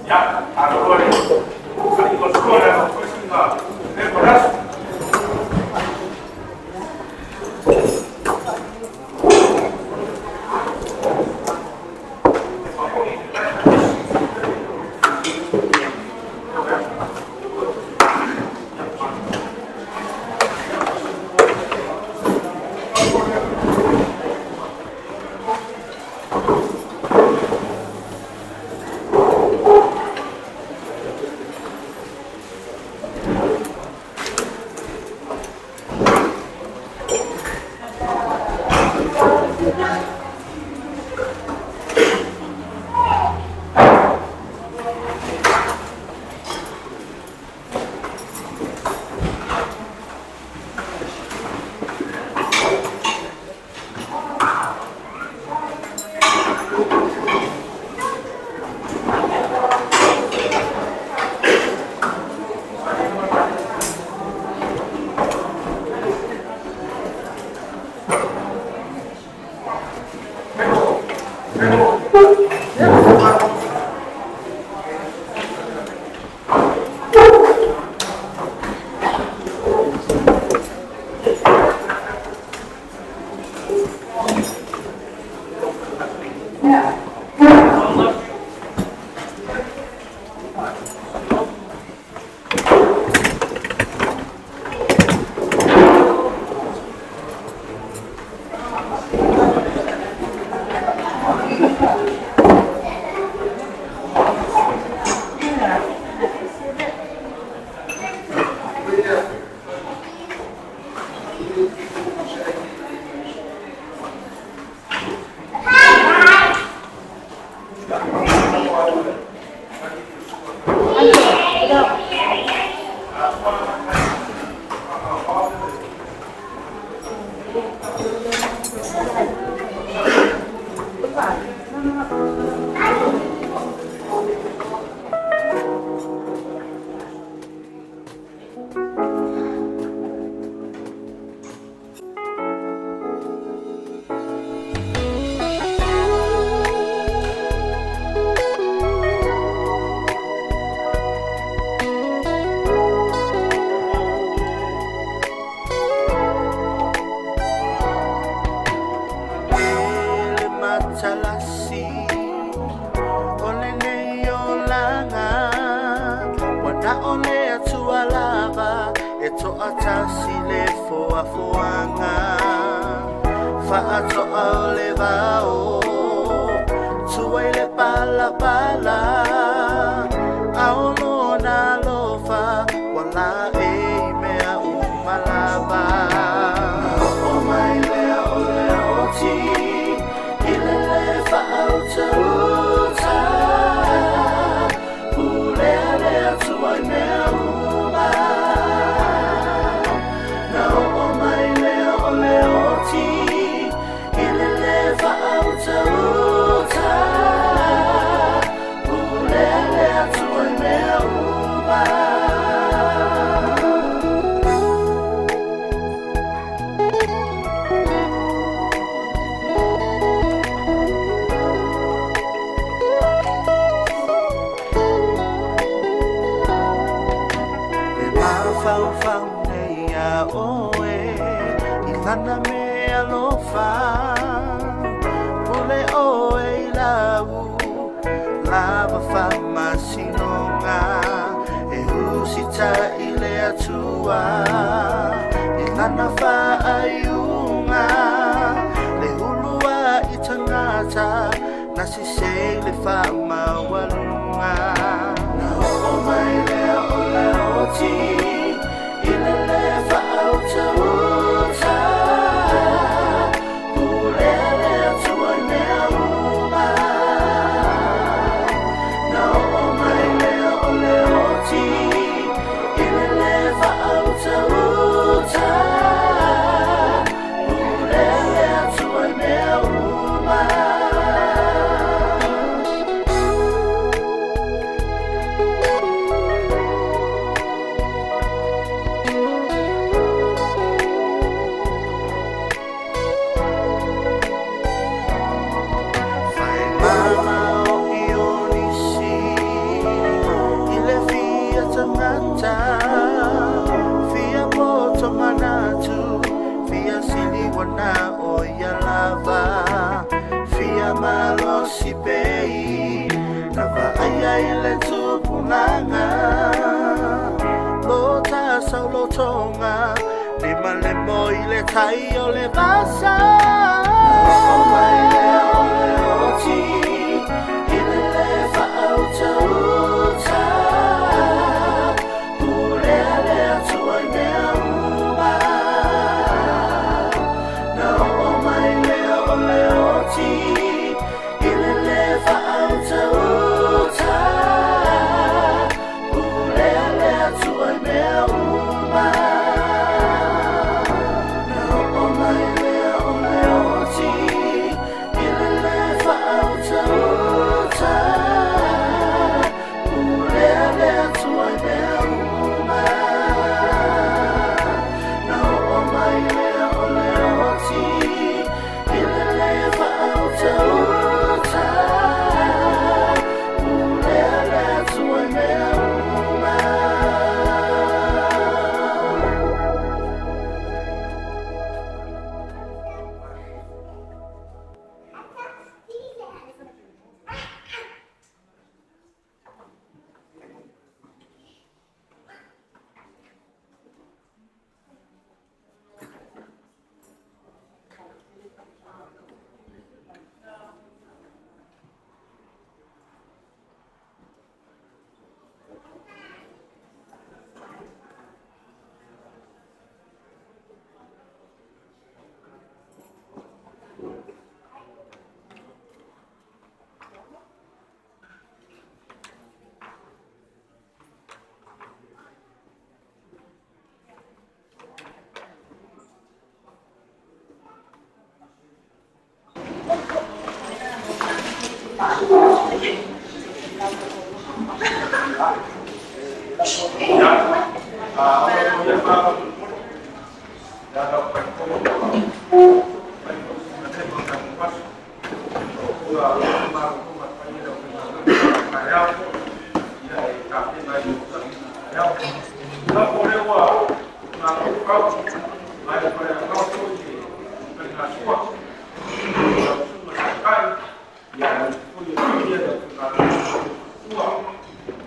Ia, alo le. Ai ko sua le ko singa. E ko rasu. E toatasi le foafoaga Faatoa o le vao Tuai le palapala Ao lona alofa Ua laei mea uma lava Na oo mai lea o le oti I le lē faautauta Pulea le Atua i mea uma Na oo mai lea o le oti I le lē faautauta Pulea le Atua i mea uma. E mafaufau nei iā oe I lana meaalofa Pule oe i lau lava faamasinoga E usitaʻi le Atua I lana faaiuga Le uluai tagata Na sese i le faamaualuga Na oo mai lea o le oti I le lē faautauta Pulea le Atua i mea uma Na oo mai lea o le oti I le lē faautauta Pulea le Atua i mea uma. Fai mama o Ionisi I le fia tagata Fia poto manatu Fia sili ua na o ia lava Fia malosi pei Na vaaia i le tupulaga Lo ta saulotoga Limalemo i le tai o le vasa Na oo mai lea o le oti I le lē faautauta Pulea le Atua i mea uma Na oo mai lea o le oti I le lē faautauta Pulea le Atua i mea uma Na oo mai lea o le oti I le lē faautauta Pulea le Atua i mea uma Na oo mai lea o le oti I le lē faautauta Pulea le Atua i mea uma.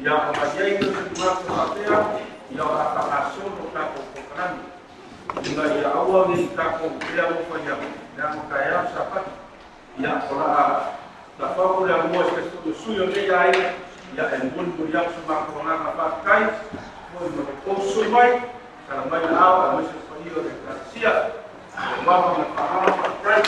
Ia, o mai ai le matou faapea, ia o le a faagasolo tatou. Ina ia aua ne i tatou fealofai leaga o taeao Sapati. Ia, o le a tafau le avanoa i se tasi foi o sui o lenei aiga, ia, e molimoli atu so matou agaga faafetai foi ma le tou sui mai, tala mai le ao aemaise le paia o le Ekalesia. Le ava ma le faaaloalo, faafetai.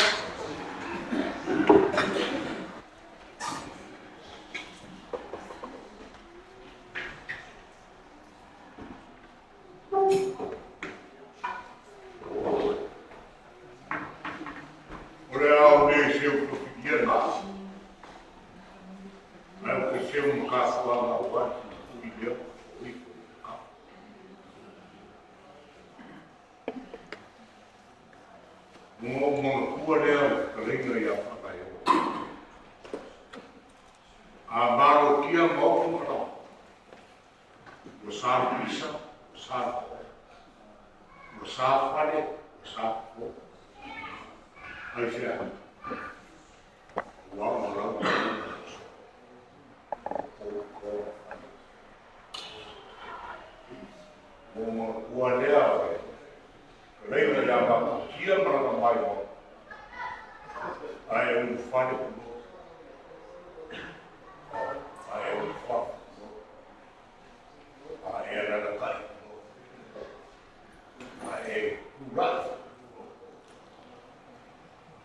O le ao nei seu tofigia na. Ae o ke seu ma kafuaga o ai na ui lea o ifo i ka. Mo o manatua lea o le fetalaiga ia Faalaeoa. A malotia ma ofu ma lau. Ua sa le pisa, ua sa le po'e. Ua sa fale, ua sa fofo. Aisea? Ua ma lau ma Ua manatua lea o le fetalaiga ia Matutia ma lana maimoa. Ae ulufale pulotu. Ae ulufale pulotu. Ae alalatai pulotu. Ae tulai pulotu.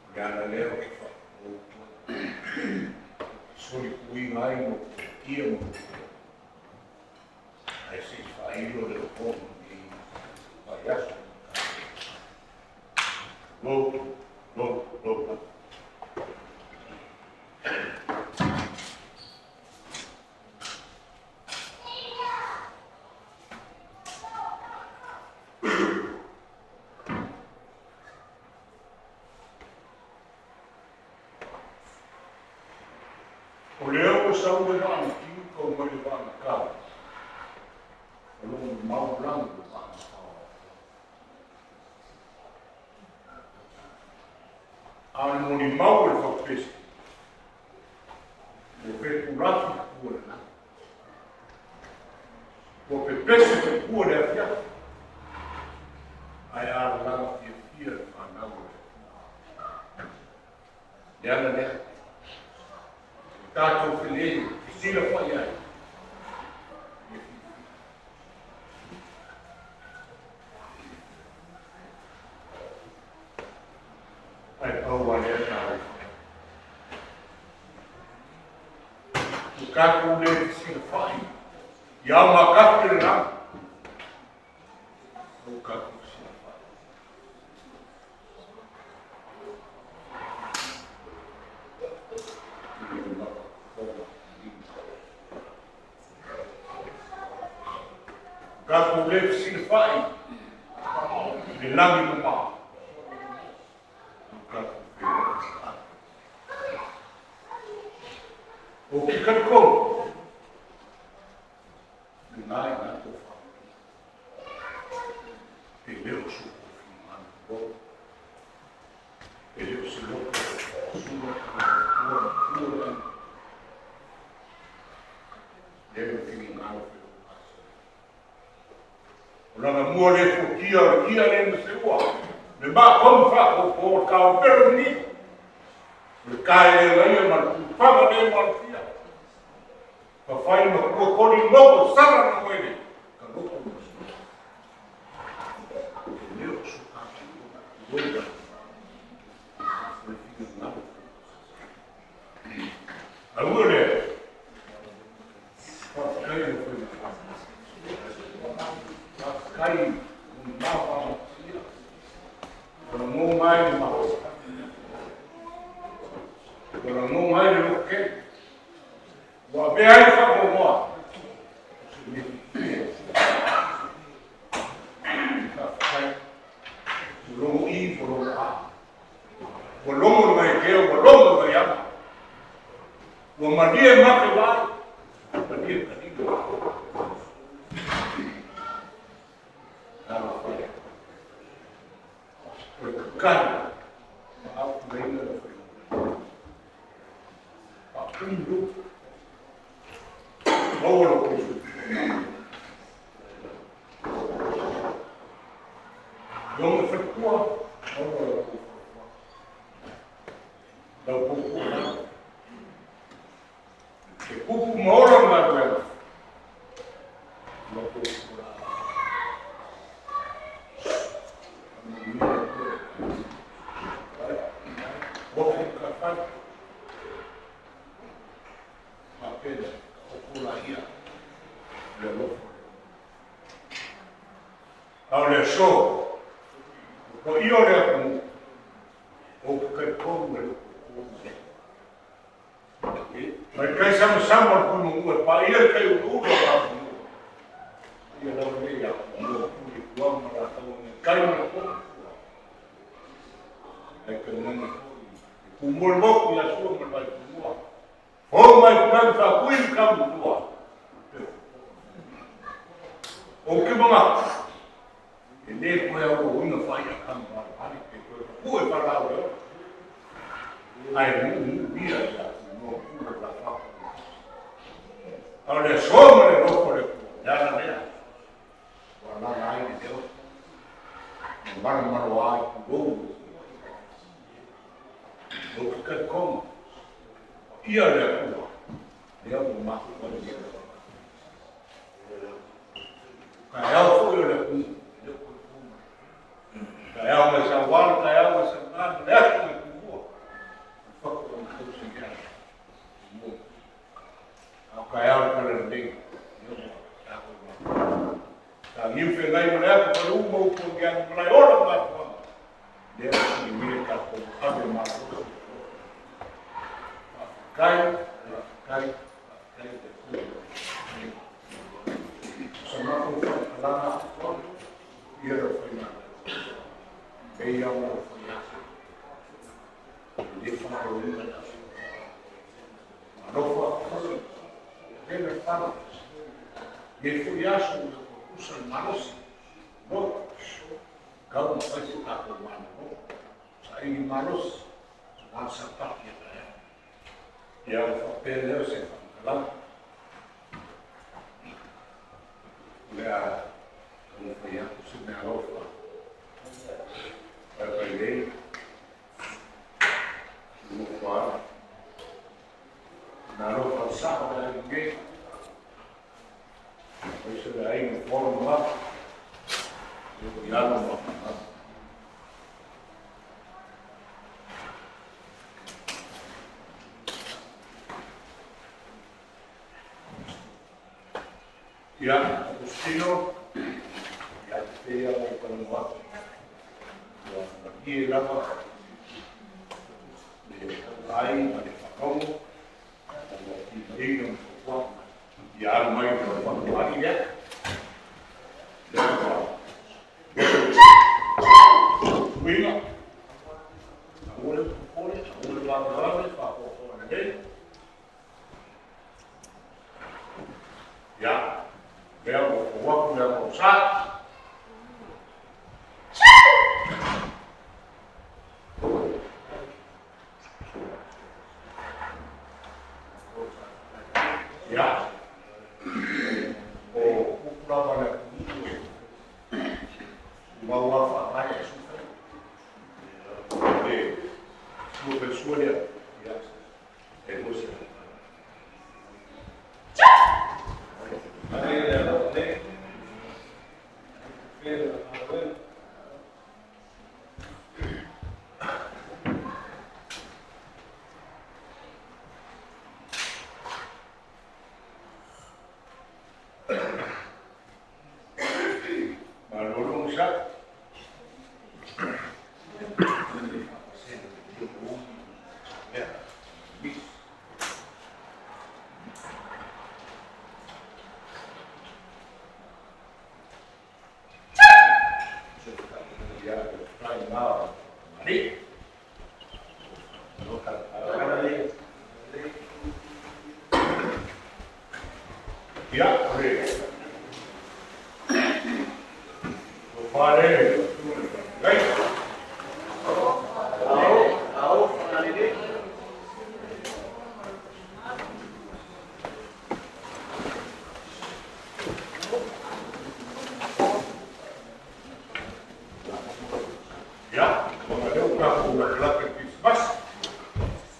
O le ala lea o te faapupou atu ai. Solipuiga ai ma pulotia ma pulotu. Ae se i faailo le lopona i vaiaso. Lotu, lotu, lotu. O lea ua sau le vaa na tiu kau mai le vaa na kau. O lo o mamao lagi le vaa na pao. A o le molimau o le faupese, ua fetulafi le pua lena. Ua pepese le pua le afiafi, ae alalaga fiafia le fanau o le Atua. Le ala lea, o tatou felei, fesilafai ai, le fiafia. Ae pau lava lea talofa. Ua tatou le fesilafai i ao makafi o le lagi. Ua tatou fesilafai. Tatou le fesilafai i le lagi mamao. Tatou feiloai. Ou te talitonu, lena i ina tofa. E le o so outou finagalo loto. E le o se loto o sua ua matua le aiga. Lea le finagalo O lana mua le fuatia o le kia le ma se ua. Le ma komu whaakoko o ka o pero ni. O le kae le laia ma le pupaga le ma le fia. Ka whai ma kua kori moko sara na wele. Ka loko ma sua. E leo su ka ki o na. O le fina ngalo. Aua lea. Faafetai i le faiga. Faafetai i le whaamatia. O la ngō mai le maha. O la ngō mai le loke. Ua avea ai le whaangoa. O se mea Faafetai. Ua logo i, ua logo a. Ua logo le gaekea, ua logo le gaiama. Ua malie make vai, malie kalilo. Talofa e. O le kakahi, ma au pulaina le whainga. Paʻakumu lu. Maua lo kou soifua. Ioga e faletua, maua lau kou faletua. Lau kou tuualalo. E kupu ma ola le galuega. Lau kou tuualalo. Faapea o laia le alofa. A o le aso, o paia o le atunuu, ou te talitonu e le o toe po. Mai tai samasama o le Pulemamua e paia le tai uluulu o le atunuu. Paia lava nei a Pamua Pule Tuama ma latou e tai ma le popo. Ai tainane foi e Tumua le motu ia Sua ma le Vaifanua. Fou mai tulagi faatui le taumutua. Ou te manatu, e le toe auauina faai'a tanumalomale pe toe tapue faalaau e ola. Ae nuunuu ia ia Tumua Pule o la fatu. A o le aso ma le alofa o le Atua, le ala lea ua alaala ai le leo ma malomaloa ai pulou. Ou te talitonu, paia le Atua, lea ua mafua ai le taeao foi o le atunuu, e le o toe po mai. Taeao mai Sauala, taeao mai Salga, ma le atu mai Tumua, o le fatu o na tausi lea. Tumua. A o taeao le tala lelei, lea ua tatou mafua. Sa niu feagai ma le atu fale uma upu o Ngiaga malae ola ma mafuaaga. Lea ua silimia le tatou ave malosi. Faafetai, faafetai, faafetai le Atua. O sa matou faamatalaga ia lau faigamalo. Pei lava ona ou fai atu, e le faagaloina le aso. Alofa foi, avela le fala. Nei foi aso ua tutusa le malosi. No, kau ma fai se tatou malolo. Saili malosi, aua le sapati a taeao. Ia ona faapea lea o se faamatalaga. O le a taumafai atu se meaalofa. Pai lei. Nofo ai. Na alofa le sao le aiga nei. Aemaise le aiga Fono ma i alo ma fanau. Ia, Agostino, ia te pei ona ou talanoa atu, ua malie lava le vaai ma le faalogo, ua timaiga ma fautuaga. Ia alu mai le fautuaga lea. Lea ua uiga, aua le popole, aua le vavevave, faafoafoa lelei. Ia, lea ua fou atu le ata o sa. Ia, o upu lava le atunuu e tumau lava faavae ae sufai. Le sua fai sua lea, ia, Malo le onosai. Ia, o le tofa lea i lau Afioga i le Faafetai. Ia, ona lea ua tatou latalata i le Kerisimasi,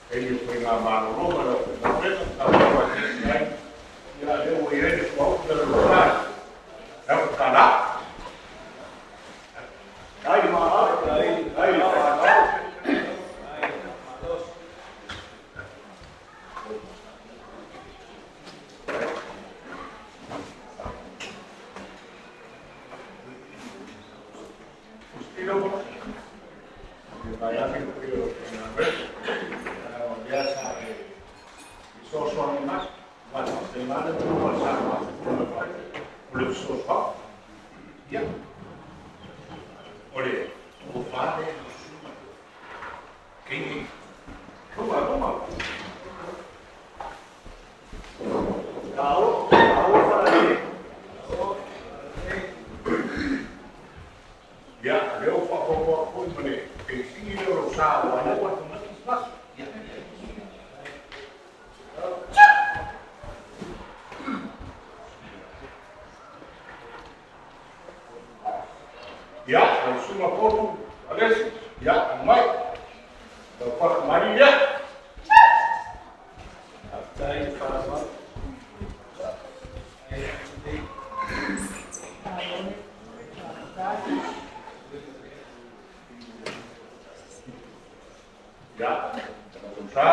taimi o faigamalolo ma le aufaigaluega ma tatou faatasi ai, ia a lea ua i ai le suauu ma le losa e afa tala. Ai, ai, ai. Ia, lea ua faaopoopo atu foi ma le penisini lea o lo o sa aua lea ua atamai Kerisimasi. Ia. Ia, lau susuga Potu Alesi, ia, aumai. Lau fakamali lea. Faafetai le faaaloalo. Ia, sa.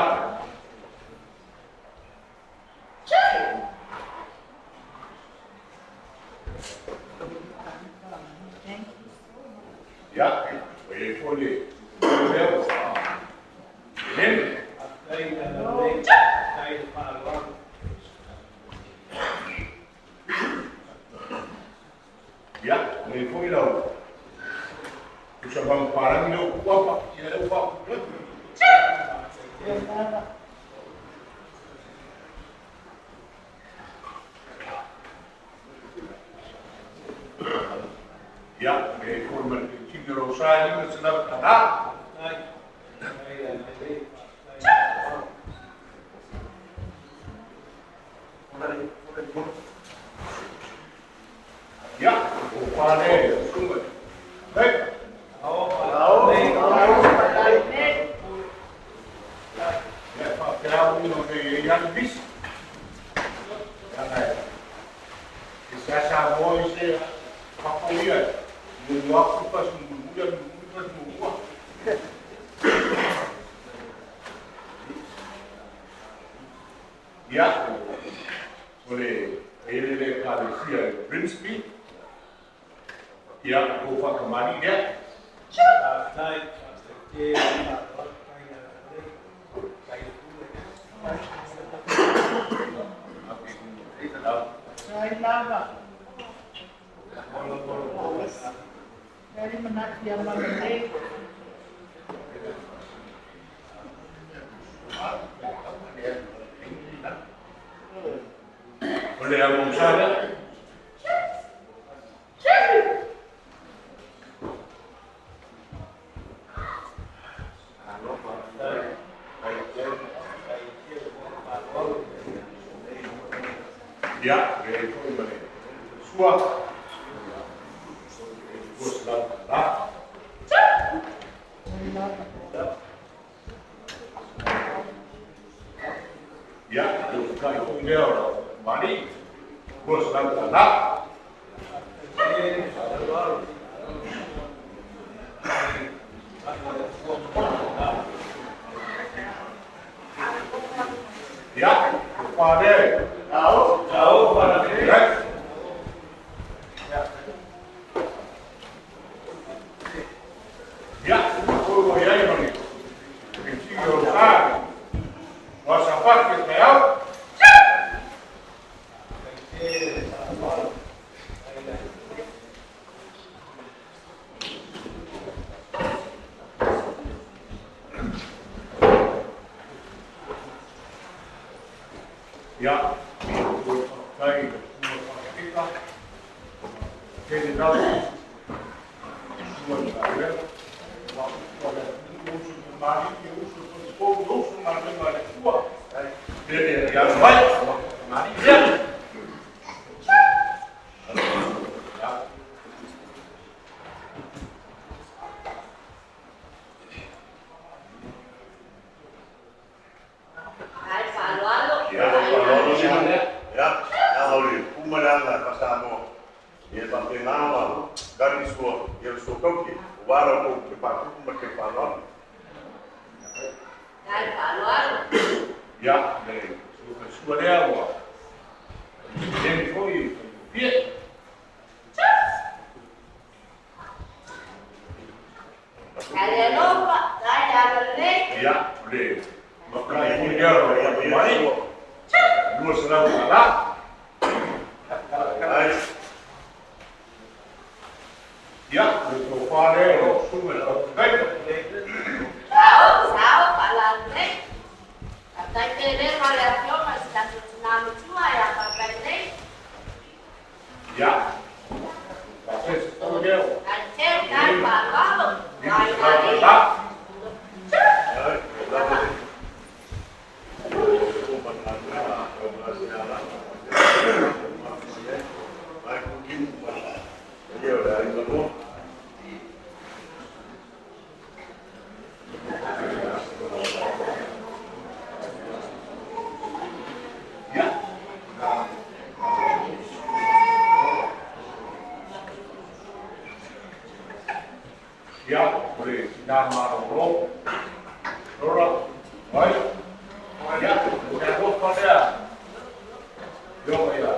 Ia, o i ai foi le lea ua Eleni. Faafetai le agalelei, faafetai le faaaloalo. Ia, o i ai foi lau pusa manupapalagi lea ua tuu apa, ia lea ua faaputu atu. Ia, e i ai foi ma le penisini o lou sa e $500. Faafetai, faafetai le agalelei, faafetai le faaaloalo. Ia, o fa lea e susuga. Hei! Ia, e faapea uiga o nei e i ai lava le misi. Leaga e se a Samoa i se fafo ia e muamua atu pasi mulimuli alu mulimuli pasi muamua. Ia, o le ele le Ekalesia i Grimsby. Ia, tou faakamani lea. Faafetai, faafetai tele le faaaloalo, faafetai le agalelei, faafetai le pule. Faafetai lava. Leai manatu ia Malalei. O le amosa lea. Ia, e ai foi ma le sua. $200. Ia, o kai foi lea o lau mali. $200. Ia, o fa lea. Ao, ao, Ia. Ia, o ua i ai ma le penisini o lo sa. Ua safati e taeao. Ia, ia ua faafetai i le susuga Pasefika, tele lava sua i galuega, ua usu a le atunuu, usu i tamalii, usu i faleupolu, usu i galuega a le Atua. Lele ia alu mai, ua tamalii lea. Ia. sootauti, aua la outou tepa tupu ma le faaaloalo. Dai faaaloalo. Ia, le sua lea ua leni foi fie. Dai le alofa, dai le agalelei. Ia, o le makai foi lea o le mai, $200. Ai. Ia, le tofa lea o lo susuga i le faafetai. Sao, sao, faalalelei. Faafetai tele ma le afioga i si tatou tina matua ia faafetai nei. Ia, faasese tau lea o. Dai teu, dai faaaloalo. Dai $500 nai. Ai, Ia, o le tina malolo, Lora, ai, ia, o le alofa lea, ioa ia,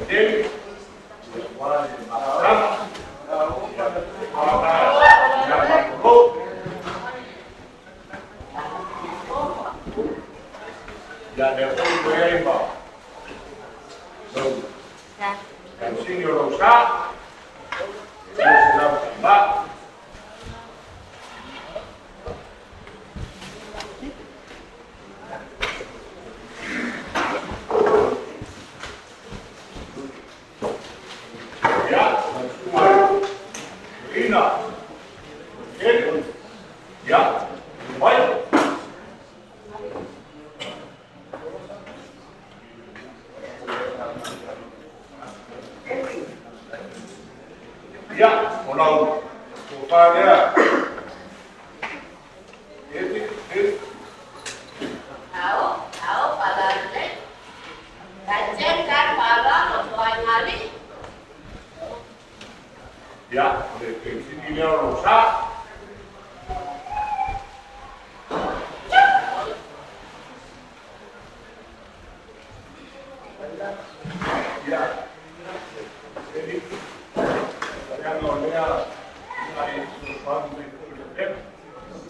tele, ia ua le masaga, ia, tina malolo. Ia, lea foi ua i ai ma lau tausini o lau sa, $200. Ia, ina, e, ia, mai. Ia, o lau tofa lea. E, e, Ao, ao, faalalelei. Dai teu, dai faaaloalo, toai ngali. Ia, o le penisini lea o lau sa. Ia, e, leaga o lea ai sosoani mai foi le pema.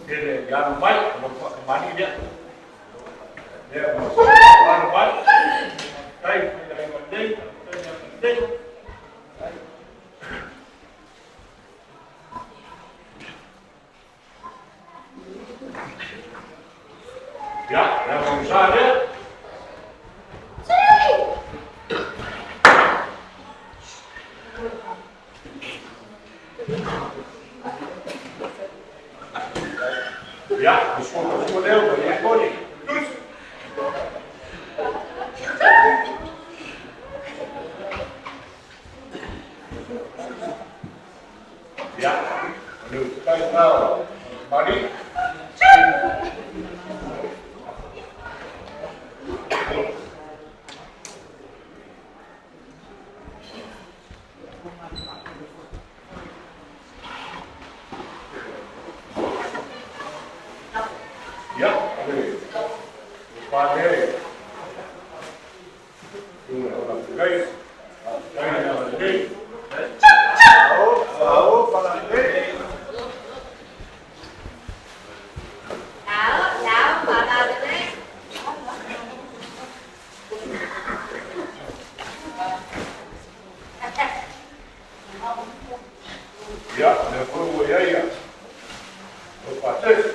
Tele i alo mai, o lau faakamani lea. Lea ua alo mai. Tai, tai ai malei, tai ai malei. Ia, lea ua sa lea. Ia, o sua sua lea ua i ai foi. Tusi. Ia, o le utai na o Mari. Ia, o le tofa lea e tu o la fegai. Tai na lelei. Ao, ao, faalalelei. Ao, ao, faalalelei. Ia, lea foi ua i ai ia. O faasese.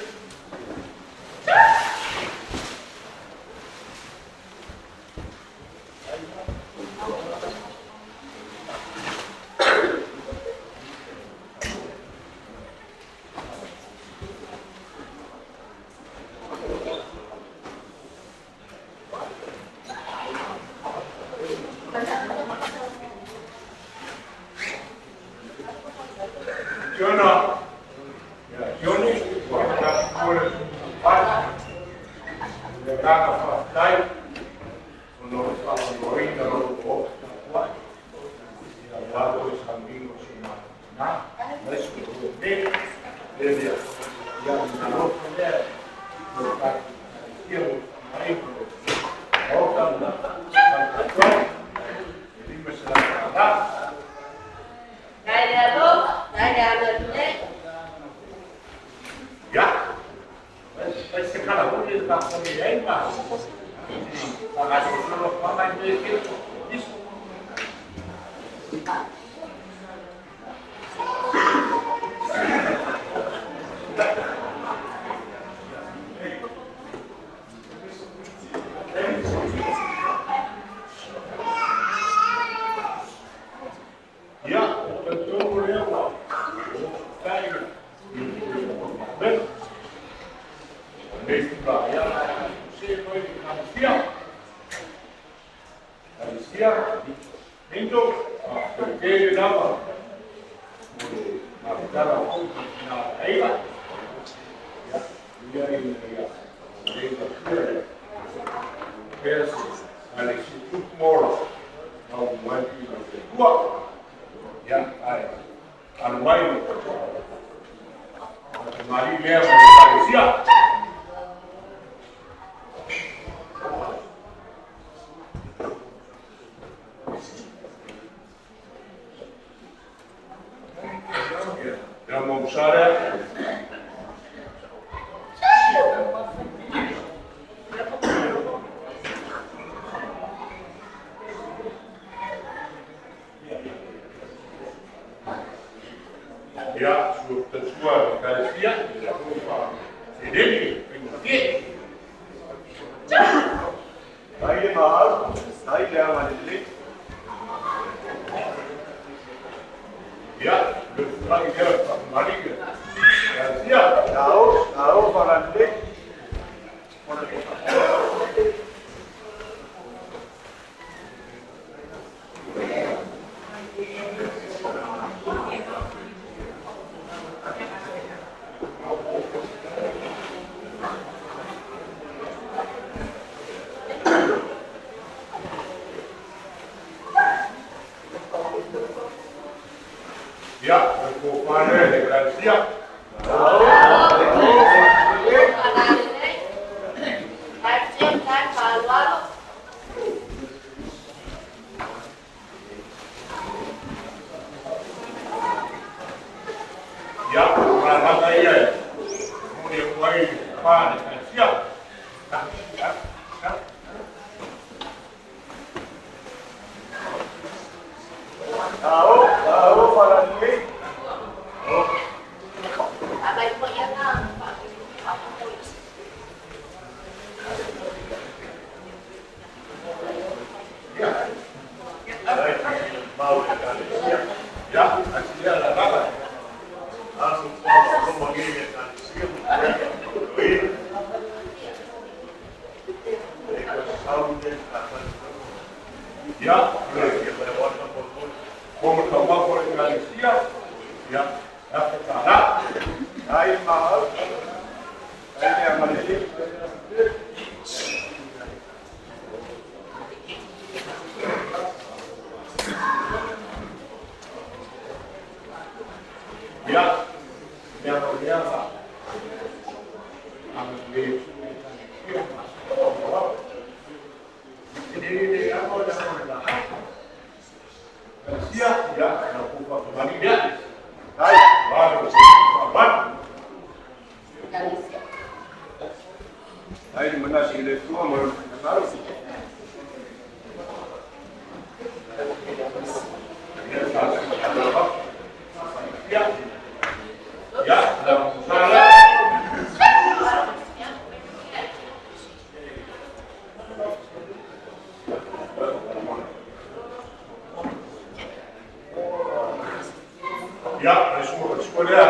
Siona, ia, Sioni, ua tatou le pai. Le agaga faafetai, ona o le faamaloina o lou oo tapuai. Ia, aua foi sauniga o si o matou tina. nei. Le lea, ia, alofa lea, mo tatou Ekalesia, mo le faamai, mo le Maota, mo le Falefaatoaga, e $500. Faafetai le alofa, faafetai le agalelei. Ia, fai se kalavuli le tatou ai ma faagasolo mai mea e iso. Ia, o talitonu lea ua tai i Nei tula, ia, se noi Kalesia. Kalesia, Indo, a tele lava, mo le mafutala o na aiga. Ia, ia ia ia, le vakia le, pea se, Alexi Tutumola, mau mai i le tua. Ia, ai, alo mai le mali lea mo le Kalesia. Ia mo musarea. Ia, sua tatua le Kalesia, ia kou seleni, faigofie. Tai le mahau, tai le agalelei. Ia, le fai lea faamali le Kalesia. Ao, ao falalelei. Ia, le kofale le Kalesia. Falalelei. Faafetai, faafetai faaaloalo. Ia, o la lava ia e moni atu ai le pa le Kalesia. Ya, ya, ya. Ao, ao falalelei. Faamai foi agaga faapipoi. Mau le Kalesia. Ia, asia la lava. Aso kwa koma ngei le Kalesia. Oi. E ko sau le Ia, le le wata mo mo. Komo taumafo le Kalesia. Ia, $1,000. Tai mahau, tai le agalelei. Ia, mea mo lea fa. Anga le Ia, le le amo le amo le la. Kalesia, ia, na kufa kamali lea. Tai. Vale, se fa Kalesia. Tai le manasi le tua mo le finangalo. Ya, ya, la musala. Ya, le sua sua lea.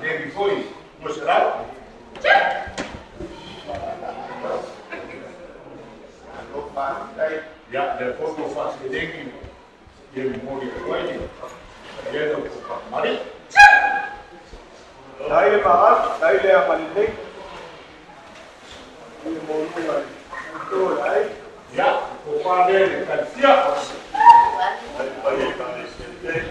Levi foi, 200. Alo faafetai. Ya, le foto fa selegi. Ye mo le koe. Ye no ko mari. Tai le mahau, tai le agalelei. Le mo lunga. To ai. Ya, ko fa le le Kalesia. Tai pai le Kalesia.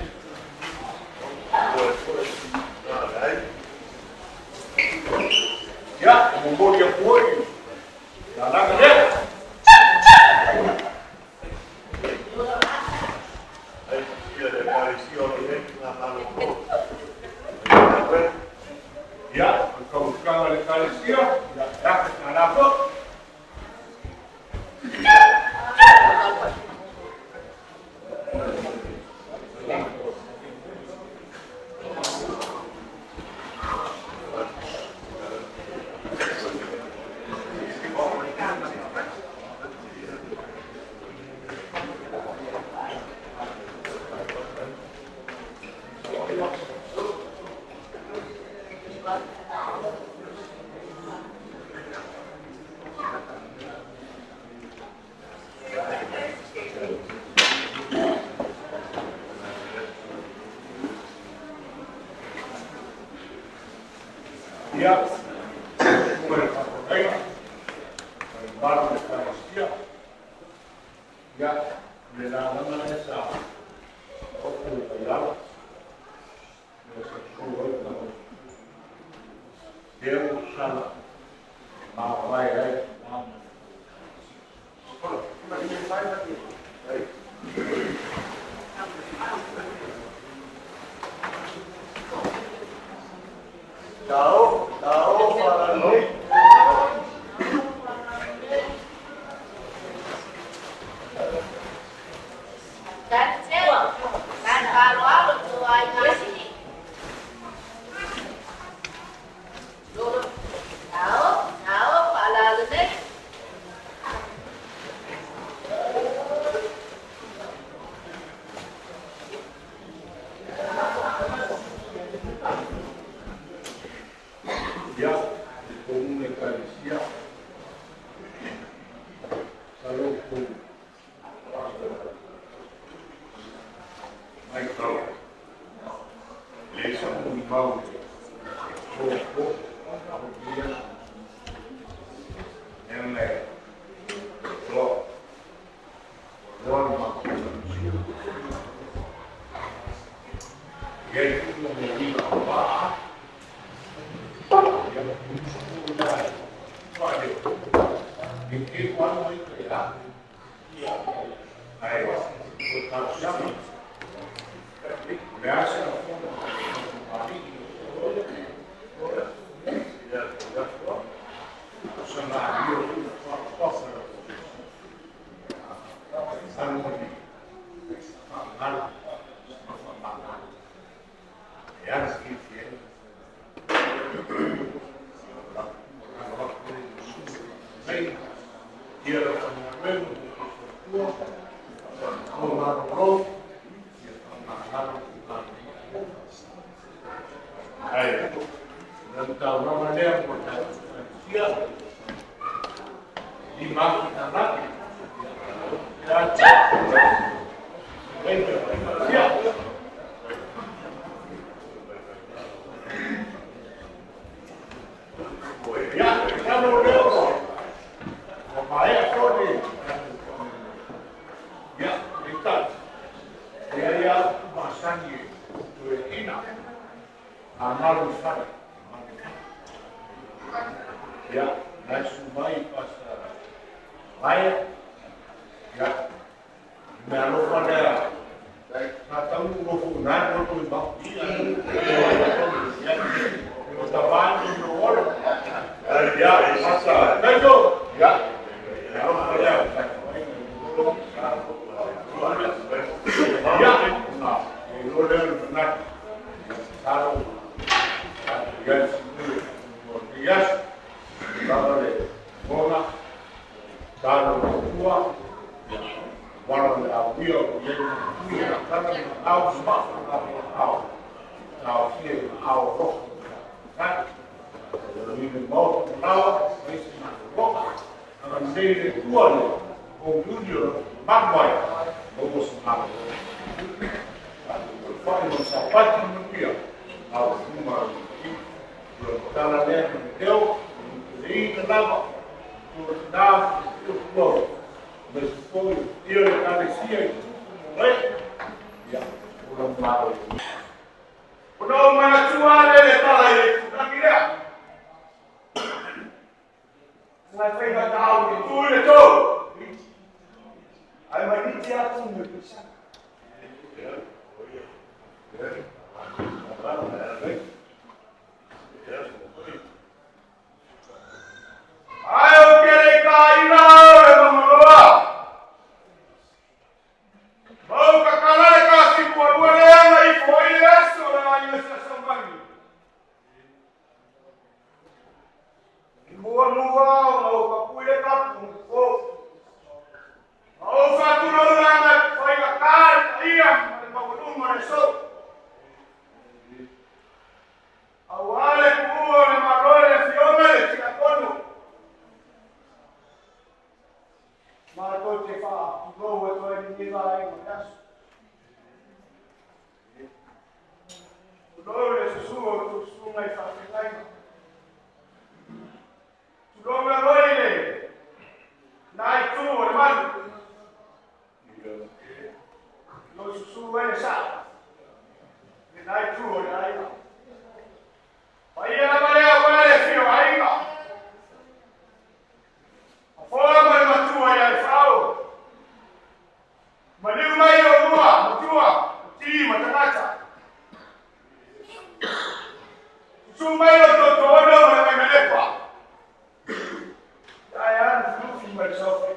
talosaga a le Ekalesia, ia, e $1,000 foi. Ia, ua le faafetai, ma le mamalu o le Ekalesia. Ia, o le lalaga lea sa taoto i Vaiala, lea sa sosolo ai le lea ua sala mavae ai Tao, tao, faalalelei. Ia, i totonu le Ekalesia, masalo ua outou matau, e leai sa molimau i le aso ua po, leaga e loa, ua loa le matou Ekalesia. E i ai foi lona uiga auvaa, ia, faaleo, ne i te i ua alu ai ita ia ae o le talosaga, o le a se lafona a le sana alia foi na faapapafa alo ma le faamagalo ma faamagalo e ala fiafia ai. Ia le aufaigaluega ma le soifua malolo, ia faamagalo ae o le taulaga lea mo le tatou Ekalesia, $5,000. Ia, masalo lea ua maea foi le ia, peitai, e leai lava upu masani e toeaiina, a galo i fale, e galo i fale. Ia, na e susu mai Pastor Maia, ia, le mea alofa lea, sa taunuu loa foi i ina le loto i mau. O tama ni no olo. Ia, Pastor Taito, ia, le alofa lea. Ia, ona iloa lea o le manatu, masalo, tatou i ai le siui o lenei aso, lava le lagona, tatalo i le Atua, ia, auala o le a uia o i ai manuia tala ma ao ma ao, taofia i aao alofa o le tatou Matai. Le maota malaoa, mai se malologa, agalelei le Atua le komiuni o lo mamalu ai, maua se malologa. Tatou fai ma sapati manuia, ao luma o le o le tala lea ma le leo, o le ina lava, o le na, o le me se foi, ia le Ekalesia i tupu mo e, ia, o le malo. Ona ou manatua lea le tala i le itulagi lea. Ngai faiga tau i tu i le tou. Ai mai niti atu me pisa. Tulou le susu o outou susuga i faafeagaiga. Tulou galoi le na itu o le malu. Lou susu ai le saa le na itu o le aiga. Paia lava lea aua le afio o aiga. Afoa ma le matua ia le fao. Maliu mai oulua matua, o ti ma tagata. Susu mai o Totoono ma le Vaimalepa. Ae a Lufilufi ma le Saofai.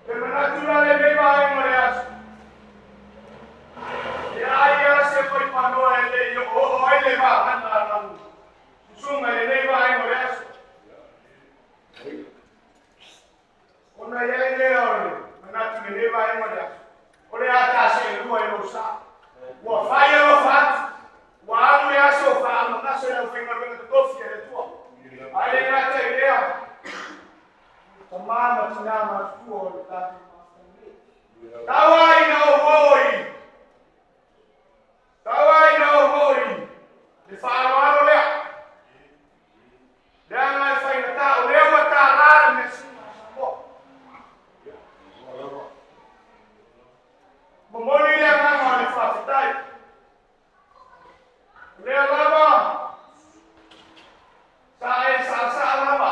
Le manatu la lenei vaega o le aso. E ai a se faipanoa e le i oooo ai le vagana a lau susuga i lenei vaega o le aso. Ona i ai lea o le manatu i lenei vaega o le aso, o le a ta seelua i lou sa. Ua fai alofa atu, ua alu le aso faaamagasa i le aufaigaluega totofi a le Atua. Ae le gata i lea, tama ma tinā matutua o le tatou mafuta nei. Tau ai ina ou oo i Tau ai ina ou oo i le faaaloalo lea. Leaga e faigata, o lea ua tala le measina a Samoa. Momoli le agaga o le faafetai. O lea lava sa e saasaa lava,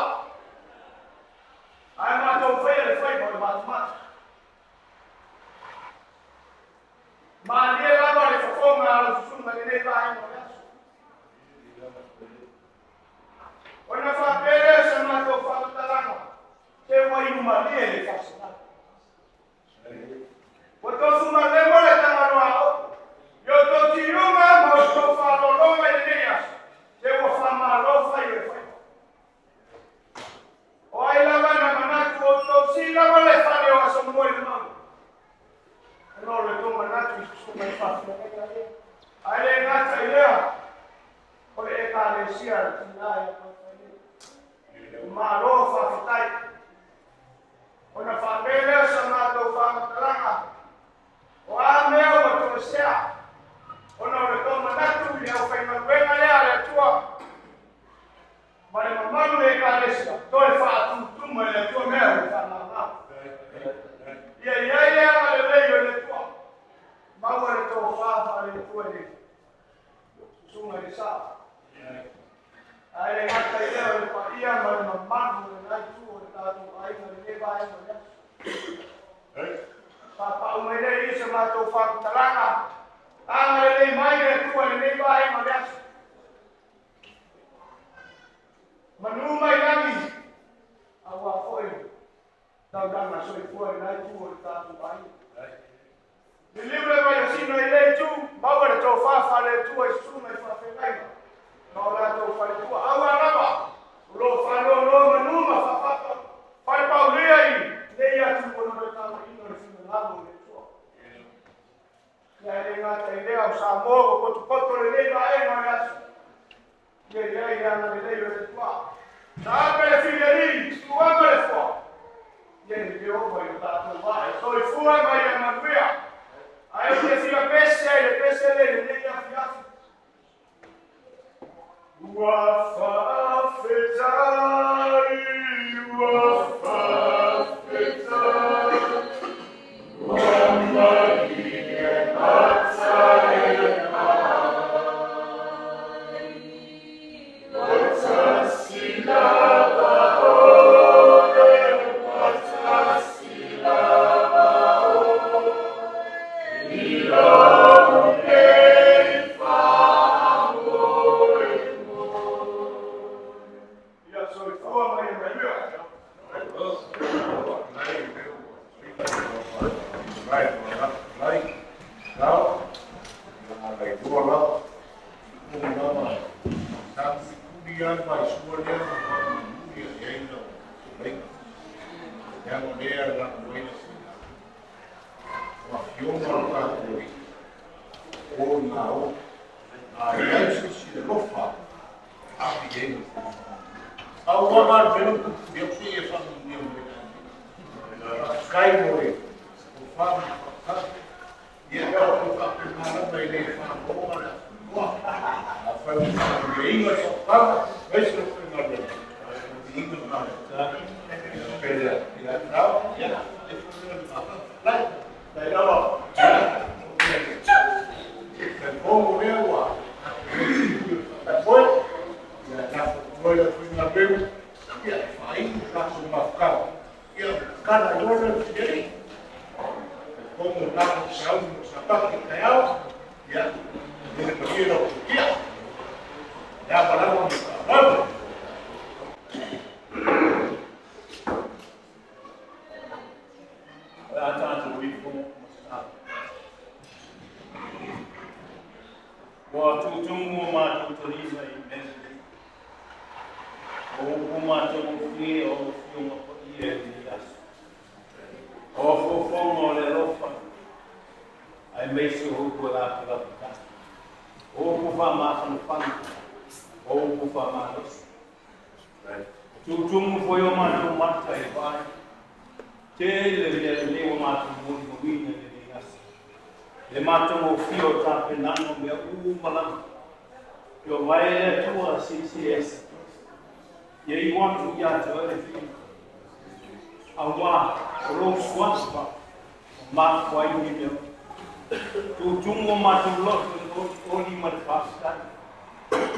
ae matou faia le faiva o le matamata. Malie lava le fofoga a lau susuga i lenei vaega o le aso. Ona faapea lea o sa matou faamatalaga, se ua inu malie le faasalaga. Ua tofu malemo le Tagaloa Aopo i outou tiuga ma outou faaaloaloga i lenei aso, se ua faamalo fai o le faiva. O ai lava na manatu outou sii lava le fale o Asomua i le mauga. Ona o le tou manatu i susuga i faafeagaiga ia. Ae le gata i lea, o le Ekalesia a le Tina ia Paepae nei. Malo faafetai. Ona faapea lea o sa matou faamatalaga, o a mea ua toesea, ona o le tou manatu i le aufaigaluega lea a le Atua, ma le mamalu o le Ekalesia, toe faatutuma e le Atua mea ua faamama. Ia i ai le agalelei o le Atua, maua le tofa faale-Atua i le susuga i le Sao. Ae le gata i lea o le paia ma le mamalu o lena itu o le tatou aiga i lenei vaega o le aso. Faapau mai lea i sa matou faamatalaga, agalelei mai le Atua i lenei vaega o le aso. Manu mai lagi, aua foi taulaga soifua i lena itu o le tatou aiga. Liliu le vaiosina i lea itu, maua le tofa faale-Atua i susuga i faafeagaiga ma o latou faletua. Aua lava o lo o faanonomanu ma faapapa falepaulia i nei atunuu ona o le tamaina o le finagalo o le Atua. Ia e le gata i lea, o Samoa ua potopoto lenei vaega o le aso. Ia i ai le agalelei o le Atua. Taape le filialii, tuaga le fua. Ia le Jeova i o tatou vaa e soifua ma ia manuia. Ae ou te fia pese ai le pese lea i lenei afiafi. Ua faafetai, ua faafetai. Ua malie mata e mai. Ua tasi lava oe, ua tasi lava oe. I lou nei faamoemoe. Ia soifua ma ia manuia. Kai mo le o wha ona e le faaloa le Atua. Afai ua faamanuiaina le sootaga, aemaise le aufaigaluega, a o le viiga lena o le Atua. Pe lea, ia tau, ia, e fua le faafetai. Tai lava, talitonu lea ua faamoemoe, ia lafo atu ai le aufaigaluega, ia e faainu le tatou mafutaga, ia ona tatala ai loa lea o le filialii. Talitonu o tatou sauni mo le Sapati i taeao, ia, lele malie lau totia. Le ava lava ma le faaaloalo. O le a tatou ifo ma tatalo. Ua tutumu o matou taliga i mea lelei. O upu matagofie o lau Afioga Paia i lenei aso. O fofoga o le alofa, aemaise o upu e lapalapata. O upu faamafanafana, o upu faamalosi. Tutumu foi o matou mata i vaai. Tele mea lelei ua matou molimauina i lenei aso. Le matagofie o tapenaga o mea uma lava. Ia vae le Atua silisili ese. Ia iu atu ia te oe le viiga. Auā o lou suafa o mafua ai nei mea uma. Tutumu o matou loto i le olioli ma le faafetai.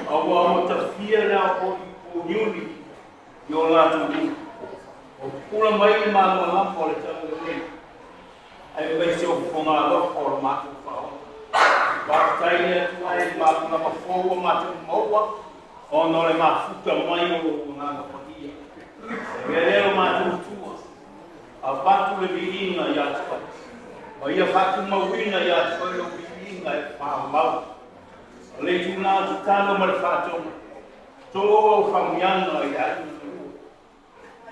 Auā ua tafia le ao pouniuni i o latou lima. Ua pupula mai le malamalama o le talalelei, aemaise o fofoga alofa o lo matou Faaola. Faafetai le Atua e i le malamalama fou ua matou maua ona o le mafuta mai o lou Agaga Paia. E mea lea lo matou Atua, avatu le viiga ia te oe, ma ia faatumauina ia te oe lou viiga e faamau. O le itula tatalo ma le faatoga, to au faamanuiaga i le aiga galue.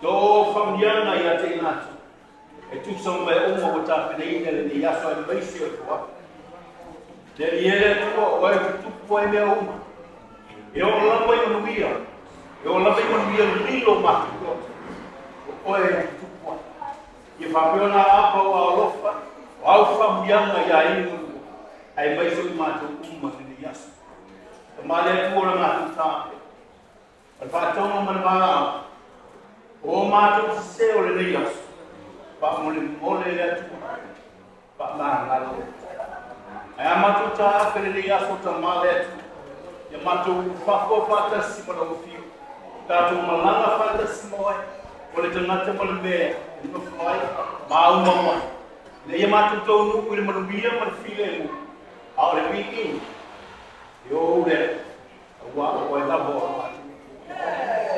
To au faamanuiaga ia te i latou e tusa ma mea uma ua tapenaina i lenei aso aemaise o le foai. Le Alii e le Atua, o oe e tutupu ai mea uma. E oo lava i manuia, e oo lava i manuia lilo o matou loto, o oe e tutupu ai. Ia faapea ona aapa o alofa, o au faamanuiaga ia aiga galue, aemaise o i matou uma i lenei aso. Tama le Atua o le matou tape, o le faatoga ma le valaau, o matou sese o lenei aso, faamolemole le Atua, faamagalo. Ae a matou taape lenei aso, Tama le Atua, ia matou ulufafo faatasi ma lau Afio, tatou malaga faatasi ma oe, o le tagata ma le mea e nofo ai ma aumau ai, ina ia matou taunuu i le manuia ma le filemu, a o le viiga e ou lea, aua o oe lava o le matou Atua.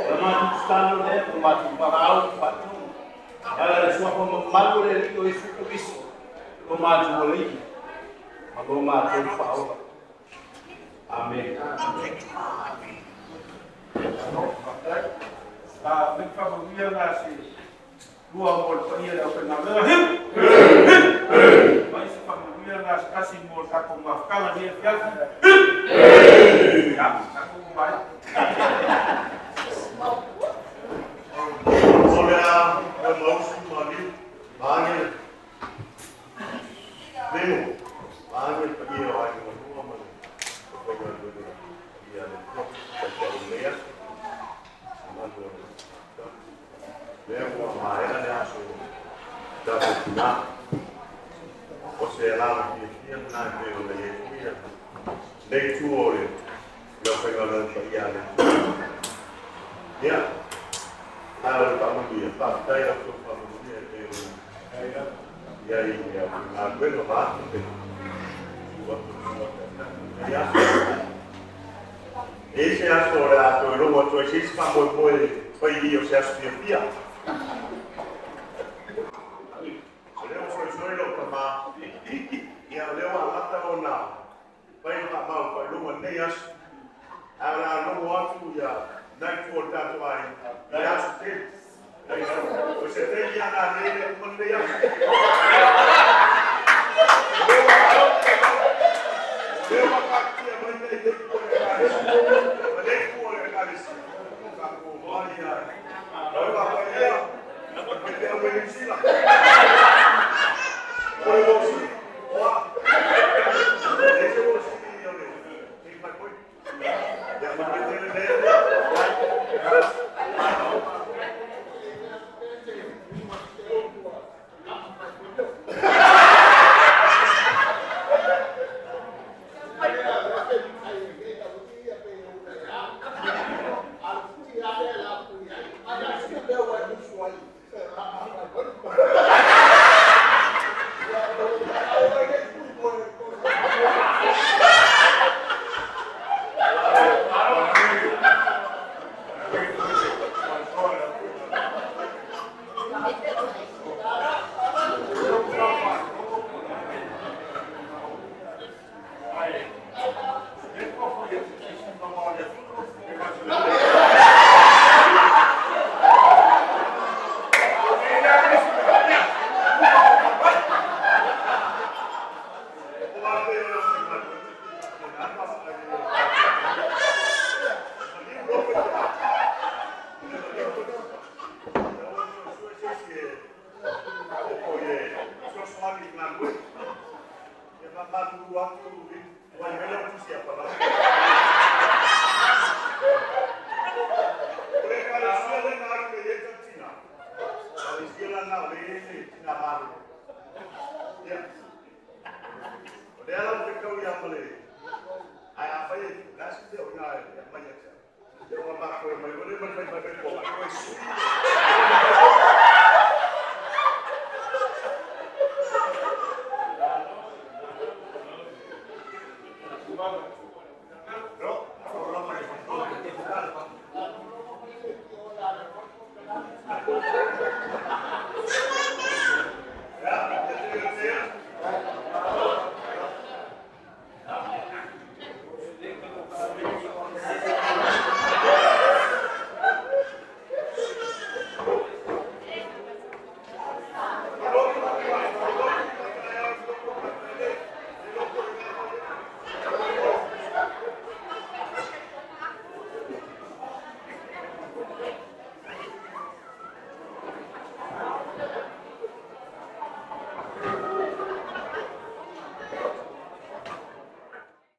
O le matou tatalo lea, o le matou valaau ma faatonu, e ala i le suafa mamalu o le Alii o Iesu Keriso, lo matou Alii ma lo matou Faaola. Amene. A me faamanuia na se lua mo le paia le aufaigaluega. Hip! Hip! Hip! Mai se faamanuia na se tasi mo le tatou mafutaga nei afiafi. Hip! Ya, tatou mai. O le a oe mausi ma liu, vaeane le leo, vaeane le paia o aiga malua ma le aufaigaluega paia a le Atua, taitai o lenei aso, mamalu o le Lea ua maea le aso o tatou tina. O se agaga fiafia lena e pei ona i ai foi lenei itu o le aufaigaluega paia a le Atua. Ia, ae o le faamanuia, faafetai i la outou faamanuia e pei ona i ai i le aufaigaluega vaeatu le susu atu o le Susuga Taitai i lenei aso. E i ai se aso o le a toe logo atu ai se isi faamoemoe e fai i o se aso fiafia. O lea ua soisoi lou tama, ia o lea ua amata ona fai le faamau faailoga i lenei aso. Ae o le a logo atu ia lena itu o le tatou aiga i le aso tele. O se taimi lava nanei le uma lenei aso. O lea ua taatia mai nei le itu o le Ekalesia, ma le itu o le Ekalesia. Tatou omai lava. Lau faafetai o le faifeau mai Niu Sila. O le Mausi, oa.